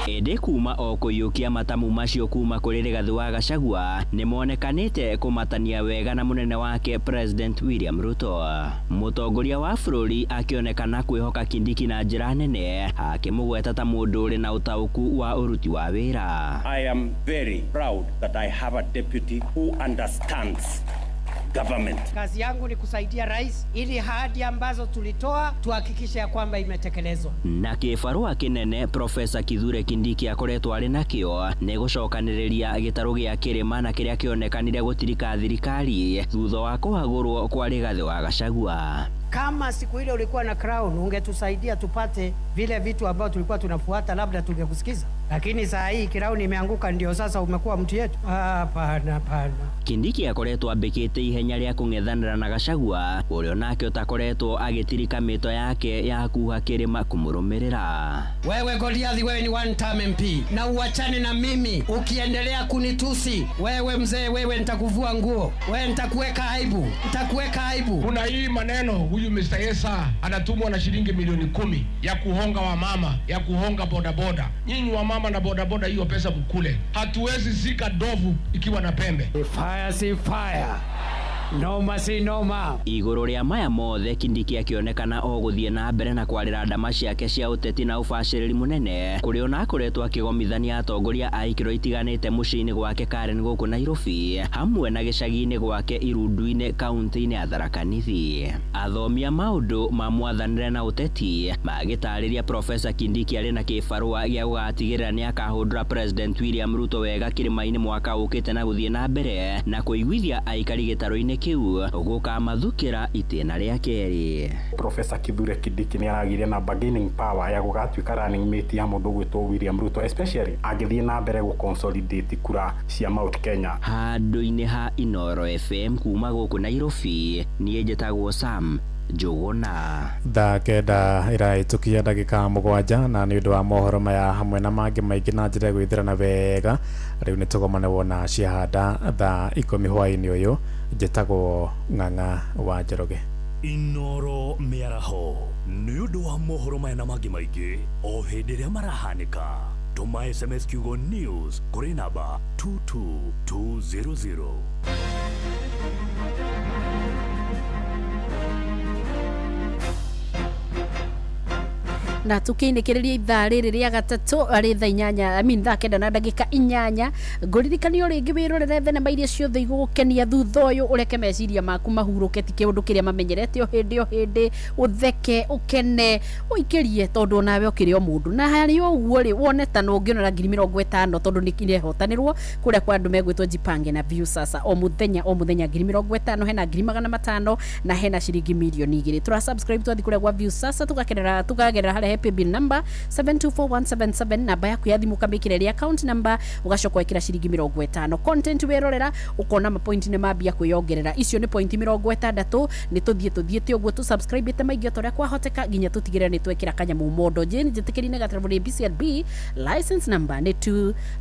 Ĩndĩ kuma o kũiyũkia matamu macio kuma kũrĩ Rigathĩ wa Gachagua nĩmonekanĩte kũmatania wega na mũnene wake President William Ruto. Mũtongoria wa bũrũri akĩonekana kwĩhoka Kindiki na njĩra nene akĩmũgweta ta mũndũ ũrĩ na ũtaũku wa ũruti wa wĩra. I am very proud that I have a deputy who understands government. Kazi yangu ni kusaidia rais ili ahadi ambazo tulitoa tuhakikishe ya kwamba imetekelezwa. Na kĩbarũa kĩnene Profesa Kithure Kindiki akoretwo arĩ nakĩo nĩ gũcokanĩrĩria gĩtarũ gĩa kĩrĩma na kĩrĩa kĩonekanire gũtirika thirikari thutha wa kũhagũrwo kwa Rigathĩ wa Gachagua. Kama siku ile ulikuwa na crown ungetusaidia tupate vile vitu ambavyo tulikuwa tunafuata, labda tungekusikiza, lakini saa hii crown imeanguka, ndio sasa umekuwa mtu yetu. Hapana, hapana. Kindiki akoretwo ambĩkĩte ihenya rĩa kũng'ethanĩra na Gachagua ũrĩa onake ũtakoretwo agĩtirika mĩto yake ya kuha kĩrĩma kũmũrũmĩrĩra. Wewe Goliathi, wewe ni one term MP na uachane na mimi. Ukiendelea kunitusi wewe mzee, wewe nitakuvua nguo, wewe nitakuweka aibu, nitakuweka aibu. Kuna hii maneno, huyu Mr. Esa anatumwa na shilingi milioni 10 ya kuhonga wamama, ya kuhonga bodaboda. Nyinyi wamama na bodaboda, hiyo pesa mkule. Hatuwezi zika ndovu ikiwa na pembe. Fire si fire. Noma si noma. Igũrũ rĩa maya mothe Kindiki akĩonekana o gũthiĩ na mbere na kwarĩra ndama ciake cia ũteti na ũbacĩrĩri mũnene kũrĩa ona akoretwo akĩgomithania atongoria a ikĩro itiganĩte mũciĩ-inĩ gwake Karen gũkũ Nairobi hamwe na gĩcagi-inĩ gwake Irundu-inĩ kaunti-inĩ ya Tharaka Nithi. Athomi a maũndũ ma mwathanĩre na ũteti magĩtarĩria Profesa Kindiki arĩ na kĩbarũa gĩa gũgatigĩrĩra nĩ akahũndũra President William Ruto wega kĩrĩma-inĩ mwaka ũkĩte na gũthiĩ na mbere na kũiguithia aikari gĩtarũ-inĩ kĩu gũkamathukĩra itĩna rĩa kerĩ. Profesa Kithure Kindiki nĩ aragĩire na bargaining power ya gũgatuĩka running mate ya mũndũ ũgwĩtwo William Ruto, especially angĩthiĩ na mbere gũ consolidate kura cia Mount Kenya. Handũ-inĩ ha Inooro FM kuma gũkũ Nairobi, niĩ njĩtagwo Sam Njũgũna. Thaa 9 ĩrahĩtũkia ndagĩka 7 na nĩ ũndũ wa mohoro maya hamwe na mangĩ maingĩ na njĩra ya gwĩthĩrana wega rĩu nĩ tũgomane wona ciahanda thaa 10 hwaĩ-inĩ ũyũ. Njĩtagwo Ng'ang'a wa Njoroge. Inooro mĩaraho nĩ ũndũ wa mohoro maya na mangĩ maingĩ o hĩndĩ ĩrĩa marahanĩka. Tũma SMS kiugo news kũrĩ namba 22200. Na tukiinikiria ithaa rĩrĩ rĩa gatatũ arĩ thaa inyanya, I mean thaa 9 na ndagĩka 8 ngũririkanio rĩngĩ wĩrorere thenema iria ciothe igũgũkenia thutha ũyũ ũreke meciria maku mahurũke ti kĩũndũ kĩrĩa mamenyerete o hĩndĩ o hĩndĩ ũtheke ũkene ũikĩrie tondũ onawe ũkĩrĩ o mũndũ na harĩ o ũguo rĩ wone ta no ũngĩonera ngiri 50 tondũ nĩ irehotanĩrwo kũrĩa kwa andũ megwĩtwo Jipange na Viusasa o mũthenya ngiri 50 hena ngiri 500 na hena ciringi milioni 2 tũra subscribe twathi kũrĩa gwa Viusasa tugakerera tukagerera harĩa he paybill number 724177 namba yaku ya thimu ũkamĩkĩra ĩrĩ account number ũgacoka wekĩra ciringi 50 content werorera ũkona mapoint nĩ mambia kwĩyongerera icio nĩ point 60 nĩ tũthiĩ tũthiĩte ũguo tũ subscribe ĩte maingĩ o ta ũrĩa kwahoteka nginya tũtigĩrĩre nĩ twekĩra kanyamũ mondo Jane njĩtĩkĩri gatarabo nĩ BCLB license number nĩ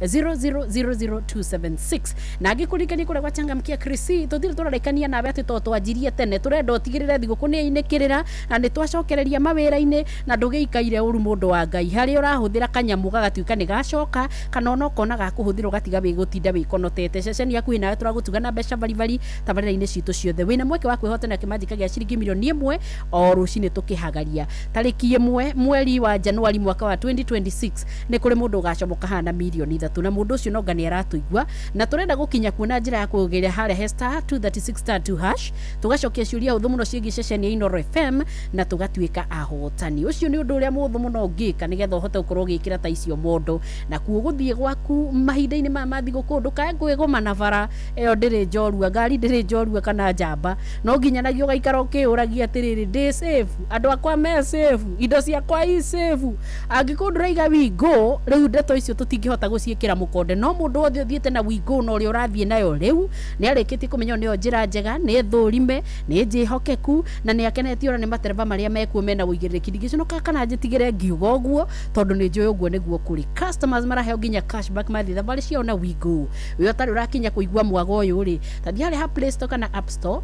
20000276 na ngĩkũririkania kũrĩa gwa Changamkia Krisi tũtirĩ tũrarĩkania nawe atĩ to twanjirie tene tũrenda ũtigĩrĩre thigũkũ nĩ yainĩkĩrĩra na nĩ twacokereria mawĩra-inĩ na ndũgĩikaire ũru mũndũ wa Ngai harĩa ũrahũthĩra kanyamũ gagatuĩka nĩ gacoka kana ona ũkona gakũhũthĩra ũgatiga wĩgũtinda wĩkonotete ceceni yaku nawe tũragũtuga na mbeca baribari tabarĩra-inĩ citũ ciothe wĩna mweke wa kwĩhotana kĩmanjĩka gĩa ciringi milioni 1 o rũcinĩ tũkĩhagaria tarĩki 1 mweri wa Januari mwaka wa 2026 nĩ kũrĩ mũndũ ũgacomoka haha na milioni 3 na mũndũ ũcio nonga nĩ aratũigua na tũrenda gũkinya kuo na njĩra ya kũgeria harĩa he star 236 star 2 hash tũgacokia ciũria hũthũ mũno ciĩgiĩ ceceni ya Inooro FM na tũgatuĩka ahotani ũcio nĩ ũndũ ũrĩa mũhũthũ mũno ũngĩka nĩgetha ũhote gũkorwo ũgĩkĩra ta icio mondo na kuo gũthiĩ gwaku mahinda-inĩ maya ma thigũkũ ndũkae kwĩgũma na bara ĩyo ndĩrĩ njorua ngari ndĩrĩ njorua kana njamba no nginyanagia ũgaikara ũkĩũragia atĩrĩrĩ ndĩ safe andũ akwa me safe indo ciakwa i safe angĩkorwo ndũraiga we go rĩu ndeto icio tũtingĩhota gũciĩkĩra mũkonde no mũndũ wothe ũthiĩte na we go na ũrĩa ũrathiĩ nayo rĩu nĩ arĩkĩtie kũmenya nĩyo njĩra njega nĩ thũrime nĩ njĩhokeku na nĩ akenetio ona nĩ matereba marĩa mekuo mena ũigĩrĩrĩki ndingĩconoka kana njĩtĩkĩrie Ndũgagĩtigĩre ngiuga ũguo tondũ nĩ njũĩ ũguo nĩguo kũrĩ. Customers maraheo nginya cashback mathiĩ thabarĩ ciao na Wigo. We ũtarĩ ũrakinya kũigua mwago ũyũ rĩ, ta thiĩ harĩa ha Play Store kana App Store,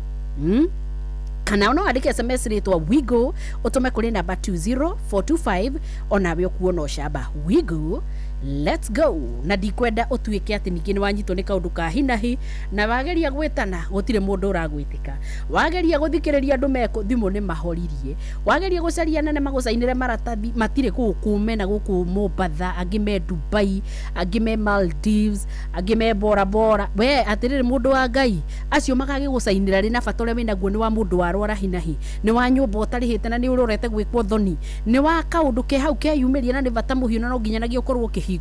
Kana no wandĩke SMS rĩtwa Wigo ũtũme kũrĩ namba 20425, onawe ũkuona ũcamba. Wigo, let's go. Na ndikwenda ũtuĩke atĩ ningĩ nĩ wanyitwo nĩ kaũndũ ka hinahi na wageria gwĩtana gũtirĩ mũndũ ũragwĩtĩka, wageria gũthikĩrĩria andũ mekũ thimũ nĩ mahoririe, wageria gũcaria nene magũcainĩre maratathi matirĩ gũkũ, mena gũkũ Mombatha, angĩ me Dubai, angĩ me Maldives, angĩ me Bora Bora. We atĩrĩrĩ, mũndũ wa Ngai, acio magagĩgũcainĩra rĩ na bata ũrĩa wĩnaguo nĩ wa mũndũ warwara hinahi, nĩ wa nyũmba ũtarĩhĩte na nĩ ũrorete gwĩkwo thoni, nĩ wa kaũndũ ke hau keyumĩria na nĩ bata mũhiũ na no nginya ũkorwo ũkĩhingwo.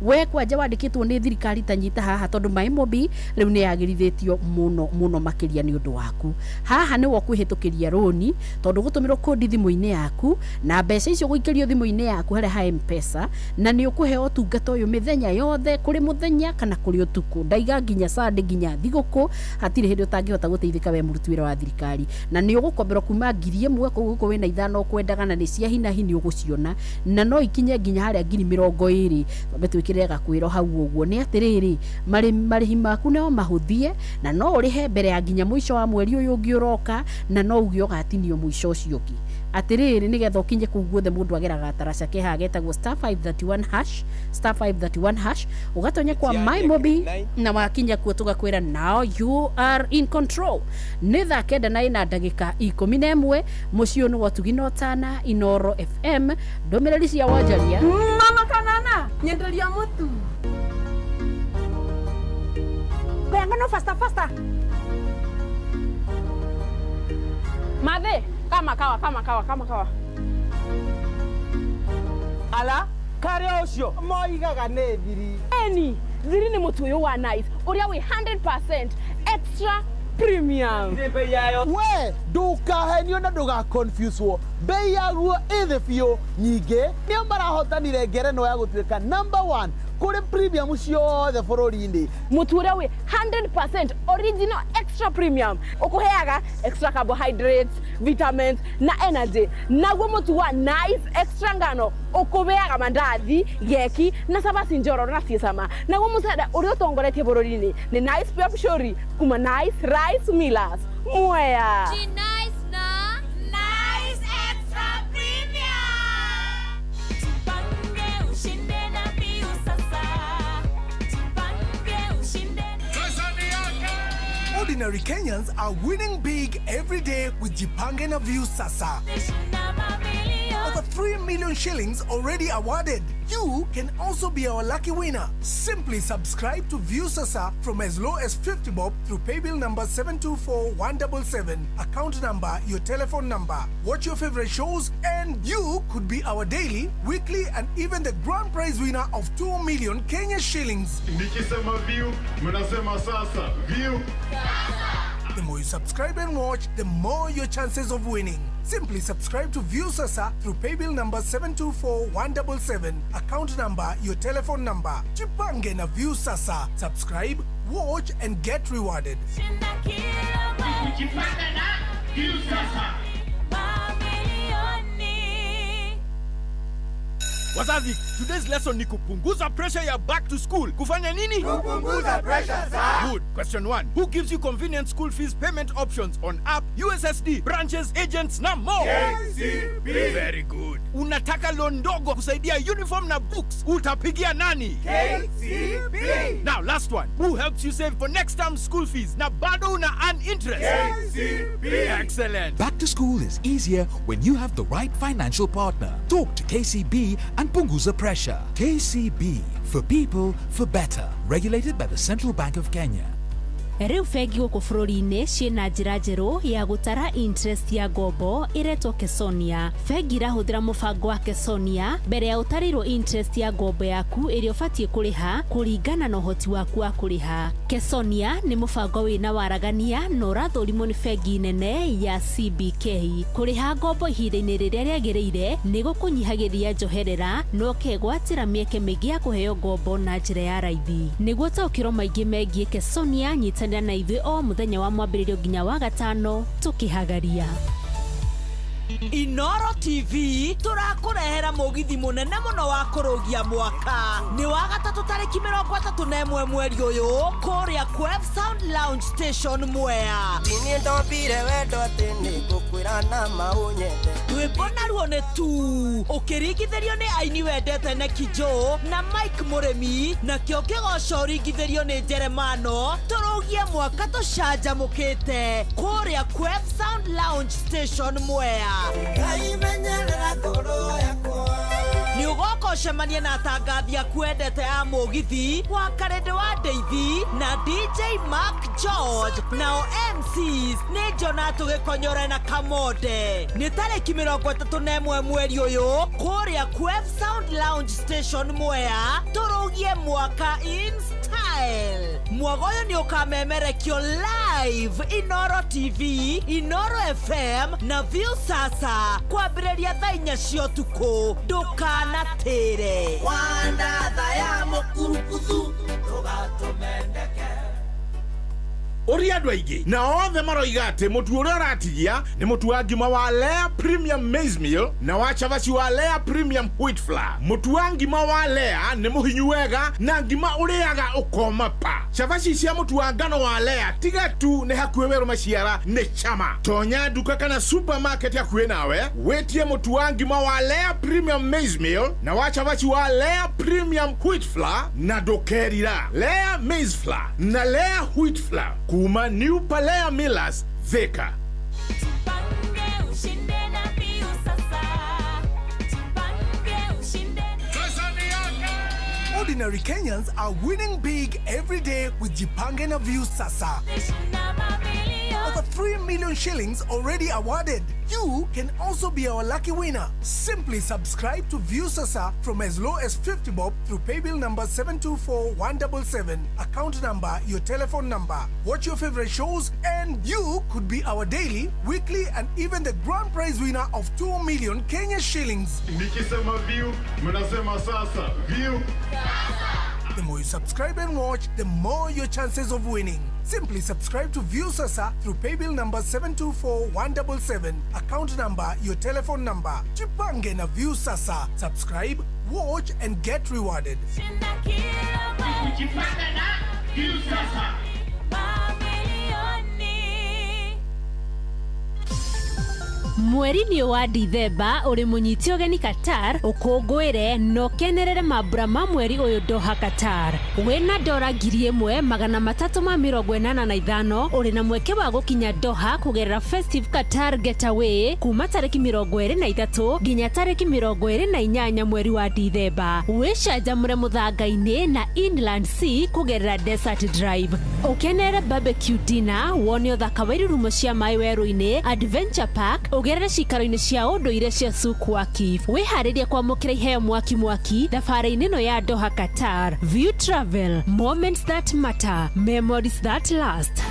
We kwanja wandĩkĩtwo nĩ thirikari, ta nyita haha tondũ MyMobi rĩu nĩ yagĩrithĩtio mũno mũno makĩria nĩ ũndũ waku. Haha nĩwe ũkwĩhĩtũkĩria rũni tondũ gũtũmĩrwo kodi thimũ-inĩ yaku na mbeca icio gũikĩrio thimũ-inĩ yaku harĩa ha M-Pesa, na nĩ ũkũheo ũtungata ũyũ mĩthenya yothe, kũrĩ mũthenya kana kũrĩ ũtukũ, ndaiga nginya Sunday nginya thigũkũ, hatirĩ hĩndĩ ũtangĩhota gũteithĩka we mũruti wĩra wa thirikari. Na nĩ ũgũkomberwo kuma 1000 kũu gũkũ wĩna 5 ũkwendaga na nĩ cia hinahi nĩ ũgũciona, na no ikinye nginya harĩa 20,000. Twambe twĩkĩrĩre gakwĩro hau ũguo nĩ atĩrĩrĩ, marĩhi maku no mahũthie na no ũrĩhe mbere ya nginya mũico wa mweri ũyũ ũngĩ ũroka, na no uge ũgatinio mũico ũcio ũngĩ. Atĩrĩrĩ, nĩgetha ũkinye kũu guothe mũndũ ageraga taraca ke haha getagwo star 531 hash, star 531 hash, ũgatonya kwa MyMobi na wakinya kuo tũgakwĩra now you are in control. Nĩ thaa 9:11, mũciĩ ũyũ nĩ wa Ũtugi na Ũtana, Inoro FM, ndũmĩrĩri cia wonjoria. Mama kanana nyenderia mutu Kuyangano faster faster. Madhe kama kawa kama kawa kama kawa. Ala kare ucio moigaga nĩ thiri. Eni thiri nĩ mũtu ũyũ wa Nice ũrĩa wĩ 100% extra premium. Bei yayo we ndukahenio na ndugaconfuse-wo, bei yaguo ĩthĩ biũ. Nyingĩ nĩo marahotanire ngerenwa ya gũtuĩka number 1 kũrĩ premium ciothe bũrũri-inĩ. Mũtu ũrĩa wĩ 100% original extra premium ũkũheaga extra carbohydrates, vitamins na energy. Naguo mũtu wa Nice extra ngano ũkũheaga mandathi, geki na cabaci njororo na ciĩ cama. Naguo mũcere ũrĩa ũtongoretie bũrũri-inĩ nĩ Nice Pure Pshori kuma Nice Rice Millers Mwea. Nice na Nice Extra Premium. Tupange ushinde na Viu sasa. Tupange ushinde. Ordinary Kenyans are winning big every day with Jipange na Viu Sasa. Over 3 million shillings already awarded. You can also be our lucky winner. Simply subscribe to Viu Sasa from as low as 50 bob through paybill number 724177, account number, your telephone number. Watch your favorite shows and you could be our daily, weekly and even the grand prize winner of 2 million Kenya shillings. Nikisema Viu, mnasema sasa. Viu. The more you subscribe and watch, the more your chances of winning. Simply subscribe to Viu Sasa through paybill number 724177, account number, your telephone number. Jipange na Viu Sasa. Subscribe, watch and get rewarded. Jipange na Viu Sasa. Wazazi, today's lesson ni kupunguza pressure ya back to school. Kufanya nini? Kupunguza pressure za. Good. Question 1. Who gives you convenient school fees payment options on app, USSD, branches, agents na more? KCB. Very good. Unataka loan ndogo kusaidia uniform na books. Utapigia nani? KCB. Now last one. Who helps you save for next term school fees na bado una earn interest? KCB. Excellent. Back to school is easier when you have the right financial partner. Talk to KCB and punguza pressure. KCB, for people, for better. Regulated by the Central Bank of Kenya. Rĩu bengi gũkũ bũrũri-inĩ ciĩna njĩra njerũ ya gũtara interest ya ngombo ĩretwo Kesonia. Bengi irahũthĩra mũbango wa Kesonia mbere ya ũtarĩirwo interest ya ngombo yaku ĩrĩa ũbatiĩ kũrĩha kũringana na ũhoti waku wa kũrĩha. Kesonia nĩ mũbango wĩna waragania na ũrathũrimwo nĩ bengi nene ya CBK. Kũrĩha ngombo ihinda-inĩ rĩrĩa rĩagĩrĩire nĩ gũkũnyihagĩria njoherera na ũkegwatĩra mĩeke mĩingĩ ya kũheo ngombo na njĩra ya raithi. Nĩguo ũtaũkĩrwo maingĩ megiĩ Kesonia, nyitanĩra na ithuĩ o mũthenya wa mwambĩrĩrio nginya wa gatano tũkĩhagaria. Inoro TV tũrakũrehera mũgithi mũnene mũno wa kũrũgia mwaka nĩ wa gatatũ tarĩki 31 mweri ũyũ kũrĩa Quef Sound Lounge Station, Mwea. Niĩ ndombire wendo atĩ nĩngũkwĩra na maũnyende. Rwĩmbo naruo nĩ tu ũkĩringithĩrio nĩ aini wendete Neki Joe na Mike Mũrĩmi, nakĩo kĩgoco ũringithĩrio nĩ Jeremano. Tũrũgie mwaka tũcanjamũkĩte kũrĩa Quef Sound Lounge Station, Mwea. Ngai menyerera ngoro yakwa. Nĩ ũgoka ũcemanie na atangathi aku wendete a mũgithi wa Karĩndĩ wa Ndeithi na DJ Mark George, nao MCs nĩ Jona Tũgĩkonyore na Kamonde. Nĩ tarĩki 31 mweri ũyũ kũrĩa Quef Sound Lounge Station, Mwea. Tũrũgie mwaka in style. Mwago ũyũ nĩ ũkamemerekio live Inoro TV, Inoro FM na View Sasa kwambĩrĩria thaa 4 cia ũtukũ. Ndũkanatĩre. Wandatha ya mũkurukuthu ndũgatũmendeke. Ũria andũ aingĩ na othe maroiga atĩ mũtu ũrĩa ũratigia nĩ mũtu wa ngima wa Lea Premium Maize Meal na wa cabaci wa Lea Premium Wheat Flour. Mũtu wa ngima wa Lea nĩ mũhinyu wega na ngima ũrĩaga ũkoma pa. Cabaci cia mũtu wa ngano wa Lea tiga tu nĩ hakuhĩ werũ maciara nĩ chama. Tonya nduka kana supermarket hakuhĩ nawe wĩtie mũtu wa ngima wa Lea Premium Maize Meal na wa cabaci wa Lea Premium Wheat Flour na ndũkerira. Lea Maize Flour na Lea Wheat Flour kuma New Palea Millers, Thika. Jipange ushinde na View Sasa. Jipange ushinde. Ordinary Kenyans are winning big every day with Jipange na View Sasa. Over 3 million shillings already awarded. You can also be our lucky winner. Simply subscribe to View Sasa from as low as 50 bob through paybill number 724177, account number, your telephone number. Watch your favorite shows and you could be our daily, weekly and even the grand prize winner of 2 million Kenya shillings. Nikisema View, mnasema sasa. View. The more you subscribe and watch, the more your chances of winning. Simply subscribe to View Sasa through paybill number 724177, account number, your telephone number. Jipange na View Sasa. Subscribe, watch and get rewarded. Jipange na View Sasa. Mamilioni. Mweri-inĩ ũyũ wa Dithemba ũrĩ mũnyiti ũgeni Qatar ũkũngũĩre na ũkenerere mambura ma mweri ũyũ Doha, Qatar. Wĩna dora 1385 ũrĩ na mweke wa gũkinya Doha kũgerera Festive Qatar Getaway kuma tarĩki 23 nginya tarĩki 28 mweri wa Dithemba. Wĩcanjamũre mũthanga-inĩ na Inland Sea kũgerera Desert Drive, ũkenerere barbecue dinner, wone ũthaka wa irurumo cia maĩ werũ-inĩ, Adventure Park, ũgerere cikaro-inĩ cia ũndũire cia Souk Waqif. Wĩharĩrie kwamũkĩra iheo mwaki mwaki thabarĩ-inĩ ĩno ya Doha, Qatar. View Travel, moments that matter, memories that last.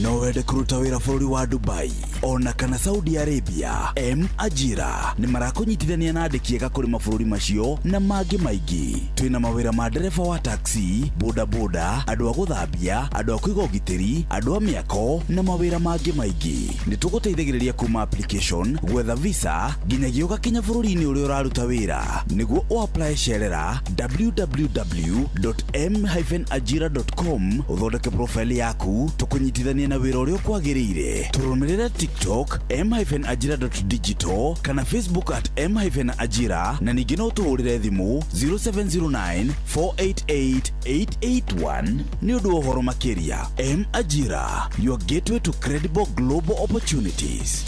No wende kũruta wĩra bũrũri wa Dubai ona kana Saudi Arabia? M Ajira nĩ marakũnyitithania na andĩki ega kũrĩ mabũrũri macio na mangĩ maingĩ. Twĩna mawĩra ma ndereba wa taxi, bodaboda, andũ a gũthambia, andũ a kũiga ũgitĩri, andũ a mĩako na mawĩra mangĩ maingĩ. Nĩ tũgũteithagĩrĩria kuma application, gwetha visa nginyagia ũgakinya bũrũri-inĩ ũrĩa ũraruta wĩra. Nĩguo ũapply cerera www.m-ajira.com ũthondeke profile yaku tũkũnyitithanie na wĩra ũrĩa ũkwagĩrĩire. Tũrũmĩrĩre TikTok m-ajira.digital kana Facebook at m-ajira na ningĩ no tũhũrĩre thimũ 0709 488 881 nĩ ũndũ wa ũhoro makĩria. M Ajira, your gateway to credible global opportunities.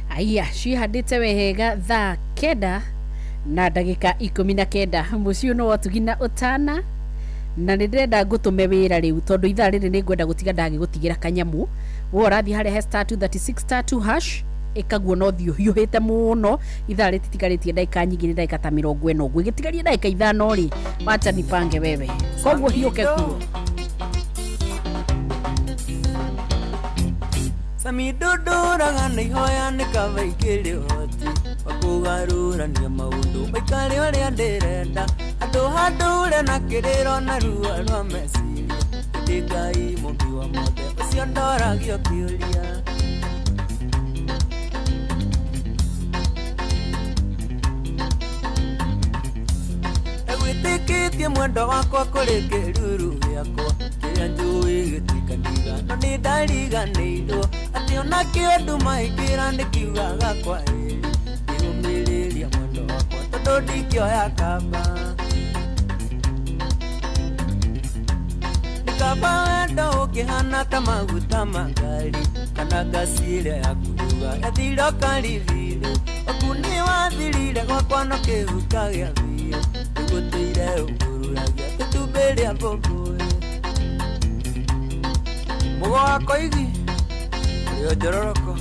Aya cihandĩte wega thaa 9:19. Mũciĩ no watugi na ũtana na nĩ ndĩrenda ngũtũme wĩra rĩu tondũ ithaa rĩrĩ nĩ ngwenda gũtiga ndagĩgũtigĩra kanyamũ. We ũrathiĩ harĩa he *236 *2 hash ĩkaguo no thiĩ ũhiũhĩte mũno. Ithaa rĩtitigarĩtie ndagĩka nyingĩ, nĩ ndagĩka ta 40 ũguo, ĩgĩtigarie ndagĩka 5 rĩ, wacha nipange wewe, koguo hiũke kuo. Sami ndũndũraga na ihoya nĩ kaba ikĩrĩ hoti. Wakũgarũrania maũndũ maikare ũrĩa ndĩrenda. Andũ handũre na kĩrĩro na ruo rwa meciria. Ĩndĩ Ngai mũmbi wa mothe ũcio ndoragio kĩũria. Ndagwĩtĩkĩtie mwendo wakwa kũrĩ kĩruru gĩakwa kĩrĩa njũĩ gĩtikaniga no nĩ ndariganĩirwo atĩ ona kĩo nduma ĩngĩra nĩkiugaga kwa heri. Ndĩrũmĩrĩria mwendo wakwa tondũ ndingĩoya kaba. Nĩ kaba wendo ũngĩhana ta maguta ma ngari kana ngasi ĩrĩa ya kũruga yathira ũkarithiru. Waku nĩ wathirire gwakwa no kĩhuka gĩa biũ. Nĩgũtũire ũngururagia tũtumbĩ rĩa mbũmbũĩ. Mũgo wa koigi ũrĩ njororoko.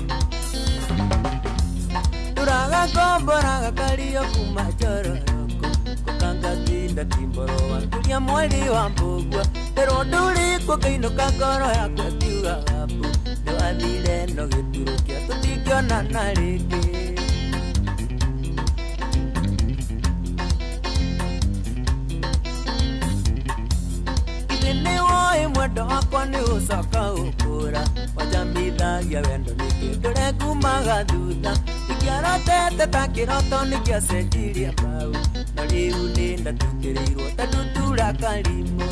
Ndũraga ngomboraga kario kuma njororoko. Gũkanga tinda timboro wanguria mweri wa mbũgua. Nderwo ndũrĩkwo ngĩinũka ngoro yakwa ĩkiugaga mbu. Nĩwathire no gĩturũkia tũtingĩonana rĩngĩ. Ithe nĩwoĩ mwendo wakwa nĩ ũcoka ũkũra. Wanjamithagia wendo nĩkĩ ndũrengumaga thutha. Ingĩarotete ta kĩroto nĩkĩacenjirie mbaũ. No rĩu nĩ ndatukĩrĩirwo ta ndutura karimũ.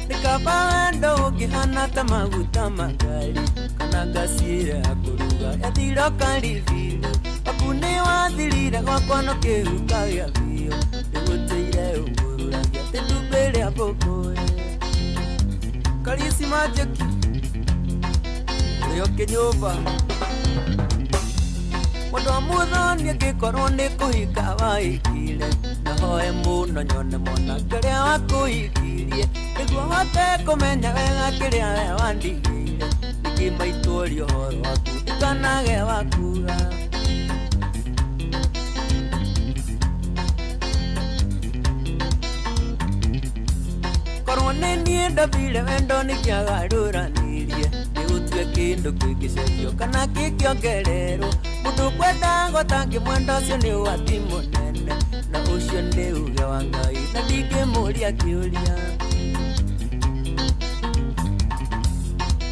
Nĩ kaba wendo ũngĩhana ta maguta ma ngari kana ngasi ĩrĩa ya kũruga yathira ũkarithiru. Waku nĩ wathirire gwakwa no kĩhuka gĩa biũ. Nĩgũtũire ũngururagia atĩ itumbĩ rĩa mbũmbũĩ. Karisi Majeki ũrĩa ũkĩnyũmba. Mũndũ wa mũthoni angĩkorwo nĩ kũhika wahikire. Nahoe mũno nyone mwanake ũrĩa wakũhikirie. Nĩguo hote kũmenya wega kĩrĩa we wandigĩire. Ningĩ maitũ ũria ũhoro waku ndikanage wakuga. Korwo nĩ niĩ ndambire wendo nĩkĩagarũranirie. Nĩgũtue kĩndũ kĩngĩcenjio kana kĩngĩongererwo. Mũndũ ũkwendaga ũtangĩmwenda ũcio nĩ ũgwati mũnene. Na ũcio nĩ uge wa Ngai na ndingĩmũria kĩũria.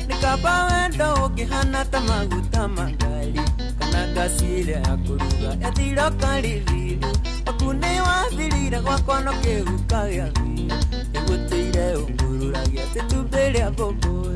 Nĩ kaba wendo ũngĩhana ta maguta ma ngari kana ngasi ĩrĩa ya kũruga yathira ũkarithiru. Waku nĩ wathirire gwakwa no kĩhuka gĩa biũ. Nĩgũtũire ũngururagia atĩ itumbĩ rĩa mbũmbũĩ.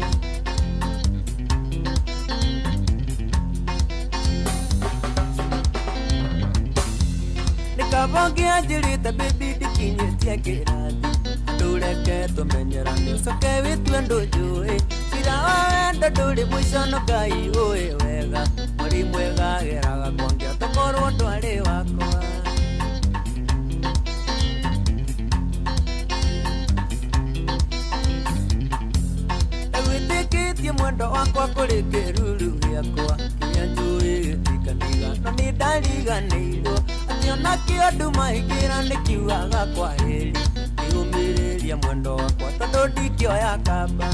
Nĩ kaba ũngĩanjĩrĩte baby ndikinyĩtie kĩrathi. Andũ reke tũmenyerane ũcoke wĩtue ndũnjũĩ. Cira wa wendo ndũrĩ mũico no Ngai ũĩ wega. Mweri mwega geraga kwongea tokorwo ndwarĩ wakwa. Ndagwĩtĩkĩtie mwendo wakwa kũrĩ kĩruru gĩakwa kĩrĩa njũĩ gĩtikaniga no nĩ ndariganĩirwo atĩ ona kĩo nduma ĩngĩra nĩkiugaga kwa heri. Ndĩrũmĩrĩria mwendo wakwa tondũ ndingĩoya kaba.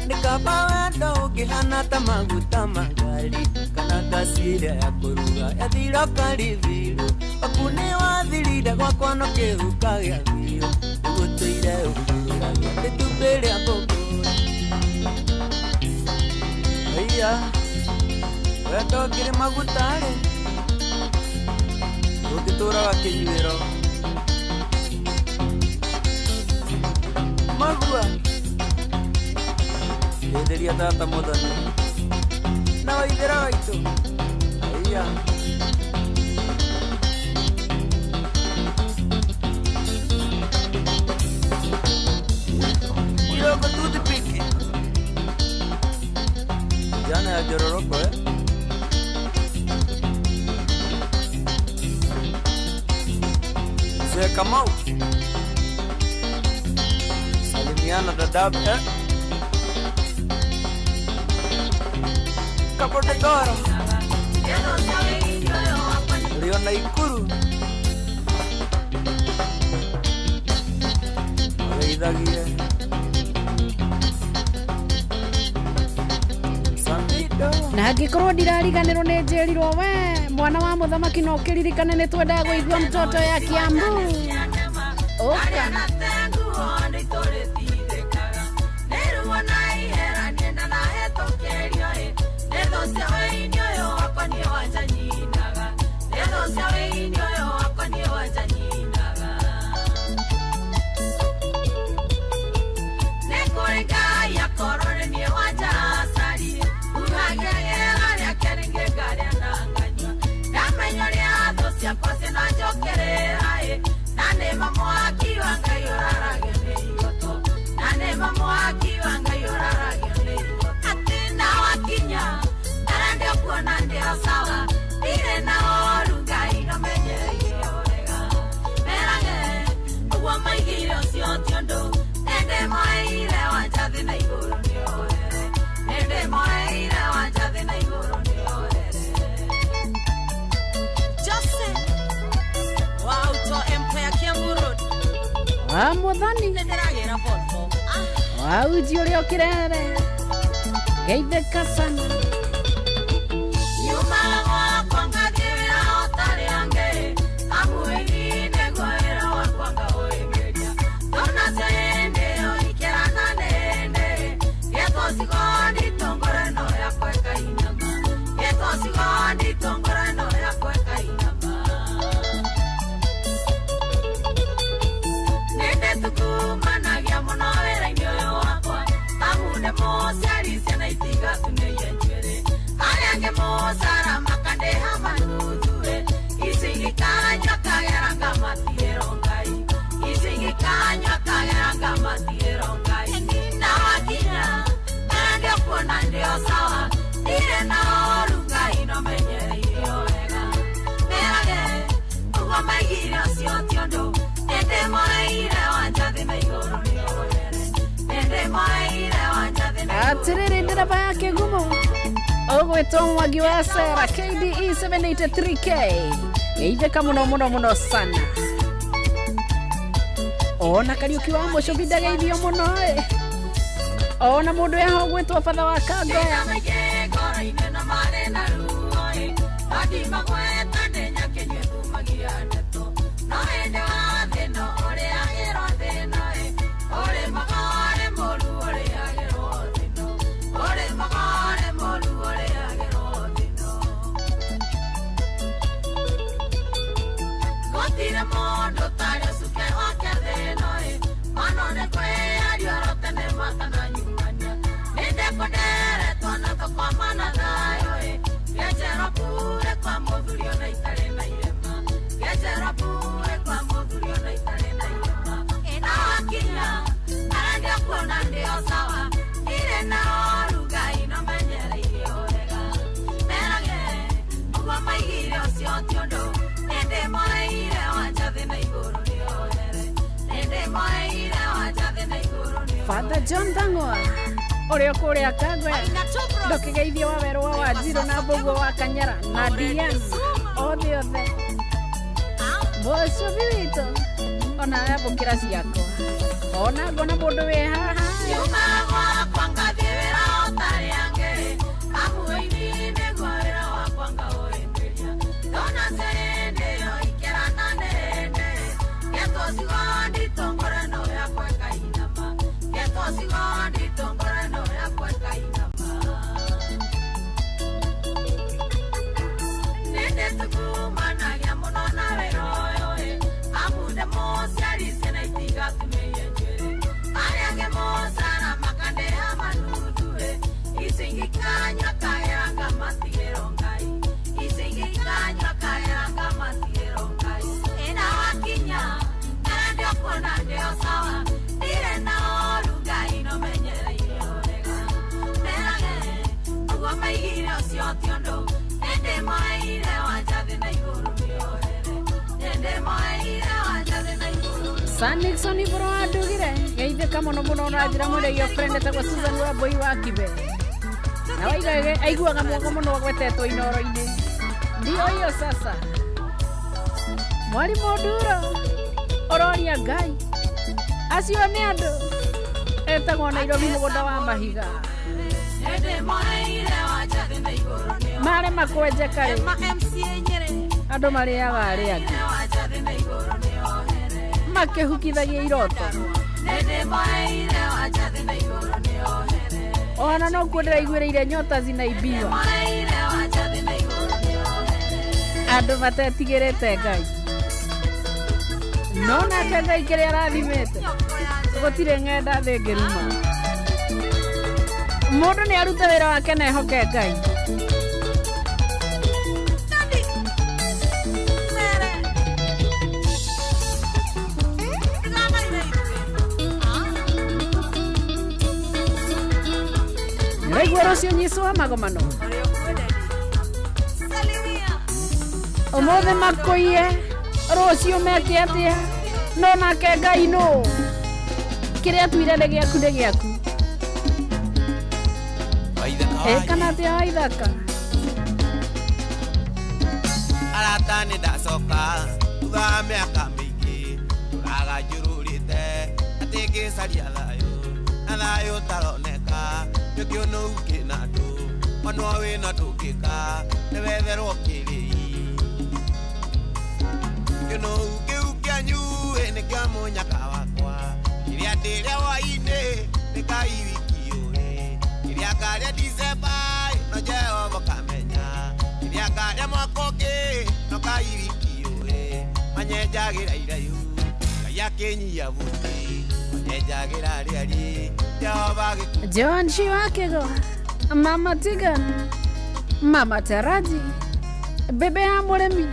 Nĩ kaba wendo ũngĩhana ta maguta ma ngari kana ngasi ĩrĩa ya kũruga yathira ũkarithiru. Waku nĩ wathirire gwakwa no kĩhuka gĩa biũ. Nĩgũtũire ũngururagia itumbĩ rĩa mbũmbũĩ. Ĩya wendo ũngĩrĩ maguta-rĩ ndũngĩtũraga kĩnyuĩro. Magua hĩndĩria tata mũthoni na waithĩra waitũ. Ĩya Kidogo toothpick. Jana ya Jororoko eh? Mzee Kamau. Salimiana dadabu eh? Kapodegoro. Liona Ikuru. Wageithagie. Na angĩkorwo ndirariganĩrwo nĩ njĩrirwo we mwana wa mũthamaki no ũkĩririkane nĩ twendaga kũigua mtoto ya Kiambu. Ũka. Wa muthani wa uji ũrĩa ũkĩrere geithĩka sana. Atiriri ndereba ya Kĩgumo ũgwĩtwo Mwangi wa Sera KDE 783K geithĩka mũno mũno mũno sana. Ona Kariũki wa Mũcũbi ndageithio mũno ĩ. Ona mũndũ eho ũgwĩtwo Batha wa Kangoya. Father John Thang'wa ũrĩa kũrĩa Kangwea ndũkĩgeithio wa werũ wa Wanjirũ na Mbũguo wa Kanyara na Dian othe othe Mũcũbi witũ ona ambũkĩra ciakwa ona ngona mũndũ wĩ haha. San Nixon iboro andugire geithĩka mũno mũno na njĩra mwĩre your friend etagwo Susan wa Mbui wa Kibe na waiga aiguaga mwogo mũno agwetetwo inoro-inĩ. Ndio hiyo sasa Mwalimu Nduro ũroria Ngai acio nĩ andũ etagwo Nairobi mũgũnda wa mahiga. Nĩndĩmoeire wa njathĩ na igũrũ. Yarema kwenjeka rĩ, andũ marĩaga arĩa angĩ makĩhukithagia iroto. Ona nokuo ndĩraiguĩrĩire nyota zinaibiwa, andũ matetigĩrĩte Ngai, no nake Ngai kĩrĩa arathimĩte gũtirĩ ng'enda thĩ ĩngĩruma. Mũndũ nĩ arute wĩra wake na ehoke Ngai. Nĩraigua rũciũ nyicu wa magomano ũmũthĩ makũiye, rũciũ meke atĩa? No nake Ngai nũ kĩrĩa atuire nĩ gĩaku nĩ gĩaku. Ĩ kana atĩa waithaka? Arata nĩ ndacoka thutha wa mĩaka mĩingĩ, tũraga njũrũrĩte atĩ ngĩcaria thayũ na thayũ ũtaroneka, nĩkĩo kĩna andũ onwo wĩna ndũngĩka nĩwetherwo kĩrĩi kĩnũu kĩu kĩanyu ĩ nĩ kĩa mũnyaka wakwa, kĩrĩa ndĩrĩa hwainĩ nĩ Ngai wiki ũĩ, kĩrĩa ngarĩa Dicemba no Jehova kamenya, kĩrĩa ngarĩa mwaka ũngĩ no Ngai wiki ũĩ, manyenjagĩra iraihu Ngai akĩnyia buti, manyenjagĩra arĩa Jehova agĩku. John Shiwakego, Mama Tigan, Mama Taraji, bebe ya mũrĩmi,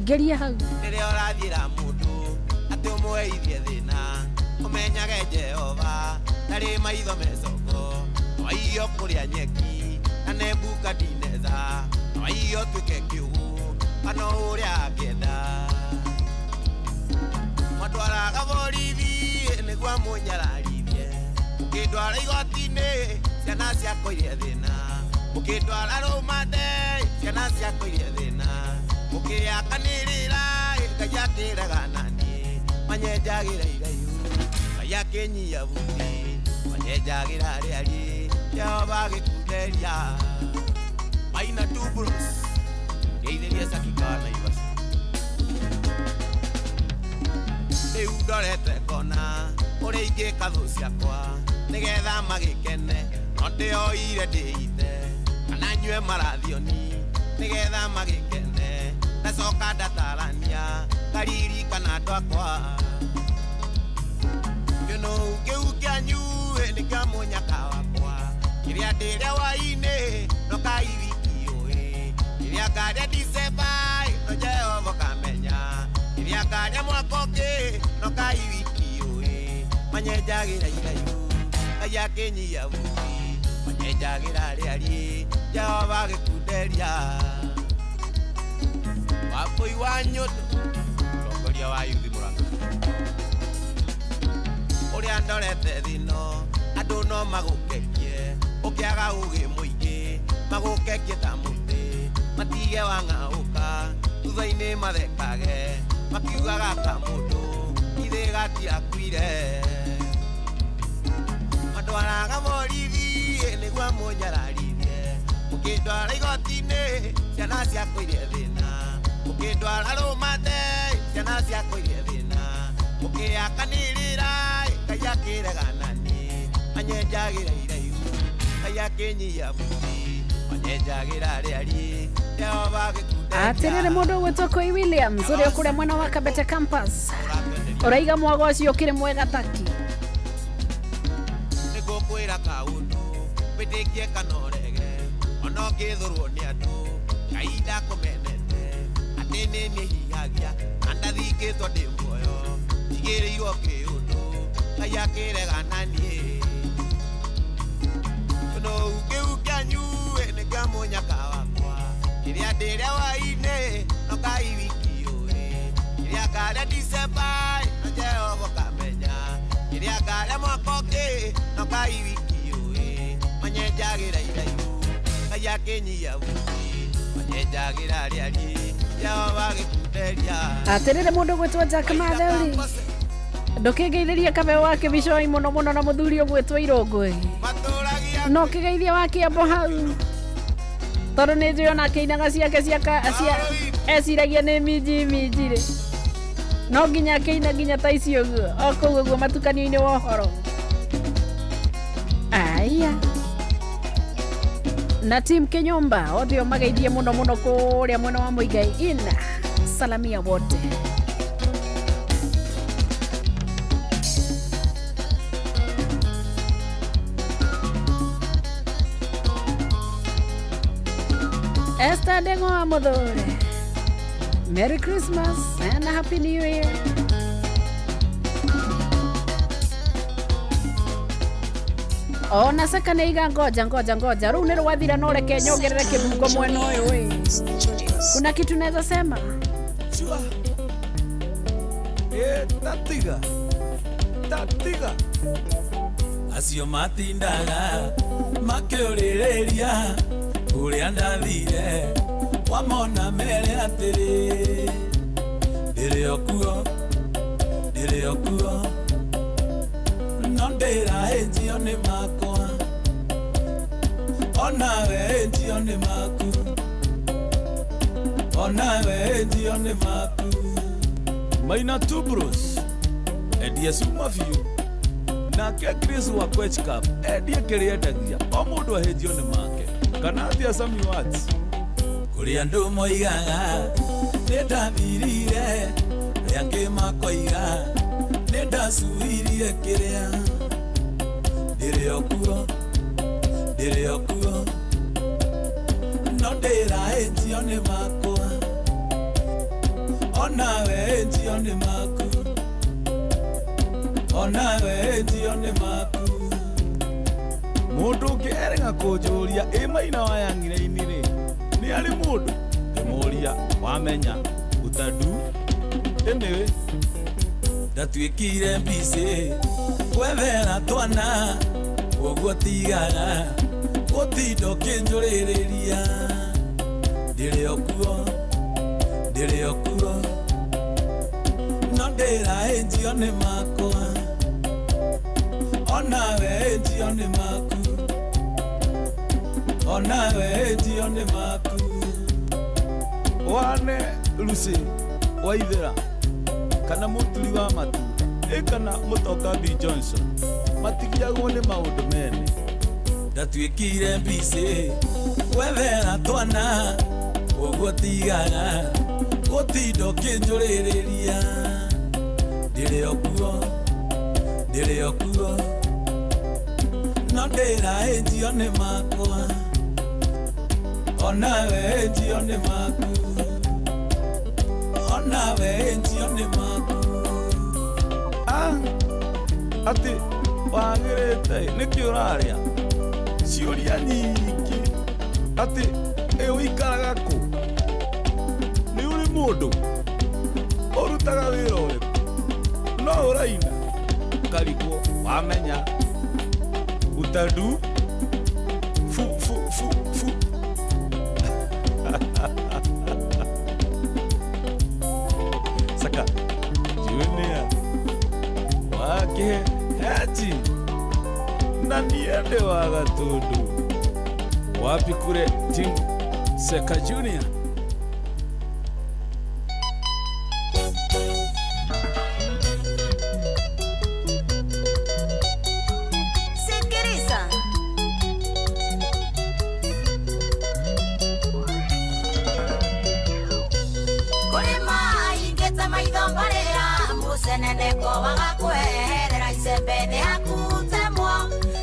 ngeria hau. Rĩrĩa ũrathiĩra mũndũ atĩ ũmweithie thĩna, ũmenyage Jehova ndarĩ maitho mecongo, no kũrĩa nyeki na Nebukadineza, no aiyo ũtuĩke kĩũgũ kana ũrĩa angĩenda. Matwaraga borithi nĩguo amũnyararithie, ũkĩndwara igoti-inĩ ciana ciakwa irie thĩna, ũkĩndwara rũmande ciana ciakwa irie thĩna, ũkĩakanĩrĩra Ngai akĩrega naniĩ, manyenjagĩra iraihu Ngai akĩnyia buti, manyenjagĩra arĩa Jehova agĩkunderia. Maina two bros ngeithĩria Sakika wa Naivas. Rĩu ndorete ngona ũrĩa ingĩka thũ ciakwa nĩgetha magĩkene, no ndĩoire ndĩite kana nyue marathioni nĩgetha magĩkene, ndacoka ndatarania ngaririkana andũ akwa. Kĩnũu kĩu kĩanyu nĩ kĩa mũnyaka wakwa, kĩrĩa ndĩrĩa hwainĩ no Ngai wiki ũĩ, kĩrĩa ngarĩa Dicemba no Jehova kamenya, kĩrĩa ngarĩa mwaka ũngĩ no Ngai wiki ũĩ, manyenjagĩra iraihu Ngai akĩnyia buti, manyenjagĩra arĩa Jehova agĩkunderia. Wambũi wa Nyũndũ, mũtongoria wa yuthi Mũrang'a, ũrĩa ndorete thĩno andũ no magũkekie, ũkĩaga ũgĩ mũingĩ magũkekie ta mũtĩ, matige wang'aũka thutha-inĩ mathekage makiugaga ka mũndũ ithĩ gatiakuire. Matwaraga borithi nĩguo amũnyararithie, ũkĩndwara igoti-inĩ ciana ciakwa irie thĩna, ũkĩndwara rũmande ciana ciakwa irie thĩna, ũkĩakanĩrĩra Ngai akĩrega naniĩ, manyenjagĩra iraihu Ngai akĩnyia buti, manyenjagĩra arĩa Jehova agĩkunderia. Atĩrĩrĩ mũndũ ũgwĩtwo Koi Williams ũrĩa ũkũrĩa mwena wa Kabete campus, ũraiga mwago ũcio ũkĩrĩ mwega taki. Nĩngũkwĩra kaũndũ wĩtĩkie kana ũrege, ona ũngĩthũrwo nĩ andũ Ngai ndakũmenete, atĩ nĩ niĩ hihagia na ndathingĩtwo ndĩ muoyo, njigĩrĩirwo kĩũndũ Ngai akĩrega naniĩ. Kĩnũu kĩu kĩanyu nĩ kĩa mũnyaka wakwa, kĩrĩa ndĩrĩa hwainĩ no Ngai wiki ũĩ, kĩrĩa ngarĩa Dicemba no Jehova kamenya, kĩrĩa ngarĩa mwaka ũngĩ no Ngai wiki ũĩ, manyenjagĩra iraihu Ngai akĩnyia buti, manyenjagĩra arĩa Jehova agĩkunderia. Atĩrĩrĩ mũndũ ũgwĩtwo Jack Matheuri, ndũkĩngeithĩria kabeo wa kĩbicoi mũno mũno na mũthuri ũgwĩtwo Irũngũ, no kĩgeithia wa Kĩambo hau. Tondũ nĩ njũĩ ona akĩinaga ciake ciaka cia eciragia nĩ minji minji rĩ. No nginya akĩina nginya ta icio ũguo o kũu ũguo matukanio-inĩ wa ũhoro. Aya. Na team Kinyumba othe o mageithie mũno mũno kũrĩa mwena wa Muigai ina salamia wote. Esther Ndeng'oa Muthure, Merry Christmas and a Happy New Year. Ona saka nĩ iga ngoja ngoja ngoja rĩu nĩ rwathira no reke nyongerere kĩbungo mwena ũyũ ĩ. Kuna kitu naweza sema? Chua. Tatiga. Tatiga. Acio matindaga makĩũrĩrĩria kũrĩa ndathire wamona mere atĩrĩ ndĩrĩ o kuo ndĩrĩ o kuo no ndĩrahĩnjio nĩ makwa onawe hĩnjio nĩ maku onawe hĩnjio nĩ maku. Maina Tubros endie cuma biũ nake Chris wa Quech Cup endie kĩrĩa endagia o mũndũ ahĩnjio nĩ make kana atia Sami Watts. Kũrĩ andũ moigaga nĩ ndathirire arĩa angĩ makoiga nĩ ndacuhirie kĩrĩa ndĩrĩ o kuo ndĩrĩ o kuo no ndĩrahĩnjio nĩ makwa onawe hĩnjio nĩ maku onawe hĩnjio nĩ maku. Mũndũ ũngĩ erega kũnjũria ĩ maina wa yang'ire-inĩ rĩ nĩ arĩ mũndũ ngĩmũria wamenya ũtadu anyway ndatuĩkire mbicĩ gwethera twana ũguo tigaga gũtinda ũkĩnjũrĩrĩria ndĩrĩ o kuo ndĩrĩ o kuo no ndĩrahĩnjio nĩ makwa onawe hĩnjio nĩ maku onawe hĩnjio nĩ maku. Wane Lucy Waithera kana mũturi wa matunda ĩ kana mũtoka B Johnson matigiagwo nĩ maũndũ mene. Ndatuĩkire mbicĩ gwethera twana ũguo tigaga gũtinda ũkĩnjũrĩrĩria ndĩrĩ o kuo ndĩrĩ o kuo no ndĩrahĩnjio nĩ makwa onawe hĩnjio nĩ maku onawe hĩnjio nĩ maku. Ah, atĩ wagĩrĩte nĩkĩ ũrarĩa ciũria nyingĩ atĩ ĩ ũikaraga kũ nĩ ũrĩ mũndũ ũrutaga wĩra ũrĩkũ no ũraina ũkarigwo wamenya utadu fu fu fu fu. Saka Junior wake haji na niende wa Gatundu wapi kure team Seka Junior. Sikiriza. Kũrĩ maingĩte maitho mbarĩra mũceneneko wagakweherera icembe nĩ hakutemwo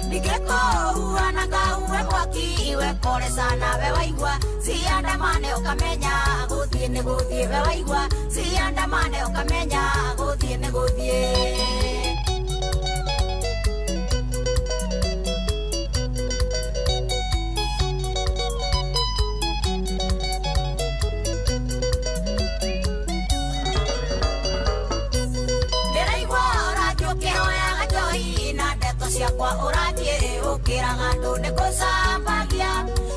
ningĩ kũhuana kahuhe mwaki we pole sana we waigua ciandamane ũkamenya gũthiĩ nĩ gũthiĩ we waigua ciandamane ũkamenya gũthiĩ nĩ gũthiĩ. Ndĩraigua ũrathiĩ ũkĩhoyaga njohi na ndeto ciakwa ũrathiĩ ũkĩraga andũ nĩ gũcambagia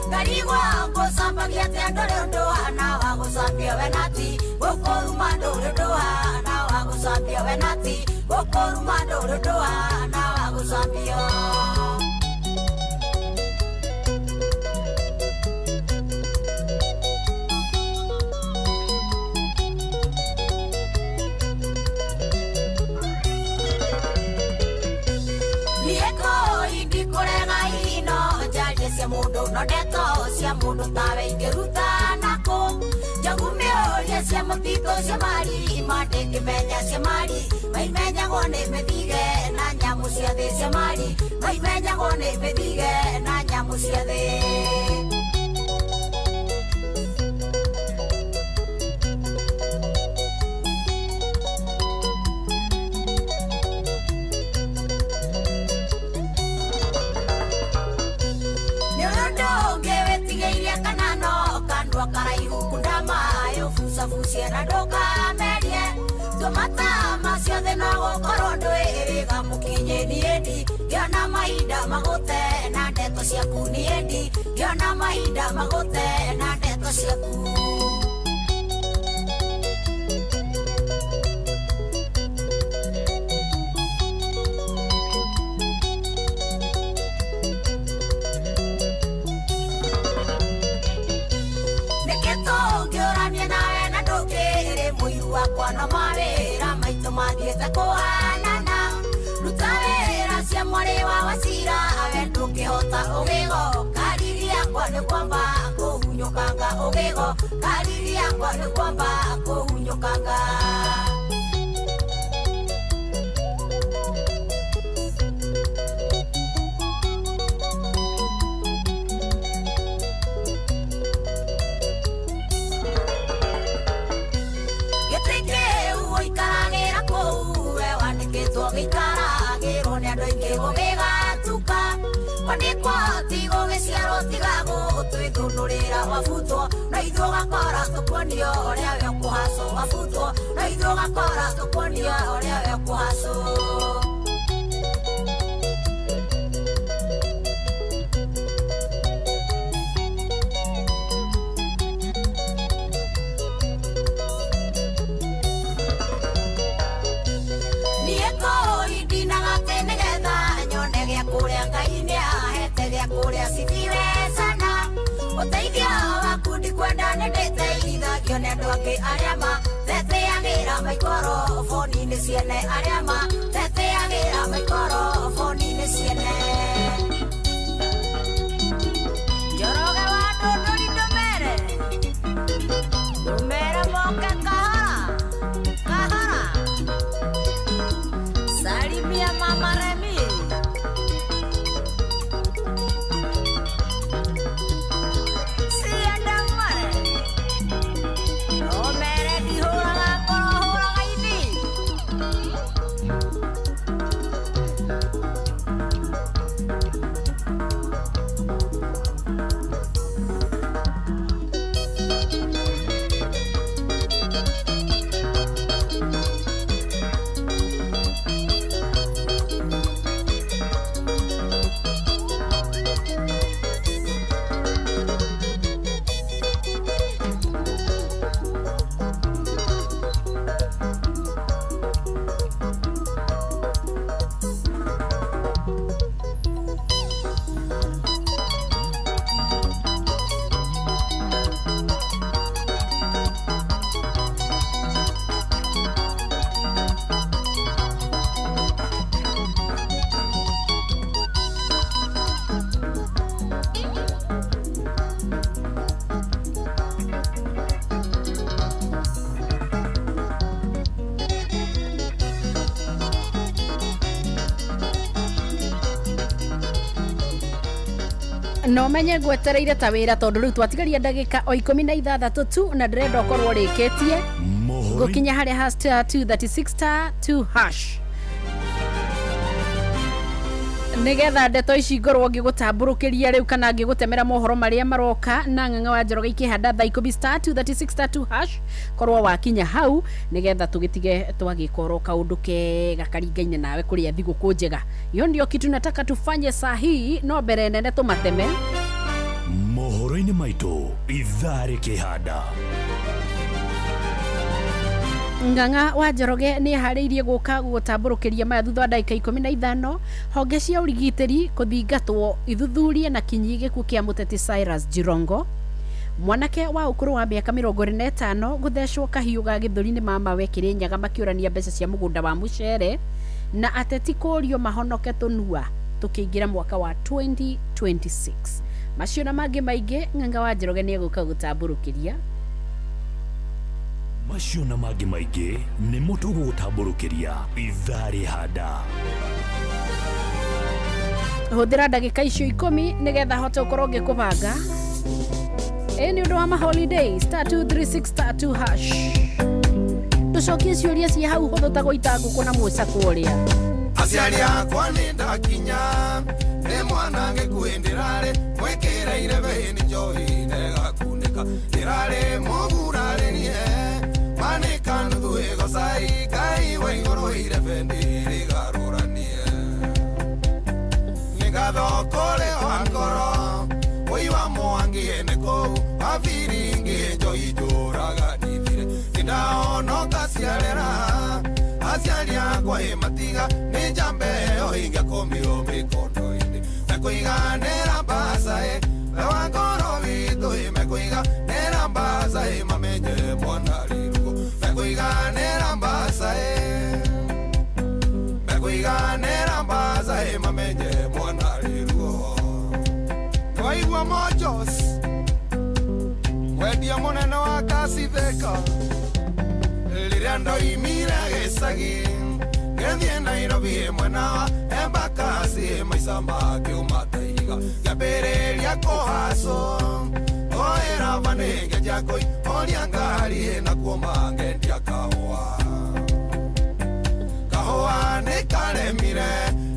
ngarigwa ngũcambagia atĩ ndũrĩ ũndũ hana wa gũcambia we nati gũkũruma ndũrĩ ũndũ hana wa gũcambia we nati gũkũruma ndũrĩ ũndũ hana wa gũcambio. No ndeto cia mũndũ tawe ingĩruta nakũ njogu mĩũria cia mũtitũ cia mari mandĩkĩmenya cia mari maimenyagwo nĩ mĩthige na nyamũ cia thĩ cia mari maimenyagwo nĩ mĩthige na nyamũ cia thĩ. Bucabucia na ndũkamerie tũmata macio thĩ no gũkorwo ndwĩrĩga mũkinyi niĩndi ngĩona mahinda magũte na ndeto ciaku niĩndi ngĩona mahinda magũte na ndeto ciaku. Wakwa no mawĩra maitũ mathiĩte kũhanana ruta wĩra cia mwarĩ wa Wacira we ndũngĩhota ũgĩgo kariri yakwa nĩ kwamba kũhunyũkanga ũgĩgo kariri yakwa nĩ kwamba kũhunyũkanga. Gĩikaragĩrwo nĩ andũ aingĩ gũgĩgatuka kwandĩkwo ti gũgĩciarwo tiga gũtwĩthũnũrĩra wabutwo na ithuĩ ũgakora tũkuonio ũrĩa we ũkũhacwo wabutwo na ithuĩ ũgakora tũkuonio ũrĩa we ũkũhacwo. Kũrĩa cithiwe sana ũteithio waku ndikwenda nĩ ndĩteithagio nĩ andũ angĩ arĩa mateteagĩra maikoroboni-inĩ ciene arĩa mateteagĩra maikoroboni-inĩ ciene. Njoroge wa Ndũndũri ndũmere ndũmere moke kahora kahora salimia mama Remi. No menye ngwetereire ta wĩra tondũ rĩu twatigaria ndagĩka o 16 tu na ndĩrenda ũkorwo ũrĩkĩtie gũkinya harĩa ha star 236 star 2 hash nigetha ndeto ici ngorwo ngĩgũtambũrũkĩria rĩu kana ngĩgũtemera mohoro marĩa maroka na ng'ang'a wa Njoroge ikĩhanda thaa 10 star 236 star 2 hash korwo wakinya hau nigetha tũgĩtige twagĩkorwo kaũndũ kega karingaine nawe kũrĩa thigũkũ njega. Iyo ndio kitu nataka tufanye saa hii no mbere nene tũmateme mohoro-inĩ maitũ ithaa rĩkĩhanda. Ng'ang'a wa Njoroge nĩ eharĩirie gũka gũgũtambũrũkĩria maya thutha wa ndagĩka 15 honge cia ũrigitĩri kũthingatwo ithuthurie na kinyi gĩkuũ kĩa mũteti Cyrus Jirongo. Mwanake wa ũkũrũ wa mĩaka 25 gũthecwo kahiũ ga gĩthũri nĩ mamawe Kĩrĩnyaga makĩũrania mbeca cia mũgũnda wa mũcere na ateti kũrio mahonoke tũnua tũkĩingĩra mwaka wa 2026. Macio na mangĩ maingĩ Ng'ang'a wa Njoroge nĩ egũka gũtambũrũkĩria. Macio na mangĩ maingĩ nĩmo tũgũgũtambũrũkĩria ithaa rĩhanda. Hũthĩra ndagĩka icio 10 nĩgetha hote gũkorwo ngĩkũbanga. Ĩ nĩ ũndũ wa ma holiday *236 *2 hash. Tũcokie ciũria cia hau hũthũ ta gũita ngũkũ na mũcakwo ũrĩa. Aciari akwa nĩ ndakinya nĩ mwana ngĩkuĩ ndĩrarĩ mwĩkĩre irebe nĩ njohi negakunĩka ndĩrarĩ mũgurarĩrie manĩka nuthu ĩgocai Ngai wa igũrũ irebe ndĩrĩgarũranie nĩ ngatho kũrĩ wa ngoro ũi wa mwangi nĩ kũu wabiringi njohi njũraga ndithire nĩndahonoka ciarera aciari akwa ĩ matiga nĩ njambe ĩyo ingĩakũmirwo mĩkono-inĩ mekũiganĩra mbaca ĩ we wa ngoro witũ ĩ mekũiganĩra mbaca ĩ mamenye mwana rĩrugo mekũiganĩra mbaca ĩ mekũiganĩra mbaca ĩ mamenye mwana rĩrugo. Nĩwaigua Mojos mwendia mũnene wa ngasi Thika rĩrĩa ndoimire gĩcagi ngĩthiĩ Nairobi mwena wa Embakasi maica makĩũma ta ihiga ngĩambĩrĩria kũhacwo kũĩra bani ngĩanjia kũihũria ngari na kuoma ngendia kahũa. Kahũa nĩ karemire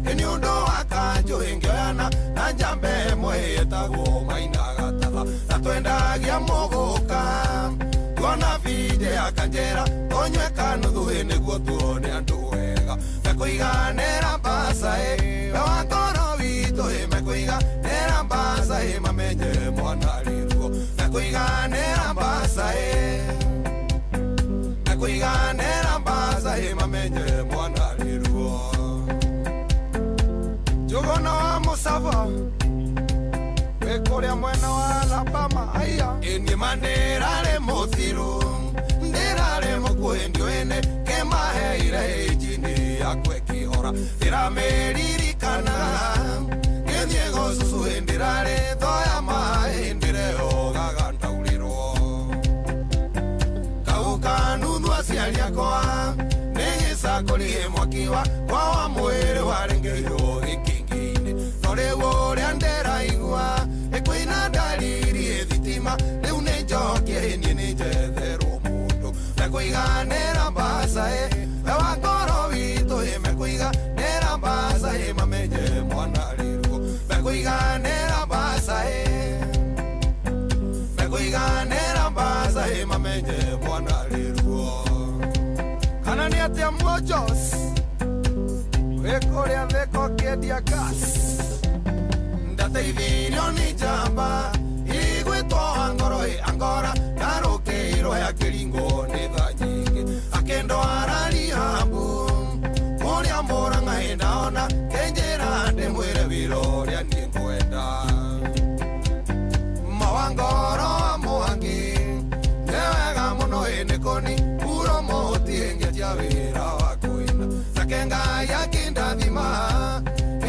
nĩ ũndũ wa kanjũ ngĩoyana na njambe ĩmwe ĩtagwo Maina Gatatha na twendagia mũgũka tuona binde akanjĩra tũnyue kanuthu ĩ nĩguo tuone andũ wega mekũiganĩra mbaca ĩ we wa ngoro witũ ĩ mekũiganĩra mbaca ĩ mamenye mwana rĩruo mekũiganĩra mbaca ĩ mekũiganĩra mbaca ĩ mamenye mwana rĩruo. Njũgũna wa Mũcaba wĩ kũrĩa mwena wa Alabama aya ĩ niĩ ma ndĩrarĩ mũthiru ndĩrarĩ mũkuhĩ ndiũĩ nĩ kĩmaheire injini yakwa ĩkĩhora ndĩramĩririkana ngĩthiĩ gũcucu ĩ ndĩrarĩ thoya maĩ ndĩreogaga ndaurĩrwo kau kanuthu aciari akwa nĩ gĩcakũri mwaki wa kwa wa mwĩrĩ warengeirio gĩkĩngĩ-inĩ no rĩu ũrĩa ndĩraigua ĩkwĩna ndariri thitima rĩu nĩ njokie niĩ nĩ njetherwo mũndũ mekũiganĩra mbaca ĩ we wa ngoro witũ ĩ mekũiganĩra mbaca ĩ mamenye mwana rĩruo mekũiganĩra mbaca ĩ mekũiganĩra mbaca ĩ mamenye mwana rĩruo. Kana nĩ atĩa Mojos wĩ kũrĩa Thika ũkĩendia gas ndateithirio nĩ njamba igwĩtwo Angoro ĩ Angora ndarũkĩirwo ya kĩringwo nĩ tha nyingĩ akĩndwara rihabu kũrĩa Mũrang'a ĩ ndaona kĩnjĩra ndĩmwĩre wĩra ũrĩa niĩ ngwenda mawangoro wa Mwangi nĩ wega mũno ĩ nĩ kũni puro mũti ngĩtia wĩra wa kũina nake Ngai akĩndathima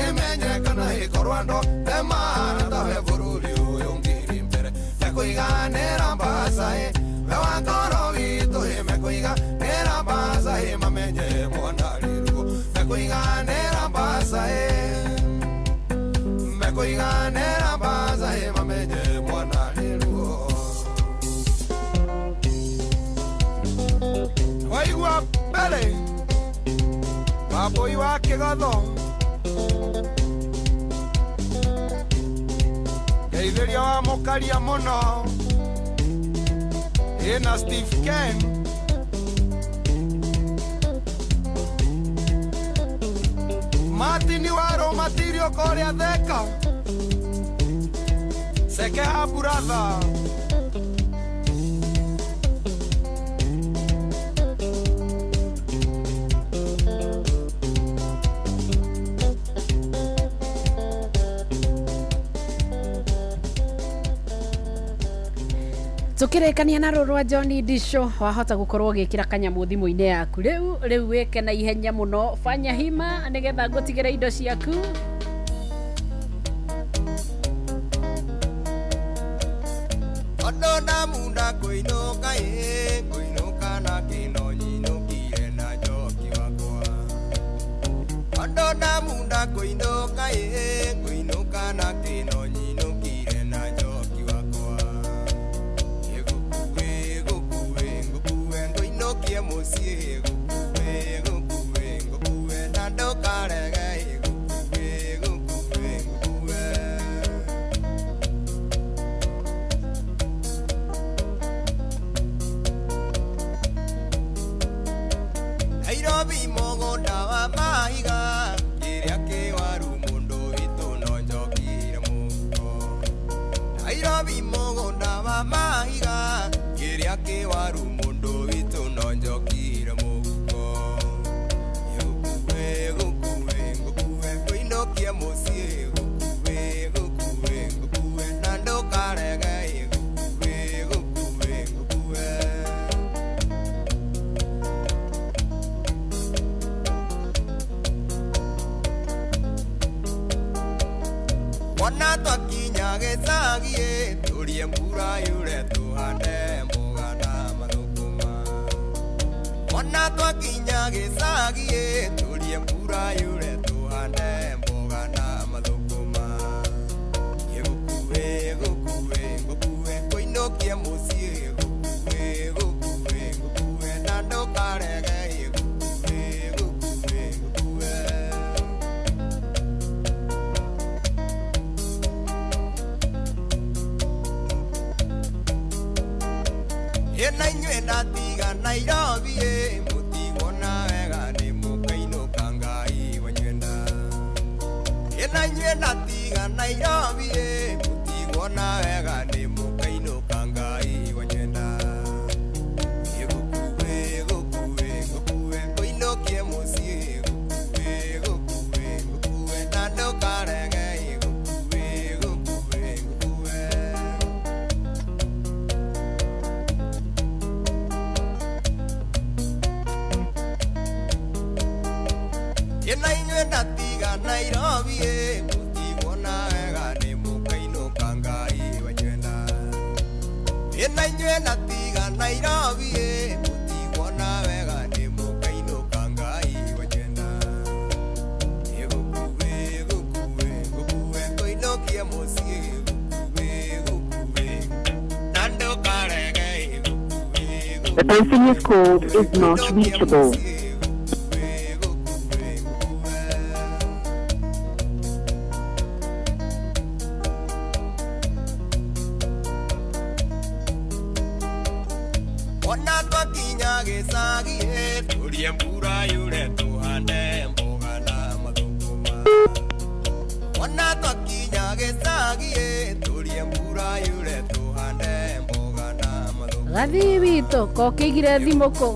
ĩmenye kana ĩkorwo andũ temana tawe bũrũri ũyũ ngiri mbere mekũiganĩra mbaca ĩ we wa ngoro witũ ĩ mekũiganĩra mbaca ĩ mamenye mwana rĩruo mekũiganĩra mbaca ĩ mekũiganĩra mbaca ĩ mamenye mwana rĩruo. Waigua mbere Wambũi wa Kĩgotho ngeithĩria wa mũkaria mũno ĩna Steve Ken Martin wa Rũmatirio kũrĩa Thika Sekeha brother Tukĩrĩkania na rũrũ rwa John Disho wahota gũkorwo ũgĩkĩra kanyamũ thimũ-inĩ yaku rĩu wĩke na ihenya mũno fanya hima nĩgetha ngũtigĩre indo ciaku. Ondo ndamunda kũinũka ĩ kũinũka na kĩno nyinũkire na njoki wakwa. Ondo ndamunda kũinũka ĩ kũinũka na kĩno nyinũkire na njoki wakwa. Ĩgũkue gũkue ngũkue ngũinũkie mũciĩ gũkue gũkue ngũkue na ndũkarege ĩgũkue gũkue ngũkue. Nairobi mũgũnda wa mahiga kĩrĩa kĩwaru mũndũ witũ no njokire mũhuko. Nairobi mũgũnda wa mahiga kĩrĩa kĩwaru mũndũ witũ no njokire mũhuko. Gũkue gũkue ngũkue ngũinũkie mũciĩ gũkue gũkue ngũkue na ndũkarege gũkue gũkue ngũkue. Wona twakinya gĩcagi tũrie mbura yure tũhande mboga na mathũkũma. Wona twakinya gĩcagi tũrie mbura yure tũhande mboga na mathũkũma. Gũkue gũkue ngũkue ngũinũkie mũciĩ gũkue gũkue ngũkue na ndũkarege gũkue gũkue ngũkue. Ĩna inyuĩ ndatiga Nairobi ĩ mũtiguona wega nĩ mũkainũka Ngai wanyu enda. Ĩna inyuĩ ndatiga Nairobi ĩ mũtiguona wega nĩ mũkainũka Ngai wanyu enda. Gũkue gũkue ngũkue ngũinũkie mũciĩ gũkue gũkue ngũkue na ndũkarege gũkue gũkue ngũkue. Ĩna inyuĩ ndatiga Nairobi ĩ mũtiguona wega nĩ mũkainũka Ngai wanyu enda. Ĩna inyuĩ ndatiga Nairobi ĩ mũtiguona wega nĩ mũkainũka Ngai wanyu enda. Gũkue gũkue ngũkue ngũinũkie mũciĩ gũkue gũkue na ndũkarege gũkue. The person you've called is not reachable. Wona twakinya gĩcagi tũrie mbura yure tũhande mboga na mathũkũma. Wona twakinya gĩcagi tũrie mbura yure tũhande mboga na mathũkũma. Gathii witũ kokĩigire thimũ kũ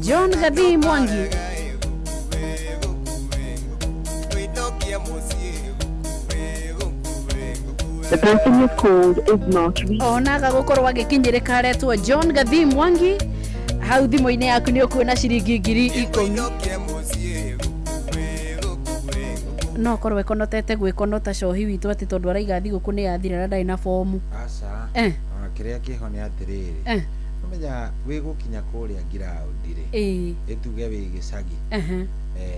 John Gathii Mwangi. Ngũinũkie mũciĩ gũkue gũkue ngũkue. The person you've called is not reachable. Onaga gũkorwo agĩkinyĩrĩka aretwo John Gathii Mwangi hau thimũ-inĩ yaku nĩ ũkuona ciringi 10,000. No korwo ĩkonotete gwĩkonota cohi witũ atĩ tondũ araiga thigũkũ nĩ yathira na ndarĩ na bomu. Aca. Eh. Ona kĩrĩa kĩho nĩ atĩrĩrĩ. Eh. Ũmenya wĩ gũkinya kũrĩa ngiraũndi rĩ. Ĩĩ. Ĩtuge wĩ gĩcagi. Ehe.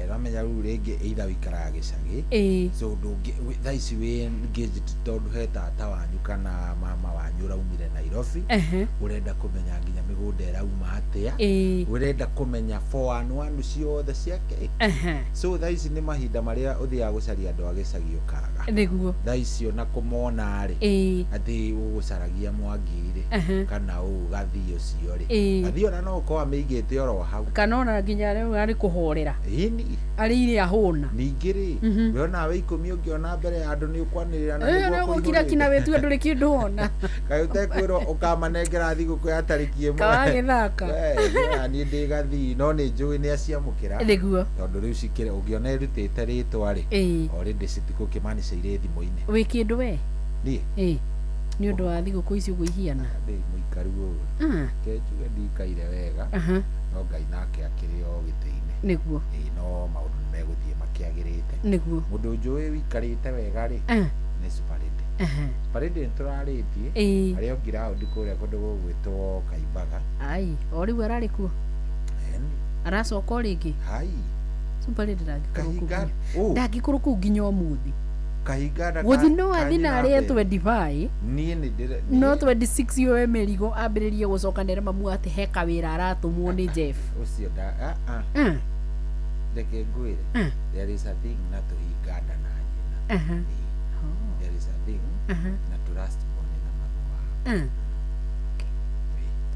Ramenya rĩu rĩngĩ either wĩikaraga gĩcagi. Ĩĩ. So ndũngĩ thaa ici wĩ engaged tondũ he tata wanyu kana mama wanyu ũraumire Nairobi. Ehe. Ũrenda kũmenya nginya mĩgũnda ĩrauma atĩa. Ĩĩ. Ũrenda kũmenya 411 ciothe ciake. Ehe. So thaa ici nĩ mahinda marĩa ũthiaga gũcaria andũ a gĩcagi ũkaga. Nĩguo. Thaa ici ona kũmona rĩ. Ĩĩ. Atĩ ũgũcaragia Mwangi rĩ. Ehe. Kana ũũ Gathii ũcio rĩ. Ĩĩ. Gathii ona no ũkorwo amĩigĩte oro hau. Kana ona nginya rĩu arĩ kũhorera. Ĩni. Arĩ irĩ ahũna. Ningĩ rĩ, we onawe 10 ũngĩona mbere ya andũ nĩ ũkwanĩrĩra na Ĩĩ nĩguo nĩ ũgũkira kina wĩtue ndũrĩ kĩndũ wona. Kaĩ ũtekwĩrwo ũkamanengera thigũkũ ya tarĩki ĩmwe. Kawagĩthaka. We, niĩ niĩ ndĩ Gathii no nĩ njũĩ nĩ aciamũkĩra. Nĩguo. Tondũ rĩu cikĩrĩ ũngĩona ĩrutĩte rĩtwa rĩ. Ĩĩ. Already citigũkĩmaanica irĩ thimũ-inĩ. Wĩ kĩndũ we? Niĩ? Ĩĩ. Nĩ ũndũ wa thigũkũ ici ũguo ihiana. Ndĩ mũikaru ũru. Reke njuge ndikaire wega. Aha. No Ngai nake akĩrĩ o gĩtĩ-inĩ. Nĩguo. Ĩĩ no maũndũ nĩ megũthiĩ makĩagĩrĩte. Nĩguo. Mũndũ njũĩ wĩikarĩte wega rĩ. Nĩ Super Lady. Aha. Super Lady nĩ tũrarĩtie. Ĩĩ. Arĩ o ground kũrĩa kũndũ gũgwĩtwo Kaimbaga. Ai, o rĩu ararĩ kuo. Aracoka o rĩngĩ. Hai. Super Lady ndangĩkorwo kũu. Kahinga- Ũ. Ndangĩkorwo kũu nginya ũmũthĩ. Kahinganda Gũthi no athi na arĩe 25 Niĩ nĩ ndĩre no 26 yoe mĩrigo ambĩrĩrie gũcoka nere mamu atĩ he kawĩra aratũmwo nĩ Jeff. Ũcio nda ah ah. Reke ngwĩre. There is a thing na tũhinganda na nyina. Aha. There is a thing Aha. na tũ last born na mami wao.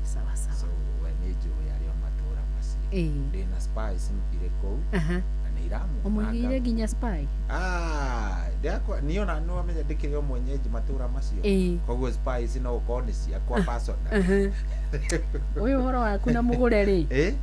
Sawa sawa. So we nĩ njũĩ arĩa matũra macio. Ĩĩ. Ndĩna spice irĩ kũu. Aha. Na nĩ iramuona. Ũmũigĩire nginya spy. Ah, ndakwa niĩ ona nĩ wamenya ndĩkĩrĩ o mwenyeji matũra macio. Ĩĩ. Koguo spice no ũkorwo nĩ ciakwa personal. Aha. Ũyũ ũhoro waku na mũgũre rĩ. Eh?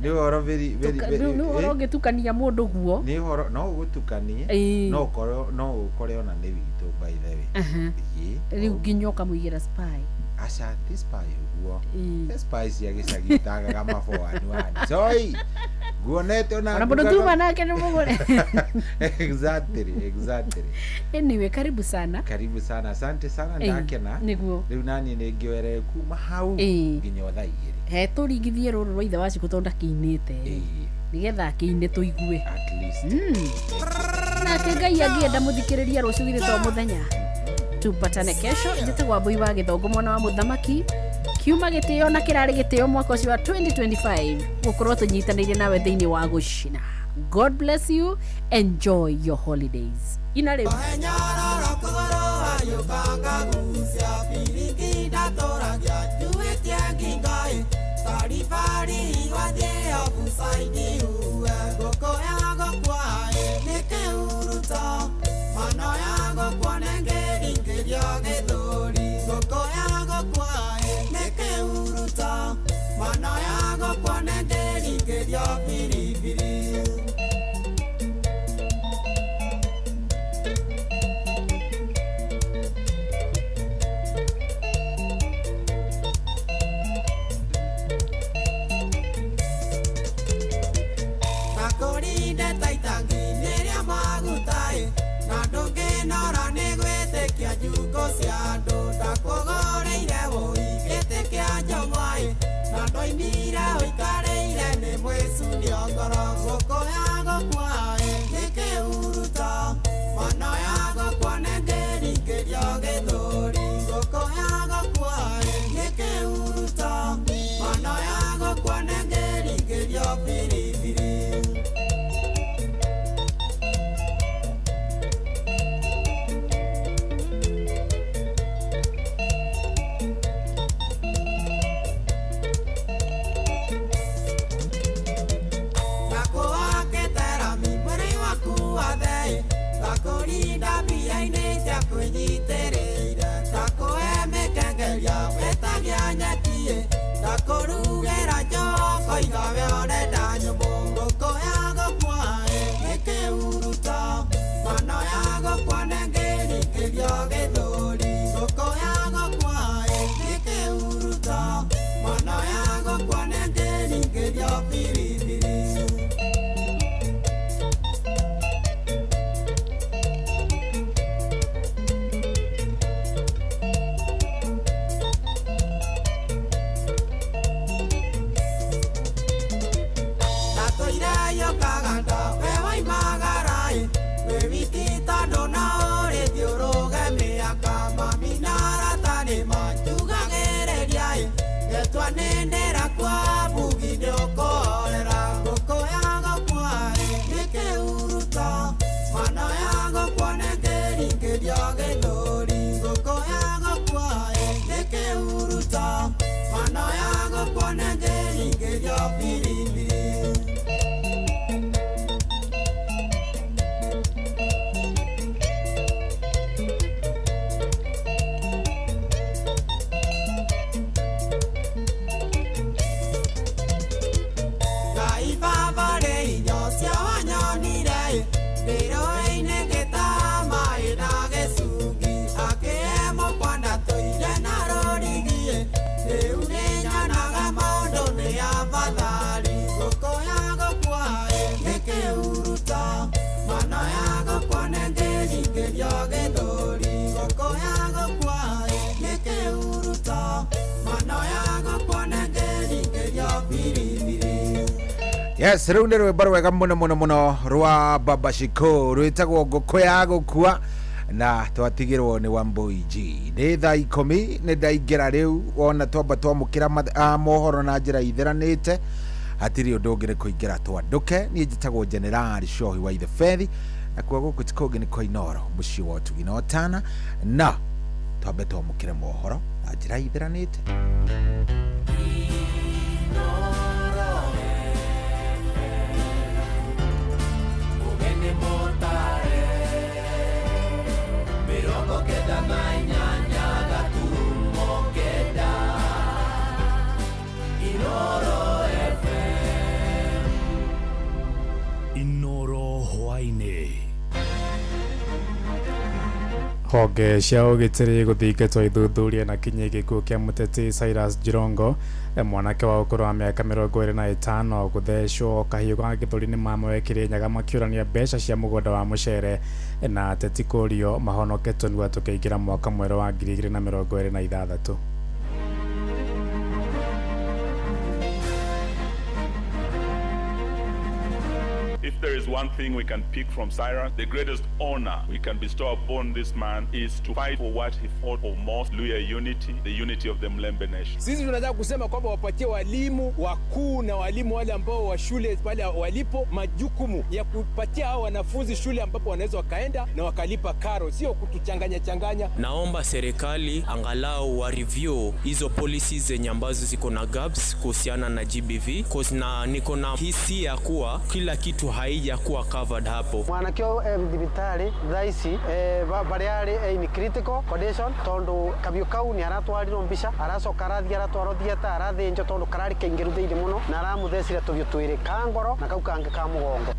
Nĩ ũhoro very very very Nĩ ũhoro eh? ũngĩtukania mũndũ guo. Nĩ ũhoro no ũgũtukanie Ĩĩ. no ũkorwo no ũkore ona nĩ witũ by the way. Aha. Ĩĩ. Rĩu nginya ũkamũigĩra spy. Aca ti spy ũguo. Ĩĩ. Ti spy cia gĩcagi itagaga mabowani wani. Soi. Nguonete ona Ona mũndũ ndugaga- tuma nake nĩ mũgũre. Exactly, exactly. Anyway, karibu sana. Karibu sana, asante sana Ĩĩ, ndakena. nĩguo. Rĩu naniĩ nĩ ngĩoere kuma hau Ĩĩ. nginya o thaa igĩrĩ. He tũringithie rũrũ rwa ithe wa Cikũ tondũ ndakĩinĩte. Nĩgetha akĩine tũigue. At least. Nake Ngai angĩenda mũthikĩrĩria rũciũ githĩ to mũthenya. Tupatane kesho. Njĩtagwo Wambui wa Gĩthongo mwana wa mũthamaki. Kiuma gĩtĩo na kĩrarĩ gĩtĩo mwaka ũcio wa 2025 gũkorwo tũnyitanĩire nawe thĩinĩ wa gũcina. God bless you. Enjoy your holidays. Ina rĩu. Biribiri. Takorinde taitangi nĩrĩa maguta ĩ na ndũngĩnora nĩ gwĩtĩkia njukũ cia andũ ndakũgũrĩire wũi gĩtĩ kĩa njomwa ĩ na ndoimire ũikarĩire nĩ mwĩcunio ngoro ngũkũ ya gũkua ĩ nĩ kĩhuruto mwana ya gũkua nĩngĩringĩrio gĩthũri ngũkũ ya gũkua ĩ nĩ kĩhuruto mwana ya gũkua nĩngĩringĩrio biribiri. Takurinda mbia-inĩ cia kwĩnyitĩrĩire takũhe mĩkengeria wĩtagia nyeki takũrugĩra njoko igawe ũrenda nyũmũ ngũkũ ya gũkua ĩ nĩ kĩhuruto mwana ya gũkua nĩngĩringĩrio gĩthũri ngũkũ ya gũkua ĩ nĩ kĩhuruto mwana ya gũkua nĩngĩringĩrio biribiri. Yes, rĩu nĩ rwĩmbo rwega mũno mũno mũno rwa Baba Shiko rwĩtagwo ngũkũ ya gũkua na twatigĩrwo nĩ Wambui G. Nĩ thaa 10 nĩ ndaingĩra rĩu wona twamba twamũkĩra mohoro na njĩra itheranĩte hatirĩ ũndũ ũngĩ nĩ kũingĩra twandũke. Niĩ njĩtagwo General Shohi wa Ithe Fethi na kuo gũkũ ti kũngĩ nĩ kwa Inooro mũciĩ wa ũtugi na ũtana, na twambe twamũkĩre mohoro na njĩra itheranĩte. Inooro hwaĩ-inĩ. Honge cia ũgitĩri gũthingatwo ithuthuria na kinyi gĩkuũ kĩa mũteti Cyrus Jirongo, mwanake wa ũkũrũ wa mĩaka 25 gũthecwo kahiũ ga gĩthũri nĩ mamawe Kĩrĩnyaga makĩũrania mbeca cia mũgũnda wa mũcere, na ateti kũrio mahonoke tũnua tũkĩingĩra mwaka mwerũ wa 2026. If there is one thing we can pick from Cyrus, the greatest honor we can bestow upon this man is to fight for what he fought for most, Luhya unity, the unity of the Mlembe nation. Sisi tunataka kusema kwamba wapatie walimu wakuu na walimu wale ambao wa shule pale walipo majukumu ya kupatia hao wanafunzi shule ambapo wanaweza wakaenda na wakalipa karo, sio kutuchanganya changanya. Naomba serikali angalau wa review hizo policies zenye ambazo ziko na gaps kuhusiana na GBV, cause na niko na hisia kuwa kila kitu haijakuwa covered hapo. Mwanake thibitari thaa ici baria ari in critical condition tondu kabiũ kau ni aratwarirwo mbica aracoka arathie aratwarwo theatre arathinjwo tondu karari kaingĩru thĩinĩ mũno na aramuthecire tũbiũ twĩrĩ ka ngoro na kau kangĩ ka mũgongo.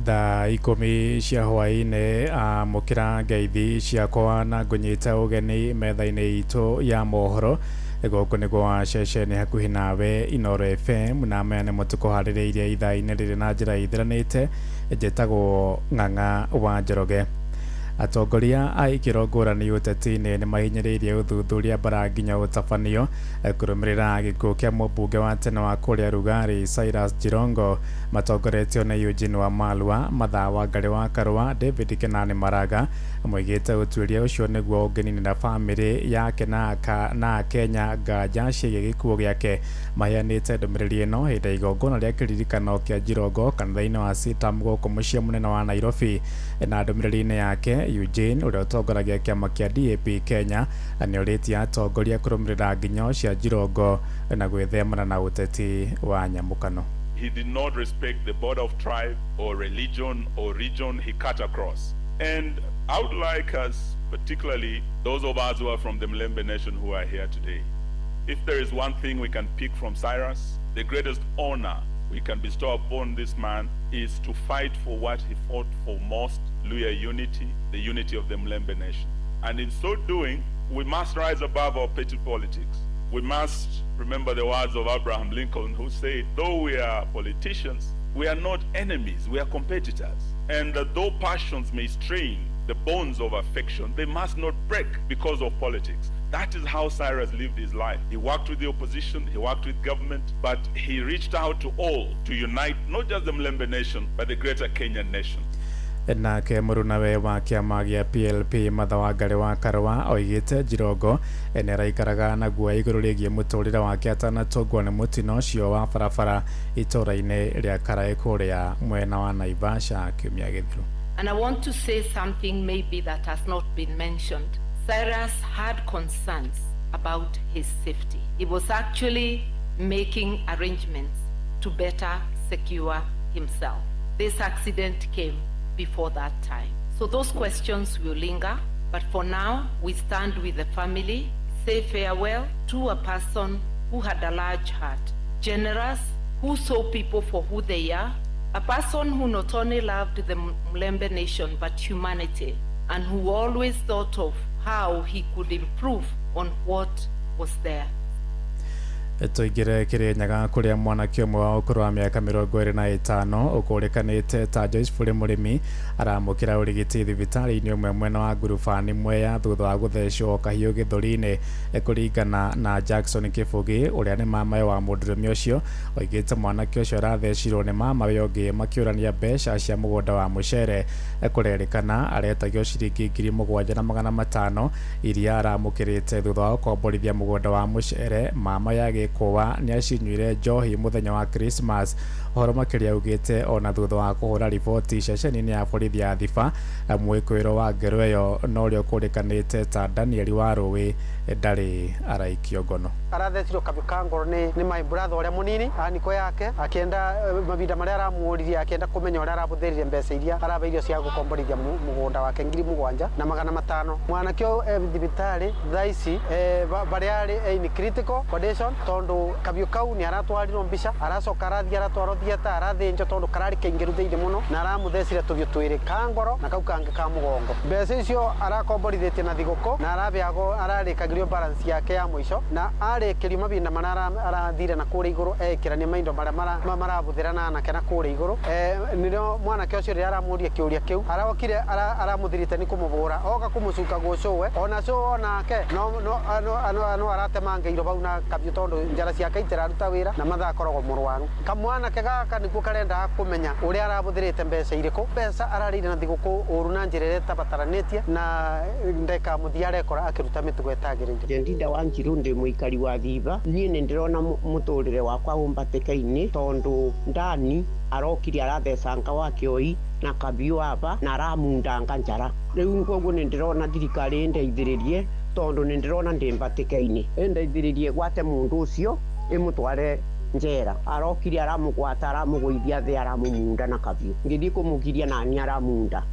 Thaa 10 cia hwaĩ-inĩ amũkĩra ngeithi ciakwa na ngũnyita ũgeni metha-inĩ itũ ya mohoro. Gũkũ nĩ gwa ceceni hakuhĩ nawe Inooro FM, na maya nĩmo tũkũharĩrĩirie ithaa-inĩ rĩrĩ na njĩra ithiranĩte. Njĩtagwo Ng'ang'a wa Njoroge. Atongoria a ikĩro ngũrani ũteti-inĩ nĩ mahinyĩrĩirie ũthuthuria bara nginya ũtabanio kũrũmĩrĩra gĩkuũ kĩa mũmbunge wa tene wa kũrĩa Rugari Cyrus Jirongo, matongoretio nĩ Eugene Wamalwa, Mathaa Wangari wa Karũa, David Kenani Maraga. Moigĩte ũtuĩria ũcio nĩguo ũngĩninĩra bamĩrĩ yake na Akenya nganja ciĩgiĩ gĩkuũ gĩake. Maheanĩte ndũmĩrĩri ĩno hĩndĩ ya igongona rĩa kĩririkano kĩa Jirongo kanitha-inĩ wa Sitam gũkũ mũciĩ mũnene wa Nairobi. Na ndũmĩrĩri-inĩ yake, Eugene ũrĩa ũtongoragia kĩama kĩa DAP Kenya nĩorĩtie atongoria kũrũmĩrĩra nginyo cia Jirongo na gwĩthemana na ũteti wa nyamũkano. He did not respect the border of tribe or religion or region he cut across. And I would like us, particularly those of us who are from the Mlembe Nation who are here today, if there is one thing we can pick from Cyrus, the greatest honor we can bestow upon this man is to fight for what he fought for most, Luhya unity, the unity of the Mlembe Nation. And in so doing, we must rise above our petty politics. We must remember the words of Abraham Lincoln, who said, though we are politicians, we are not enemies, we are competitors. And that though passions may strain the bonds of affection, they must not break because of politics. That is how Cyrus lived his life. He worked with the opposition, he worked with government, but he reached out to all to unite not just the Mlembe Nation, but the greater Kenyan nation. Nake mũrunawe wa kĩama gĩa PLP Matha Wangari wa Karũa oigĩte Jirongo nĩ araikaraga na guoya igũrũ rĩgiĩ mũtũrĩre wake atanatũngwo nĩ mũtino ũcio wa barabara itũũra-inĩ rĩa Karaĩ kũrĩa mwena wa Naivasha kiumia gĩthiru. And I want to say something maybe that has not been mentioned. Cyrus had concerns about his safety. He was actually making arrangements to better secure himself. This accident came before that time. So those questions will linger, but for now, we stand with the family, say farewell to a person who had a large heart, generous, who saw people for who they are, a person who not only loved the Mlembe Nation, but humanity, and who always thought of how he could improve on what was there. Tũingĩre Kĩrĩnyaga kũrĩa mwanake ũmwe wa ũkũrũ wa mĩaka 25 ũkũrĩkanĩte ta Joyce Bũrĩ mũrĩmi aramũkĩra ũrigiti thibitarĩ-inĩ ũmwe mwena wa Ngurubani Mwea thutha wa gũthecwo kahiũ gĩthũri-inĩ. Kũringana na Jackson Kĩbũgĩ ũrĩa nĩ mamawe wa mũndũrũme ũcio, oigĩte mwanake ũcio arathecirwo nĩ mamawe ũngĩ makĩũrania mbeca cia mũgũnda wa mũcere. Kũrerĩkana aretagio ciringi 7,500 iria aramũkĩrĩte thutha wa gũkomborithia mũgũnda wa mũcere. Mama ya gĩkũwa nĩ acinyuire njohi mũthenya wa Christmas. Ũhoro makĩria augĩte ona thutha wa kũhũra riboti ceceni-inĩ ya borithi ya Thiba, mwĩkũĩrwo wa ngero ĩyo na ũrĩa ũkũrĩkanĩte ta Daniel Warũĩ ndarĩ araikio ngono. Arathecirwo kabiũ ka ngoro nĩ my brother ũrĩa mũnini aniko yake akĩenda mahinda marĩa aramũririe akĩenda kũmenya ũrĩa arabũthĩrire mbeca iria arabeirwo cia gũkomborithia mũgũnda wake 7,500. Mwanake ũyũ e thibitarĩ thaa ici barĩa arĩ in critical condition tondu kabiũ kau nĩ aratwarirwo mbica aracoka arathiĩ aratwarwo theatre arathĩnjwo tondu kararĩ kaingĩru thĩinĩ mũno na aramũthecire tũbiũ twĩrĩ ka ngoro na kau kangĩ ka mũgongo. Mbeca icio arakomborithĩtie na thigũkũ na arabeagwo ararĩkagĩrio balance yake ya mũico na arĩkĩrio mahinda marĩa arathire na kũrĩa igũrũ ekĩrania maindo marĩa marabũthĩra na anake na kũrĩa igũrũ. Nĩrĩo mwanake ũcio rĩrĩa aramũria kĩũria kĩu arokire aramũthirĩte nĩ kũmũbũra oka kũmũcuka gũcũwe ona cũwe onake no aratemangeirwo bau na kabiũ tondu njara ciake itiraruta wĩra na mathaa akoragwo mũrwaru. Kamwanake gaka nĩkuo karendaga kũmenya ũrĩa arabũthĩrĩte mbeca irĩkũ mbeca ararĩire na thigũkũ ũru na njĩra ĩrĩa ĩtabataranĩtie na ndeka mũthia arekora akĩruta mĩtugo ĩtagĩrĩire. Ndinda wa Njiru ndi mũikari wa Thiba niĩ nĩ ndĩrona mũtũrĩre wakwa ũmbatĩkaine tondu ndani arokire arathecanga wa kĩoi na kabiũ aba na aramundanga njara rĩu koguo nĩ ndĩrona thirikari ĩndeithĩrĩrie tondu nĩ ndĩrona ndĩ mbatĩkaine ĩndeithĩrĩrie gwate mũndũ ũcio ĩmũtware njera arokire aramũgwata aramũgũithia thĩ aramũmunda na kabiũ ngĩthiĩ kũmũgiria nani aramunda.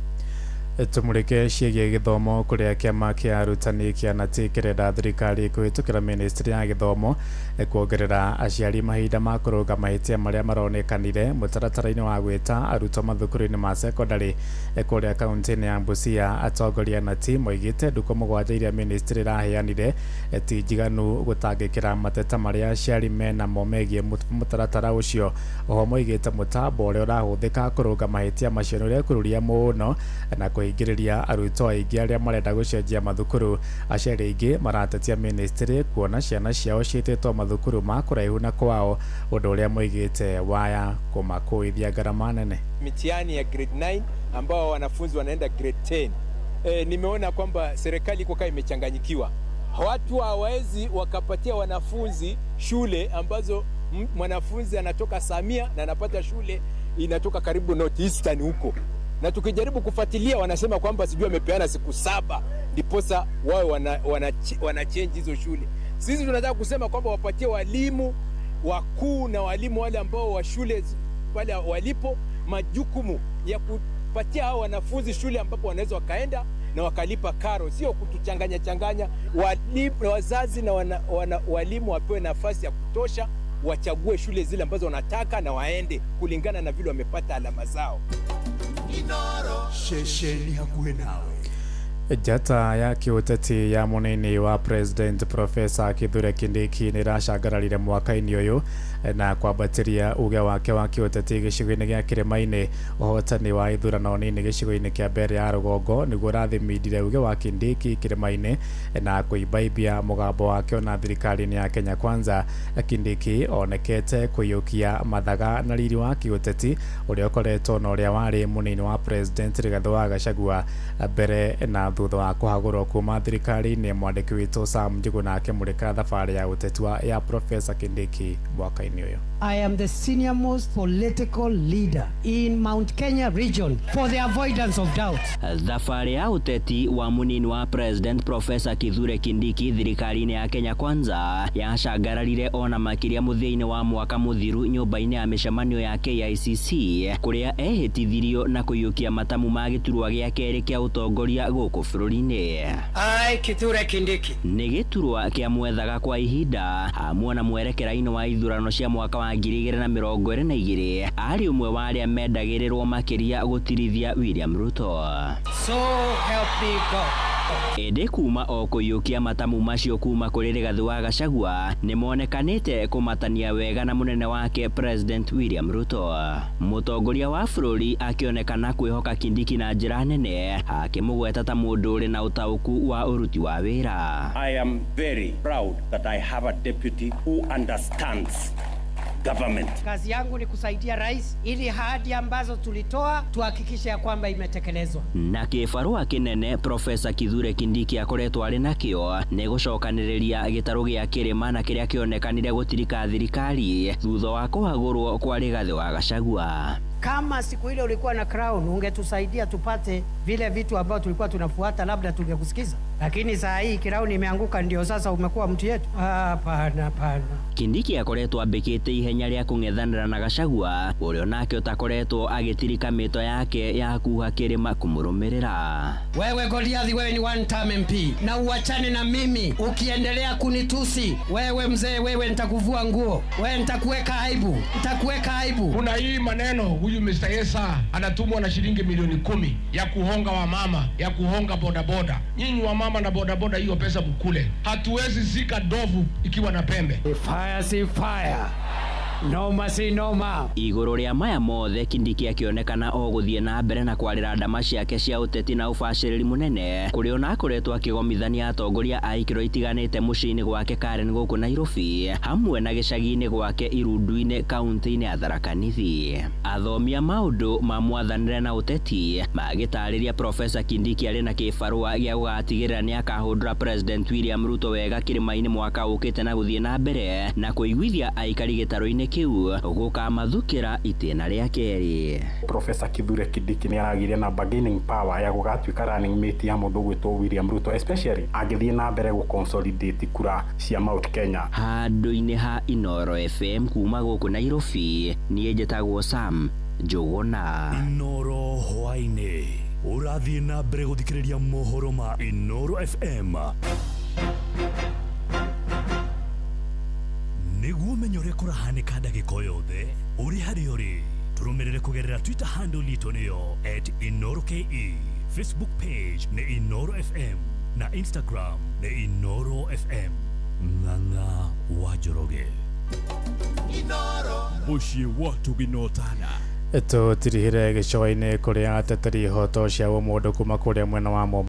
Tumurike ciĩgiĩ gĩthomo kũrĩa kĩama kĩa arutani kĩa KNUT kĩrenda thirikari kũhĩtũkĩra ministry ya gĩthomo kuongerera aciari mahinda ma kũrũnga mahĩtia marĩa maronekanire mũtaratara-inĩ wa gwĩta arutwo mathukuru-inĩ ma secondary. Kũrĩa kaunti-inĩ ya Busia atongoria KNUT moigĩte ndukũ 7 iria ministry ĩraheanire ti njiganu gũtangĩkĩra mateta marĩa aciari menamo megiĩ mũtaratara ũcio. Oho moigĩte mũtambo ũrĩa ũrahũthĩka kũrũnga mahĩtia macio nĩ ũrekururia mũno na kũhingĩrĩria arutwo aingĩ arĩa marenda gũcenjia mathukuru. Aciari aingĩ maratetia ministry kuona ciana ciao ciĩtĩtwo mathukuru ma kũraihu na kwao, ũndũ ũrĩa moigĩte waya kũmakũithia ngarama nene. Mitihani ya grade 9 ambao wanafunzi wanaenda grade 10. Nimeona kwamba serikali iko kama imechanganyikiwa. Watu hawawezi wakapatia wanafunzi shule ambazo mwanafunzi anatoka Samia na anapata shule inatoka karibu North Eastern huko. Na tukijaribu kufuatilia wanasema kwamba sijui wamepeana siku 7 ndiposa wao wana change hizo shule. Sisi tunataka kusema kwamba wapatie walimu wakuu na walimu wale ambao wa shule pale walipo majukumu ya kupatia hao wanafunzi shule ambapo wanaweza wakaenda na wakalipa karo, sio kutuchanganya changanya. Walimu, wazazi na walimu wapewe nafasi ya kutosha, wachague shule zile ambazo wanataka na waende kulingana na vile wamepata alama zao. Ceceni hakuhĩ nawe. Njata ya kĩũteti ya mũnini wa President Professor Kithure Kindiki nĩ ĩracangararire mwaka-inĩ ũyũ na kwambatĩria uge wake wa kĩũteti gĩcigo-inĩ gĩa Kĩrĩma-inĩ. Ũhotani wa ithurano nini gĩcigo-inĩ kĩa mbere ya rũgongo nĩguo ũrathimindire uge wa Kindiki Kĩrĩma-inĩ na kũimbaimbia mũgambo wake ona thirikari-inĩ ya Kenya Kwanza. Kindiki onekete kũiyũkia mathaga na riri wa kĩũteti ũrĩa ũkoretwo na ũrĩa warĩ mũnini wa President Rigathĩ wa Gachagua mbere na thutha wa kũhagũrwo kuma thirikari-inĩ. Mwandĩki witũ Sam Njuguna akĩmũrĩka thabarĩ ya ũteti ya Professor Kindiki mwaka-inĩ ũyũ. I am the senior most political leader in Mount Kenya region for the avoidance of doubt. Thabarĩ ya ũteti wa mũnini wa President Professor Kithure Kindiki thirikari-inĩ ya Kenya Kwanza yacangararire ona makĩria mũthia-inĩ wa mwaka mũthiru nyũmba-inĩ ya mĩcemanio ya KICC kũrĩa ehĩtithirio na kũiyũkia matamu ma gĩturwa gĩa kerĩ kĩa ũtongoria gũkũ bũrũri-inĩ. I, Kithure Kindiki, nĩ gĩturwa kĩa mwethaga kwa ihinda hamwe na mwerekera-inĩ wa ithurano cia mwaka wa 2022 arĩ ũmwe wa arĩa mendagĩrĩrwo makĩria gũtirithia William Ruto. So help me God. Ĩndĩ kuma o kũiyũkia matamu macio kuma kũrĩ Rigathĩ wa Gachagua nĩmonekanĩte kũmatania wega na mũnene wake President William Ruto. Mũtongoria wa bũrũri akĩonekana kwĩhoka Kindiki na njĩra nene, akĩmũgweta ta mũndũ ũrĩ na ũtaũku wa ũruti wa wĩra. I am very proud that I have a deputy who understands government. Kazi yangu ni kusaidia rais ili ahadi ambazo tulitoa tuhakikishe ya kwamba imetekelezwa. Na kĩbarũa kĩnene Profesa Kithure Kindiki akoretwo arĩ nakĩo nĩ gũcokanĩrĩria gĩtarũ gĩa kĩrĩma na kĩrĩa kĩonekanire gũtirika thirikari thutha wa kũhagũrwo kwa Rigathĩ wa Gachagua. Kama siku ile ulikuwa na crown ungetusaidia tupate vile vitu ambavyo tulikuwa tunafuata, labda tungekusikiza, lakini saa hii crown imeanguka, ndio sasa umekuwa mtu yetu. Hapana, hapana. Kindiki akoretwo ambĩkĩte ihenya rĩa kũng'ethanĩra na Gachagua ũrĩa onake ũtakoretwo agĩtirika mĩto yake ya kuha kĩrĩma kũmũrũmĩrĩra. Wewe Goliathi, wewe ni one term MP na uachane na mimi. Ukiendelea kunitusi wewe mzee, wewe nitakuvua nguo, wewe nitakuweka aibu, nitakuweka aibu. Kuna hii maneno huyu Mr. Esa anatumwa na shilingi milioni 10 ya kuhonga wamama, ya kuhonga bodaboda. Nyinyi wamama na bodaboda, hiyo pesa mkule. Hatuwezi zika ndovu ikiwa na pembe. Fire si fire. Noma si noma. Igũrũ rĩa maya mothe Kindiki akĩonekana o gũthiĩ na mbere na kwarĩra ndama ciake cia ũteti na ũbacĩrĩri mũnene kũrĩa ona akoretwo akĩgomithania atongoria a ikĩro itiganĩte mũciĩ-inĩ gwake Karen gũkũ Nairobi hamwe na gĩcagi-inĩ gwake Irundu-inĩ kaunti-inĩ ya Tharaka Nithi. Athomi a maũndũ ma mwathanĩre na ũteti magĩtarĩria Profesa Kindiki arĩ na kĩbarũa gĩa gũgatigĩrĩra nĩakahũndũra President William Ruto wega kĩrĩma-inĩ mwaka ũkĩte na gũthiĩ na mbere na kũiguithia aikari gĩtarũ-inĩ kĩu gũkamathukĩra itĩna rĩa kerĩ. Profesa Kithure Kindiki nĩ aragĩire na bargaining power ya gũgatuĩka running mate ya mũndũ ũgwĩtwo William Ruto, especially angĩthiĩ na mbere gũ-consolidate kura cia Mount Kenya. Handũ-inĩ ha Inooro FM kuma gũkũ Nairobi, niĩ njĩtagwo Sam Njũgũna. Inooro hwaĩ-inĩ ũrathiĩ na mbere gũthikĩrĩria mohoro ma Inooro FM. Nĩguo ũmenye ũrĩa kũrahanĩka ndagĩka o yothe ũrĩ harĩa ũrĩ, tũrũmĩrĩre kũgerera Twitter handle itũ nĩyo @InooroKE, Facebook page nĩ Inooro FM na Instagram nĩ Inooro FM. Ng'ang'a wa Njoroge. Mũciĩ wa Tũginotana. Tũtirihire gĩcũa-inĩ kũrĩa ateteri ihoto cia ũmũndũ kuma kũrĩa mwena wa Mombasa.